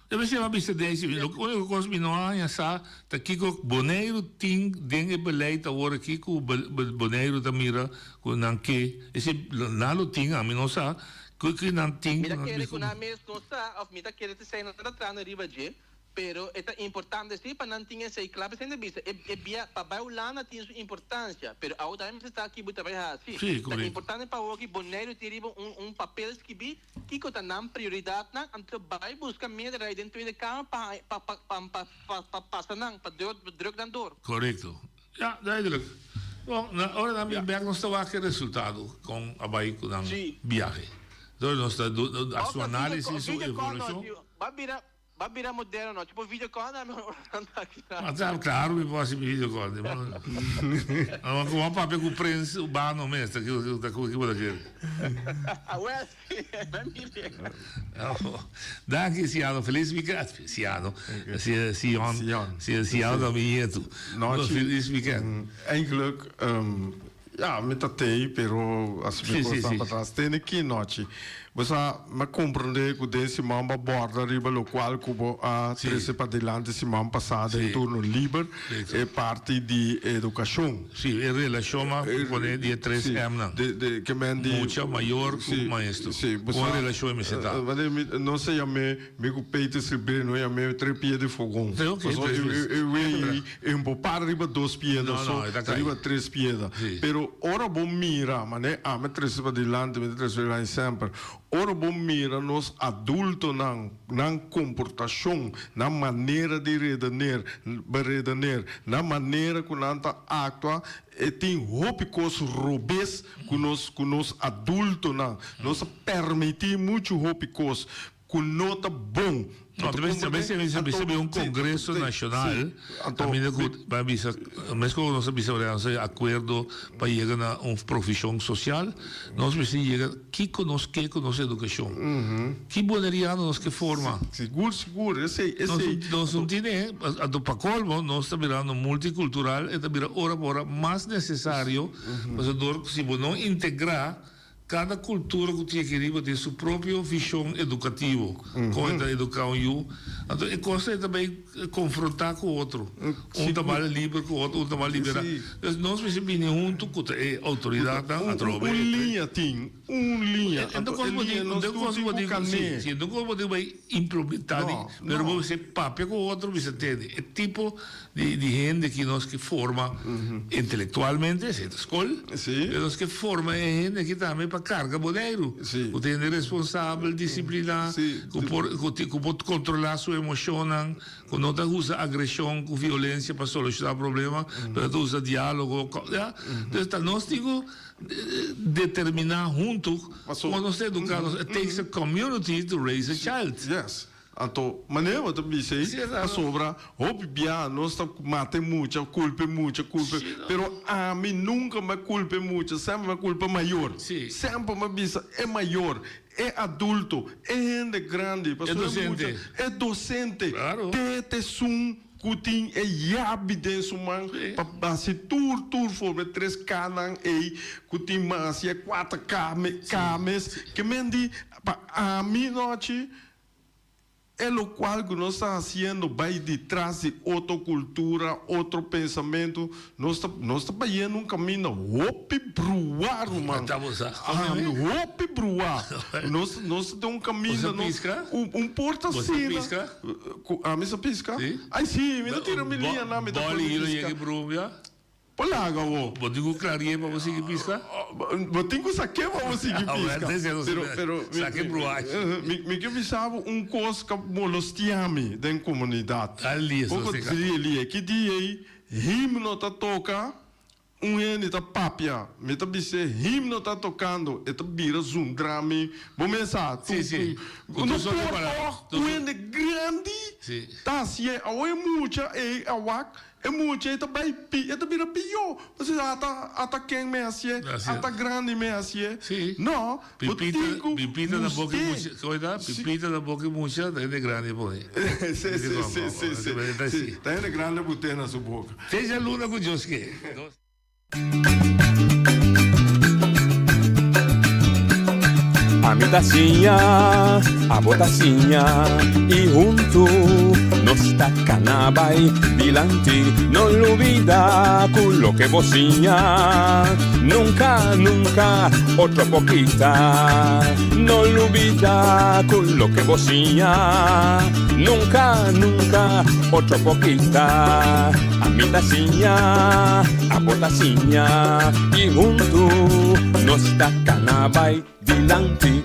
E mester a bisa Daisy, loke úniko kos mi no a haña sa ta kiko Boneiru tin den e beleid awor aki ku Boneiru ta mira ku nan ke, esei nan lo tin, ami no sa ku ki nan tin. Mi ta kere ku nan mes no sa òf mi ta kere ta esei nan ta trahando riba dje. Pero e ta importante si pa nan tin esei kla. P'esei nan ta bisa e e bia pa bai Hulanda tin su importancia, pero awo tambe mester sa ki bo ta bai haci. Sí, Ta correcto. importante pa awo ki Boneiru tin riba un un papel skibi kiko ta nan prioridadnan, anto bai busca meerderheid den Tweede Kamer pa pa pa pa pa pa pa pasa nan, pa druk druk nan door. Correcto. Ja, duidelijk. Bon, na ora nan bin bek nos ta wak e resultado kon a bai ku nan Sí. biahe. Entonces nos ta du Of su ta video análisis, su video call evaluacion. no, ba bira Ba bira moderno no, tipo video call na mi ora nan ta aki na. Ma ta claro mi por haci mi video call. Ma como a papia cu Prins Urbano mes, ta ki ta ki bo ta kere. Well, mi mire. Danki Siano, feliz weekend. Siano, Sion, Siano ta mi nieto. Feliz weekend. Eigenlijk, Ja, mi ta tei, pero as mi por sta patras. Tene ki nochi. Bo sa, mi a comprende cu den siman bo a borda riba locual cu bo a trece padilanti siman pasa den turno liber, e parti di educacion. Si, e relacion a pone di e tres M-nan. Ke men di. Mucha, mayor cu maestro. Con e relacion e mester ta. Wanneer mi, no se yam'e, mi cu Peter Silberino, no yam'e tres pia di fogon. Pasobra e wei E un por para riba dos pieda so, ta riba tres pieda. Pero ora bo mira, manera ami a trese padilanti, mi ta trese padilanti semper, ora bo mira nos adultonan, nan komportashon, nan manera di redener, beredener, nan manera ku nan ta aktua, e tin hopi kos robes ku nos, ku nos adultonan. Nos a permití muchu hopi kos. Ku no ta bon. No, ta bisa, ta bisa, bisa un congreso nacional, caminda cu ba bisa, mes cu nos a bisa ora nos a acuerdo pa yega na un provision social, nos mester yega kico nos ke cu nos educacion. Ki boneriano nos ke forma. Sigur, sigur, esey, esey. Nos no tine, anto pa colmo nos ta birando multicultural, e ta bira ora pa ora mas necesario, pasobra dor si bo no integra, Kada kultura ku tin aki riba tin su propio vishon edukativo, kon e ta eduká un yu. Anto e kos ei ta bai konfrontá ku otro. Un ta bal liber ku otro, un ta bal liberá. Dus nos mester bini huntu ku ta e outoridatnan atrobe. Un liña tin, un liña. Anto e liña nos tur tin ku kané. Si, no kos bo tin ku bai implementá di, pero bo mester papia ku otro, mester tende e tipo di di hende ki nos ke forma intelectualmente, esei ta skol, pero nos ke forma e hende aki tambe pa karga Boneiru, ku ta hende responsabel, disipliná, ku por ku ku por kontrolá su emoshonnan, ku no ta usa agreshon ku violensia pa solushoná problema, pero ta usa diálogo, ya. Entonces ta nos tin ku determiná huntu kon nos ta eduká nos, it takes a community to raise a child. Anto, manera bo ta bisa ei, pasobra hopi bia nos ta mata e mucha, culpa e mucha, culpa e, pero ami nunca mi a culpa e mucha, semper mi a culpa mayor. Semper mi a bisa e mayor, e adulto, e hende grandi, pasobra e mucha, e docente, te ta esun cu tin e yabi den su man pa haci tur tur forma, e tres Knan ei cu tin mas y e cuater K, K mes, ke men di, pa ami nochi. E lokual ku nos ta hasiendo bai ditras di otro kultura, otro pensamentu, nos ta nos ta bayendo un kaminda hopi bruá, ruman. Hopi bruá. Nos nos ta den un kaminda nos un un por ta asina. Ku ami sa piska? Ai si, mi ta tira mi liñanan, mi ta pone piska. Bo laga bo. Bo tin ku klari'é pa bo sigui piska? Bo tin ku sak'é pa bo sigui piska. Pero, pero, Sake bruashi. Mi, mi ke bisa bo un kos ka molostia mi den komunidat. Poko drie lie. Ki dia ei himno ta toka, un hende ta papia. Mi ta bis'é himno ta tokando, e ta bira zundra mi. Bo mes sa, Sí, sí. No por tòg un hende grandi ta hasié. Awor e mucha ei a wak E mucha ei ta bai pi, e ta bira pió. Pasobra ata, ata ken me hasié, ata grandi me hasié. No, bo tin ku Pipita na boka e mucha, komo e ta? Pipita na boka e mucha, ta hende grandi pone. Sí, sí, sí, sí, sí. Sí, ta hende grandi bot'é na su boka. Te djaluna ku Dios ke. Ami ta siña, abo ta siña y huntu nos ta cana bay dilanti. No lubida cu loke bo siña nunca, nunca otro por kita. No lubida cu loke bo siña nunca, nunca otro por kita. Ami ta siña, abo ta siña y huntu nos ta cana bay dilanti.